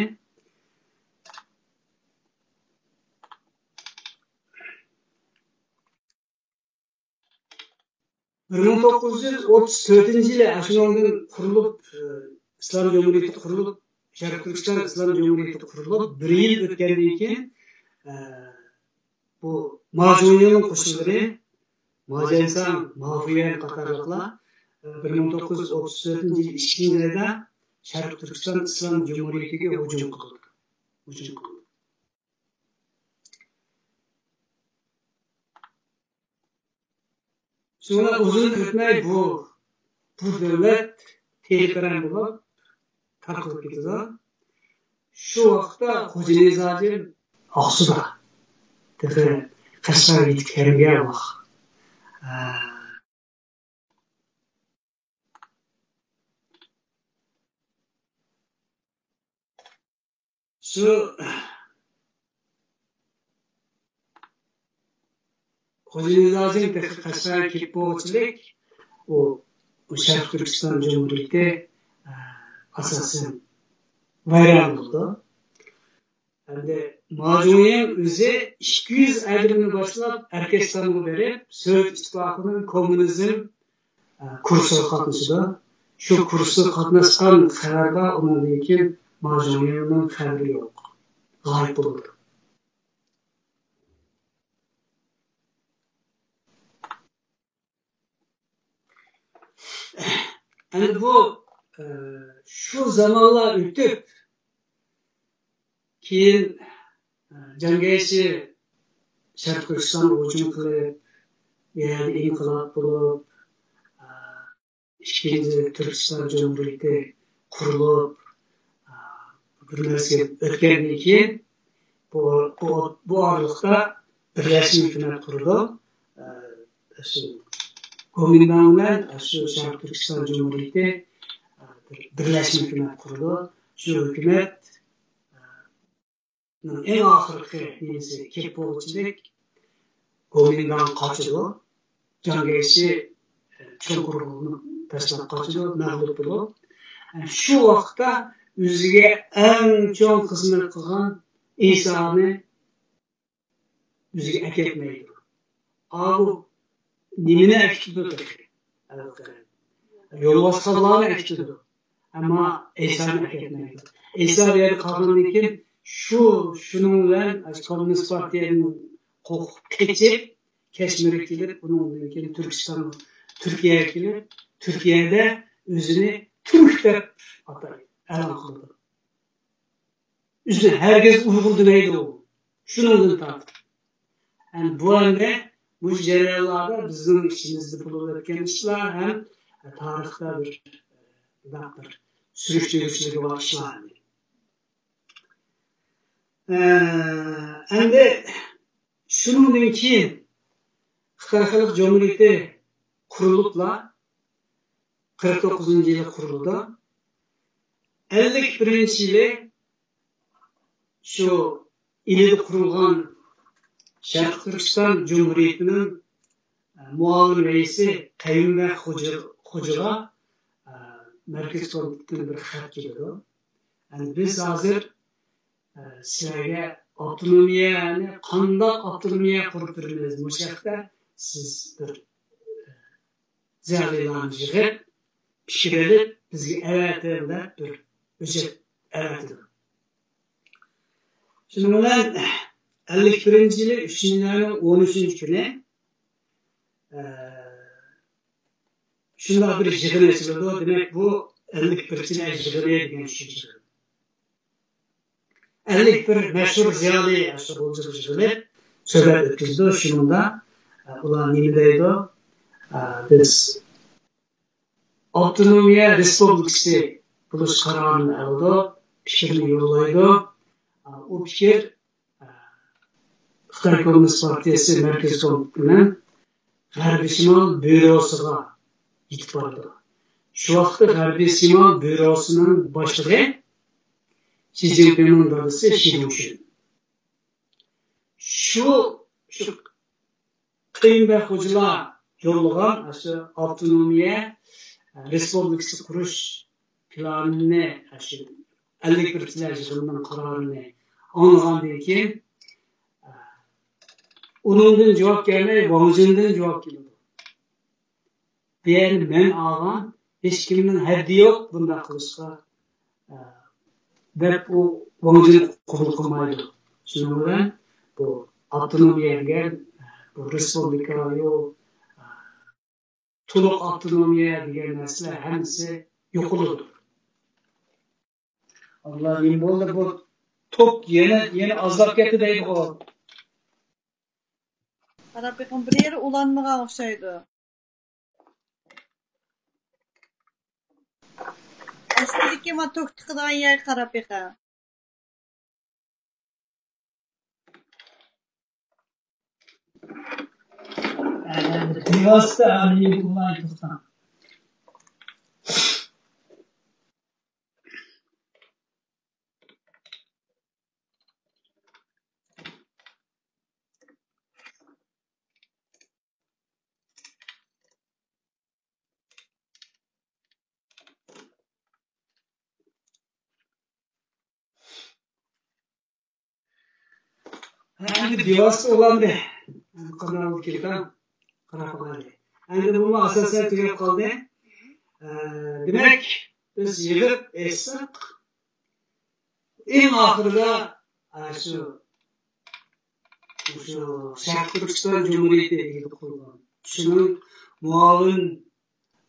بىر مىڭ توققۇز يۈز ئوتتۇز تۆتىنچى يىلى ئاشۇنىڭدىن قۇرۇلۇپ، ئىسلام جۇمھۇرىيىتى قۇرۇلۇپ، شەرقىي تۈركىستان ئىسلام جۇمھۇرىيىتى قۇرۇلۇپ، بىر يىل ئۆتكەندىن كېيىن، بۇ ماجۇنىنىڭ قوشۇنلىرى، ماجەنساڭ، مافۇيەن قاتارلىقلار، بىر مىڭ توققۇز يۈز ئوتتۇز تۆتىنچى يىل ئىككىنچى ئايدا شەرقىي تۈركىستان ئىسلام جۇمھۇرىيىتىگە ھۇجۇم قىلدى. ھۇجۇم قىلدى. شۇڭا ئۇزۇن ئۆتمەي بۇ، بۇ دۆلەت تېرە-پەرەڭ بولۇپ تارقىلىپ كېتىدۇ. شۇ ۋاقىتتا خوجا نىزاجىن ئاقسۇدا تېخى قەشقەرگە يېتىپ كەلمىگەن ۋاقىت. شۇ خوجا نىزاجىن تېخى قەشقەرگە كېلىپ بولغۇچىلىك ئۇ، ئۇ شەرقىي تۈركىستان جۇمھۇرىيىتى، ئە، ئاساسەن ۋەيران بولىدۇ. ئەمدى ما جۇڭيىڭ ئۆزى ئىككى يۈز ئادىمنى باشلاپ ئەركەستانغا بېرىپ، سوۋېت ئىتتىپاقىنىڭ كوممۇنىزم، ئە، كۇرسىغا قاتنىشىدۇ. شۇ كۇرسىغا قاتناشقان خەۋەر بار، ئۇنىڭدىن كېيىن ما جۇڭيىڭنىڭ خەۋىرى يوق. غايىب بولىدۇ. ئەمدى بۇ، ئە، شۇ زامانلار ئۆتۈپ، كېيىن، ئە، جياڭ كايشى شەرقىي تۈركىستانغا ھۇجۇم قىلىپ، بۇ يەردە ئىنقىلاب بولۇپ، ئە، ئىككىنچى تۈركىستان جۇمھۇرىيىتى قۇرۇلۇپ، بىر مەزگىل ئۆتكەندىن كېيىن، بۇ، بۇ، بۇ ئارىلىقتا بىرلەشمە ھۆكۈمەت قۇرىدۇ. شۇ گومىنداڭ بىلەن شۇ شەرقىي تۈركىستان جۇمھۇرىيىتى بىر، بىرلەشمە ھۆكۈمەت قۇرىدۇ. شۇ ھۆكۈمەت ئەڭ ئاخىرقى نېمىسى كېلىپ بولغۇچىلىك گومىنداڭ قاچىدۇ. جياڭ كايشى چوڭقۇر تاشلاپ قاچىدۇ، مەغلۇپ بولۇپ. شۇ ۋاقىتتا ئۆزىگە ئەڭ چوڭ خىزمەت قىلغان ئىسانى ئۆزىگە ئەكەتمەيدۇ. ئاۋۇ نېمىنى ئەكېتىدۇ تېخى؟ يولۋاس خانلارنى ئەكېتىدۇ. ئەمما ئەيسانى ئەكەتمەيدۇ. ئەيسا بۇ يەردە قالغاندىن كېيىن شۇ، شۇنىڭ بىلەن كوممۇنىست پارتىيەدىن قورقۇپ قېچىپ، كەشمىرگە كېلىپ، ئۇنىڭدىن كېيىن تۈركىستان، تۈركىيەگە كېلىپ، تۈركىيەدە ئۆزىنى تۈرك دەپ ئاتايدۇ، ئېلان قىلىدۇ. ئۆزىنى ھەرگىز ئۇيغۇر دېمەيدۇ. شۇنىڭدىن تارتىپ. يەنى بۇ ئەمدى مۇشۇ جەريانلاردا بىزنىڭ ئىچىمىزدە بولۇپ ئۆتكەن ئىشلار ھەم تارىختا بىر، بىر سۈرۈشتۈرگۈچىلىكى بار ئىشلار. ئە، ئەمدى شۇنىڭدىن كېيىن خىتاي خەلق جۇمھۇرىيىتى قۇرۇلۇپلا، قىرىق توققۇزىنچى يىلى قۇرۇلىدۇ. ئەللىك بىرىنچى يىلى شۇ ئىلىدە قۇرۇلغان شەرقىي تۈركىستان جۇمھۇرىيىتىنىڭ مۇئاۋىن رەئىسى قەييۇم بەگ خوجا، خوجىغا، ئە، مەركىزىي كومىتېتتىن بىر خەت كېلىدۇ. يەنى بىز ھازىر، ئە، سىلەرگە ئاپتونومىيەنى، قانداق ئاپتونومىيە قۇرۇپ بېرىمىز، مۇشۇ ھەقتە سىز بىر، ئە، زىيالىيلارنى يىغىپ، پىكىر ئېلىپ، بىزگە ئەۋەتىڭ دەپ بىر ھۆججەت ئەۋەتىدۇ. شۇنىڭ بىلەن ئەللىك بىرىنچى يىلى ئۈچىنچى ئاينىڭ ئون ئۈچىنچى كۈنى، ئە، شۇنداق بىر يىغىن ئېچىلىدۇ. دېمەك، بۇ ئەللىك بىرىنچى يىلى يىغىنى دېگەن شۇ يىغىن. ئەللىك بىر مەشھۇر زىيالىي شۇ غۇلجىغا يىغىلىپ سۆھبەت ئۆتكۈزىدۇ. شۇنىڭدا، ئە، ئۇلار نېمە دەيدۇ؟ ئە، بىز ئاپتونومىيە رېسپۇبلىكىسى بولۇش قارارىنى ئالىدۇ، پىكىرنى يوللايدۇ. ئە، ئۇ پىكىر، ئە، خىتاي كوممۇنىست پارتىيەسى مەركىزىي كومىتېتىنىڭ غەربىي شىمال بيۇروسىغا يېتىپ بارىدۇ. شۇ ۋاقىتتا غەربىي شىمال بيۇروسىنىڭ باشلىقى شى جىنپىڭنىڭ دادىسى شى دۇڭشۈن. شۇ، شۇ قەييۇم بەگ خوجىلار يوللىغان ئاشۇ ئاپتونومىيە رېسپۇبلىكىسى قۇرۇش پىلانىنى، ئاشۇ ئەللىك بىرىنچى يىلى يىغىننىڭ قارارىنى ئاڭلىغاندىن كېيىن، ئۇنىڭدىن جاۋاب كەلمەي، ۋاڭ جىندىن جاۋاب كېلىدۇ. بۇ يەرنى مەن ئالغان، ھېچكىمنىڭ ھەددى يوق بۇنداق قىلىشقا، ئە، دەپ ئۇ ۋاڭ جىن قوبۇل قىلمايدۇ. شۇنىڭ بىلەن بۇ ئاپتونومىيە دېگەن، بۇ رېسپۇبلىكا يوق، ئە، تولۇق ئاپتونومىيە دېگەن نەرسىلەر ھەممىسى يوقىلىدۇ. ئاللا، نېمە بولدى؟ بۇ توك يەنە، يەنە ئازلاپ كەتتى دەيدىغۇ. قاراپ بېقىڭ، بىر يېرى ئۇلانمىغان ئوخشايدۇ. ئەسلىدىكى ما توك تىقىدىغان يەرگە قاراپ بېقىڭ. بىۋاسىتە ئەمەلىي بولمايدۇ. ئەمدى بىۋاسىتە ئۇلاندى. ئەمدى قانداق بولىدىكىن؟ قاراپ باقايلى. ئەمدى بۇمۇ ئاساسەن تۈگەپ قالدى. ئە، دېمەك، بىز يىغىپ ئېيتساق، ئەڭ ئاخىرىدا، ئە، شۇ، شۇ شەرقىي تۈركىستان جۇمھۇرىيىتى ئىگىلىك قىلغان. شۇنىڭ مۇئاۋىن،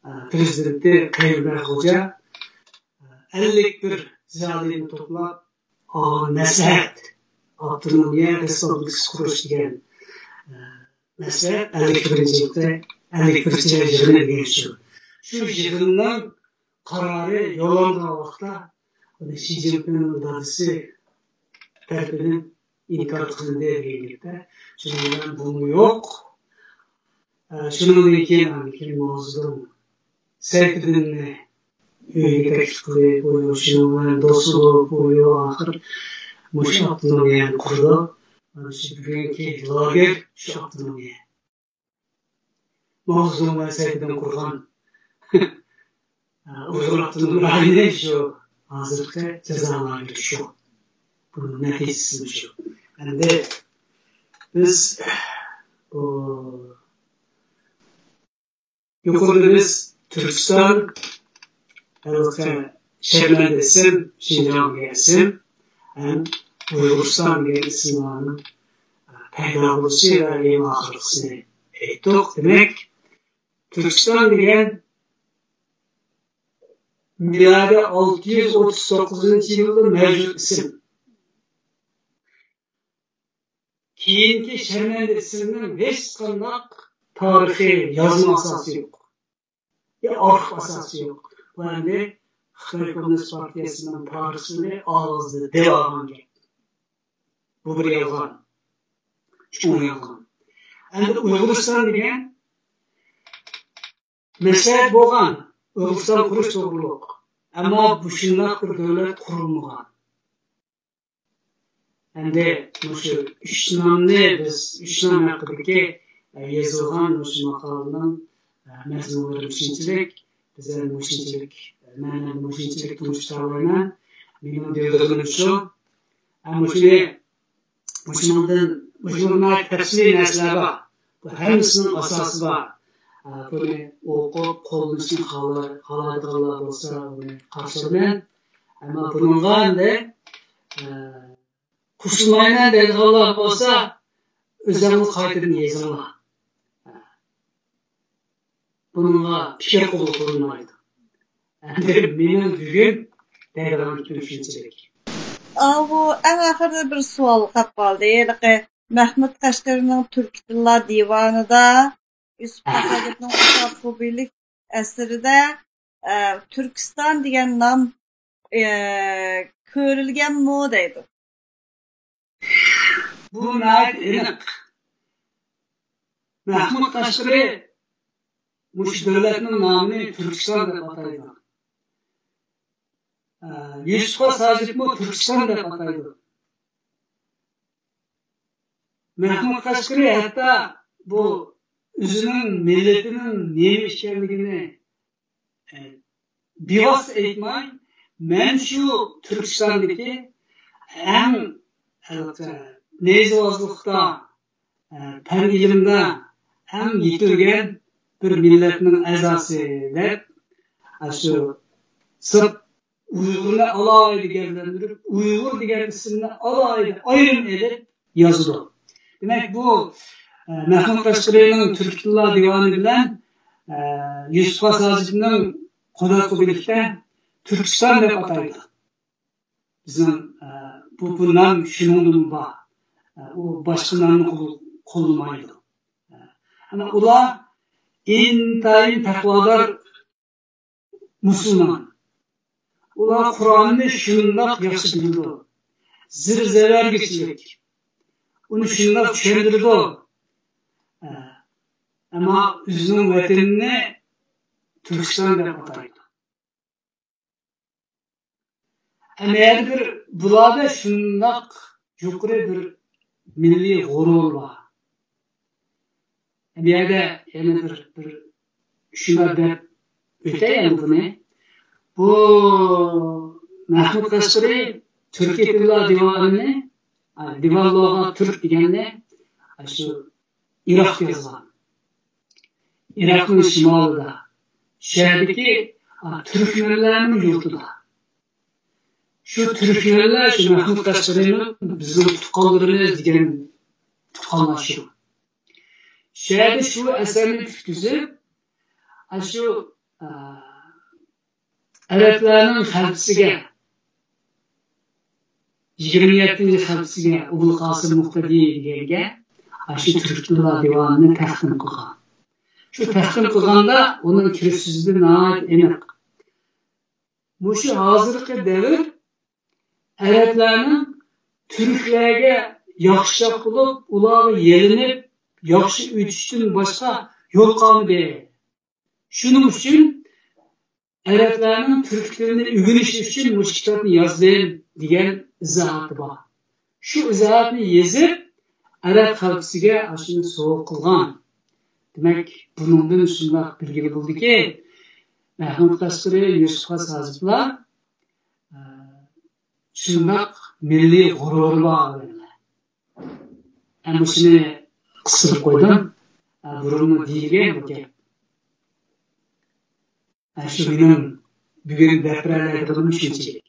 ئە، پىرېزىدېنتى قەيۇمبەگ خوجا، ئە، ئەللىك بىر زىيالىينى توپلاپ، ئالغان مەسلىھەت، ئاپتونومىيە رېسپۇبلىكىسى قۇرۇش دېگەن، ئە، مەسلىھەت ئەللىك بىرىنچى يىلقى، ئەللىك بىرىنچى يىل يىغىنى دېگەن شۇ. شۇ يىغىننىڭ قارارى يوللانغان ۋاقىتتا، ئۇنى شى جىنپىڭنىڭ دادىسى تەرىپىدىن ئىنكار قىلىندى دېگەن گەپتە. شۇنىڭ بىلەن بۇمۇ يوق. ئە، شۇنىڭدىن كېيىن، ئاندىن كېيىن ماۋزېدۇڭ سەيپىدىننى ئۆيىگە تەكلىپ قىلدى. ئۇ شۇنىڭ بىلەن دوست بولۇپ، ئۇ ئاخىر مۇشۇ ئاپتونومىيەنى قۇردى. مانا شۇ بۈگۈنكى لاگېر شۇ ئاپتونومىيە. ماۋزېدۇڭ ۋە سەيپىدىن قۇرغان ئۇيغۇر ئاپتونوم رايونى شۇ ھازىرقى جازا لاگېرى شۇ. بۇنىڭ نەتىجىسى شۇ. ئەمدى بىز بۇ يۇقىرىدا بىز تۈركىستان، ھېلىقى شەرمەندە ئىسىم، شىنجاڭ دېگەن ئىسىم، ھەم ئۇيغۇرىستان دېگەن ئىسىملارنىڭ پەيدا بولۇشى ۋە ئەڭ ئاخىرقىسىنى ئېيتتۇق. دېمەك، تۈركىستان دېگەن مىلادىي ئالتە يۈز ئوتتۇز توققۇزىنچى يىلدا مەۋجۇت ئىسىم. كېيىنكى شەرمەندە ئىسىمنىڭ ھېچقانداق تارىخىي يازما ئاساسى يوق. يا ئارخىپ ئاساسى يوق. بۇ ئەمدى خىتاي كوممۇنىست پارتىيەسىنىڭ تارىخچىلىرى ئاغزىدا دەۋالغان گەپ. بۇ بىر يالغان. چوڭ يالغان. ئەمدى ئۇيغۇرىستان دېگەن مەسلىھەت بولغان، ئۇيغۇرىستان قۇرۇش توغرۇلۇق. ئەمما بۇ شۇنداق بىر دۆلەت قۇرۇلمىغان. ئەمدى مۇشۇ ئۈچ نامنى بىز، ئۈچ نام ھەققىدىكى، ئە، يېزىلغان مۇشۇ ماقالىنىڭ، ئە، مەزمۇنلىرى مۇشۇنچىلىك، بىز ھەم مۇشۇنچىلىك، مەن ھەم مۇشۇنچىلىك تونۇشتۇرالايمەن. مېنىڭ دېيىدىغىنىم شۇ. ھەم مۇشۇنى، مۇشۇنىڭدىن، مۇشۇنىڭ تەپسىلىي نەرسىلەر بار. بۇ ھەممىسىنىڭ ئاساسى بار. ئە، بۇنى ئوقۇپ، قوللىنىشنى خالا-، خالايدىغانلار بولسا، ئۇنى قارشى ئالىمەن. ئەمما بۇنىڭغا ئەمدى، ئە، قوشۇلمايمەن دەيدىغانلار بولسا، ئۆزۈڭلار قايتىدىن يېزىڭلار. بۇنىڭغا پىكىر قوبۇل قىلىنمايدۇ. ئەمدى مېنىڭ بۈگۈن دەيدىغان گېپىم شۇنچىلىك. ئاۋۇ ئەڭ ئاخىرىدا بىر سوئال قاپ قالدى. ھېلىقى مەھمۇد قەشقىرىنىڭ تۈركىي تىللار دىۋانىدا يۈسۈپ خاس ھاجىپنىڭ ئوقاپ بۇ بىرلىك ئەسىرىدە، ئە، تۈركىستان دېگەن نام، ئە، كۆرۈلگەنمۇ دەيدۇ. بۇ ناھايىتى ئېنىق. مەھمۇد قەشقىرى مۇشۇ دۆلەتنىڭ نامىنى تۈركىستان دەپ ئاتايدۇ. ئە، يۈسۈپ خاس ھاجىپمۇ تۈركىستان دەپ ئاتايدۇ. مەھمۇد قەشقىرى ھەتتا بۇ ئۆزىنىڭ مىللىتىنىڭ نېمە ئىكەنلىكىنى، ئە، بىۋاسىتە ئېيتماي، مەن شۇ تۈركىستاندىكى ئەڭ، ئە، نەيزىۋازلىقتا، ئە، پەن ئىلىمدا ئەڭ يېتىلگەن بىر مىللەتنىڭ ئەزاسى دەپ، ئە، شۇ سىرت ئۇيغۇرنى ئالاھىدە گەۋدىلەندۈرۈپ، ئۇيغۇر دېگەن ئىسىمنى ئالاھىدە ئايرىم ئېلىپ يازىدۇ. دېمەك، بۇ، ئە، مەھمۇد قەشقىرىنىڭ تۈركىي تىللار دىۋانى بىلەن، ئە، يۈسۈپ خاس ھاجىپنىڭ قۇدرەت قۇبىلىكتە تۈركىستان دەپ ئاتايدۇ. بىزنىڭ، ئە، بۇ، بۇ نام شۇنىڭدىمۇ بار. ئە، ئۇ باشقا نامنى قول-، قوللىمايدۇ. ئە، ئەمما ئۇلار ئىنتايىن تەقۋادار مۇسۇلمان. ئۇلار قۇرئاننى شۇنداق ياخشى بىلىدۇ. زىر-زەۋەرگىچىلىك. ئۇنى شۇنداق چۈشەندۈرىدۇ. ئە، ئەمما ئۆزىنىڭ ۋەتىنىنى تۈركىستان دەپ ئاتايدۇ. ئەمما يەنە بىر بۇلاردا شۇنداق يۇقىرى بىر مىللىي غۇرۇر بار. بۇ يەردە يەنە بىر، بىر شۇنداق دەپ ئۆتەي ئەمدى بۇنى. بۇ مەھمۇد قەشقىرى تۈركىي تىللار دىۋانىنى، دىۋان لۇغات تۈرك دېگەننى شۇ ئىراقتا يازغان. ئىراقنىڭ شىمالىدا، شۇ يەردىكى، ئا، تۈركمەنلەرنىڭ يۇرتىدا. شۇ تۈركمەنلەر شۇ مەھمۇد قەشقىرىنىڭ بىزنىڭ تۇغقانلىرىمىز دېگەن تۇغقانلار شۇ. شۇ يەردە شۇ ئەسەرنى پۈتكۈزۈپ، ئاشۇ، ئا، ئەرەبلەرنىڭ خەلپىسىگە، يىگىرمە يەتتىنچى خەلپىسىگە، ئوبۇل قاسىم مۇقتەدى دېگەنگە، ئاشۇ تۈرك تىللار دىۋانىنى تەقدىم قىلغان. شۇ تەقدىم قىلغاندا ئۇنىڭ كىرىش سۆزى ناھايىتى ئېنىق. مۇشۇ ھازىرقى دەۋر ئەرەبلەرنىڭ تۈركلەرگە ياخشىراق بولۇپ، ئۇلارغا يېلىنىپ، ياخشى ئۆتۈشتىن باشقا يول قالمىدى. شۇنىڭ ئۈچۈن ئەرەبلەرنىڭ تۈرك تىلىنى ئۆگىنىشى ئۈچۈن مۇشۇ كىتابنى يازدىم، دېگەن ئىزاھاتى بار. شۇ ئىزاھاتنى يېزىپ، ئەرەب خەلقىگە ئاشۇنى سوۋغا قىلغان. دېمەك، بۇنىڭدىن شۇنداق بىلگىلى بولىدۇكى، مەھمۇد قەشقىرى، يۈسۈپ خاس ھاجىپلار، ئە، شۇنداق مىللىي غۇرۇرى بار ئادەملەر. ئە، مۇشۇنى قىستۇرۇپ قويدۇم. ئە، بۇرۇنمۇ دېيىلگەن بۇ گەپ. ئە، شۇ مېنىڭ بۈگۈن دەپ بېرەلەيدىغىنىم شۇنچىلىك.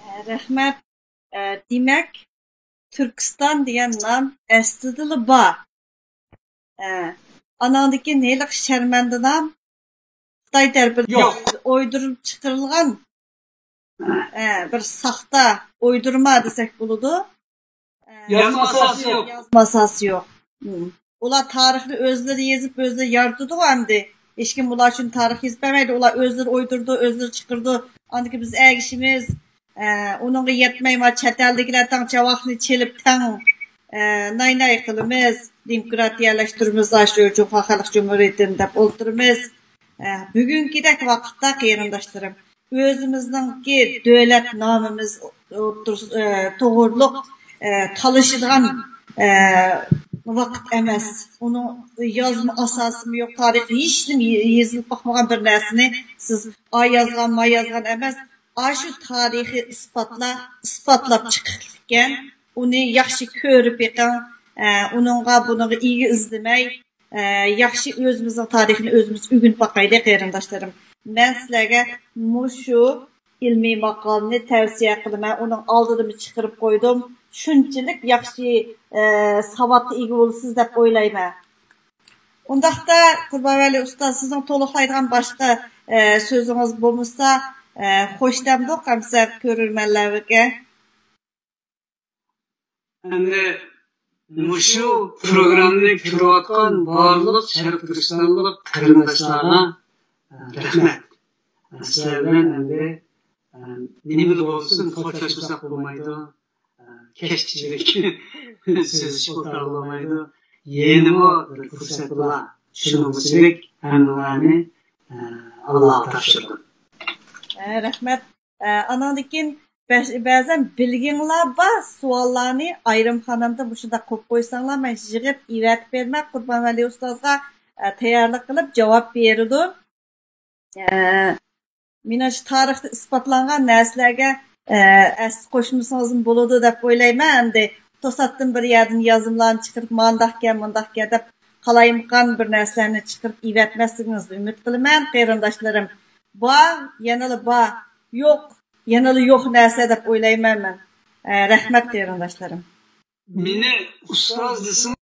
ئە، رەھمەت. ئە، دېمەك، تۈركىستان دېگەن نام ئەسلىدىلا بار. ئە، ئاناندىن كېيىن ھېلىقى شەرمەندە نام خىتاي تەرىپىدىن يوق. ئويدۇرۇپ چىقىرىلغان، ئە، بىر ساختا ئويدۇرما دېسەك بولىدۇ. ئە، يازما ئاساسى يوق. يازما ئاساسى يوق. ھىم. ئۇلار تارىخنى ئۆزلىرى يېزىپ، ئۆزلىرى يارىتىدىغۇ ئەمدى. ھېچكىم ئۇلار ئۈچۈن تارىخ يېزىپ بەرمەيدۇ. ئۇلار ئۆزلىرى ئويدۇرىدۇ، ئۆزلىرى چىقىرىدۇ. ئاندىن كېيىن بىز ئەگىشىمىز. ئە، ئۇنىڭغا يەتمەي، ما چەت ئەلدىكىلەر تەڭ جاۋاقنى چېلىپ، تەڭ، ئە، ناي-ناي قىلىمىز، دېموكراتىيەلەشتۈرىمىز، ئاشۇ جۇڭخۇا خەلق جۇمھۇرىيىتىنى دەپ ئولتۇرىمىز. ئە، بۈگۈنكىدەك ۋاقىتتا، قېرىنداشلىرىم، ئۆزىمىزنىڭكى دۆلەت نامىمىز ئوتتۇرىسى، ئە، توغرۇلۇق، ئە، تالىشىدىغان، ئە، ۋاقىت ئەمەس. ئۇنىڭ يازما ئاساسىمۇ يوق، تارىختا ھېچنېمە يېزىلىپ باقمىغان بىر نەرسىنى سىز ئا يازغان، ما يازغان ئەمەس. ئاشۇ تارىخىي ئىسپاتلار، ئىسپاتلاپ چىقىپتىكەن. ئۇنى ياخشى كۆرۈپ بېقىڭ. ئە، ئۇنىڭغا، بۇنىڭغا ئىگە ئىزدىمەي، ئە، ياخشى ئۆزىمىزنىڭ تارىخىنى ئۆزىمىز ئۆگىنىپ باقايلى، قېرىنداشلىرىم. مەن سىلەرگە مۇشۇ ئىلمىي ماقالىنى تەۋسىيە قىلىمەن. ئۇنىڭ ئالدىدىمۇ چىقىرىپ قويدۇم. شۇنچىلىك ياخشى، ئە، ساۋاتقا ئىگە بولىسىز دەپ ئويلايمەن. ئۇنداقتا، قۇربانۋەلى ئۇستاز، سىزنىڭ تولۇقلايدىغان باشقا، ئە، سۆزىڭىز بولمىسا، ئە، خوش دەمدۇق ئەمسە كۆرۈرمەنلەرگە. ئەمدى مۇشۇ پروگراممىنى كۆرۈۋاتقان بارلىق شەرقىي تۈركىستانلىق قېرىنداشلارغا، ئە، رەھمەت. سىلەر بىلەن ئەمدى، ئە، نېمىلا بولسۇن، خوشلاشمىساق بولمايدۇ. كەچكىچىلىك سۆزلىشىپ ئولتۇرالمايدۇ. يەنىمۇ بىر پۇرسەت بولار. شۇنىڭغىچىلىك ھەممىڭلارنى، ئە، ئاللاغا تاپشۇردۇم. ئە، رەھمەت. ئە، ئاناندىن كېيىن بەش-، بەزەن بىلگىڭلار بار سوئاللارنى ئايرىم خانامدا مۇشۇنداق قويۇپ قويساڭلار، مەن يىغىپ ئېۋەتىپ بېرىمەن قۇربانۋەلى ئۇستازغا، ئە، تەييارلىق قىلىپ جاۋاب بېرىدۇ. ئە، مېنىڭچە تارىختا ئىسپاتلانغان نەرسىلەرگە، ئە، ئەس قوشمىسىڭىزمۇ بولىدۇ دەپ ئويلايمەن. ئەمدى توساتتىن بىر يەردىن يازمىلارنى چىقىرىپ، مانداقكەن، مۇنداقكەن دەپ قالايمىقان بىر نەرسىلەرنى چىقىرىپ ئېۋەتمەسلىكىڭىزنى ئۈمىد قىلىمەن، قېرىنداشلىرىم. بار، يەنىلا بار. يوق، يەنىلا يوق نەرسە دەپ ئويلايمەن مەن. ئە، رەھمەت، قېرىنداشلىرىم. مېنى ئۇستاز دېسىڭىز،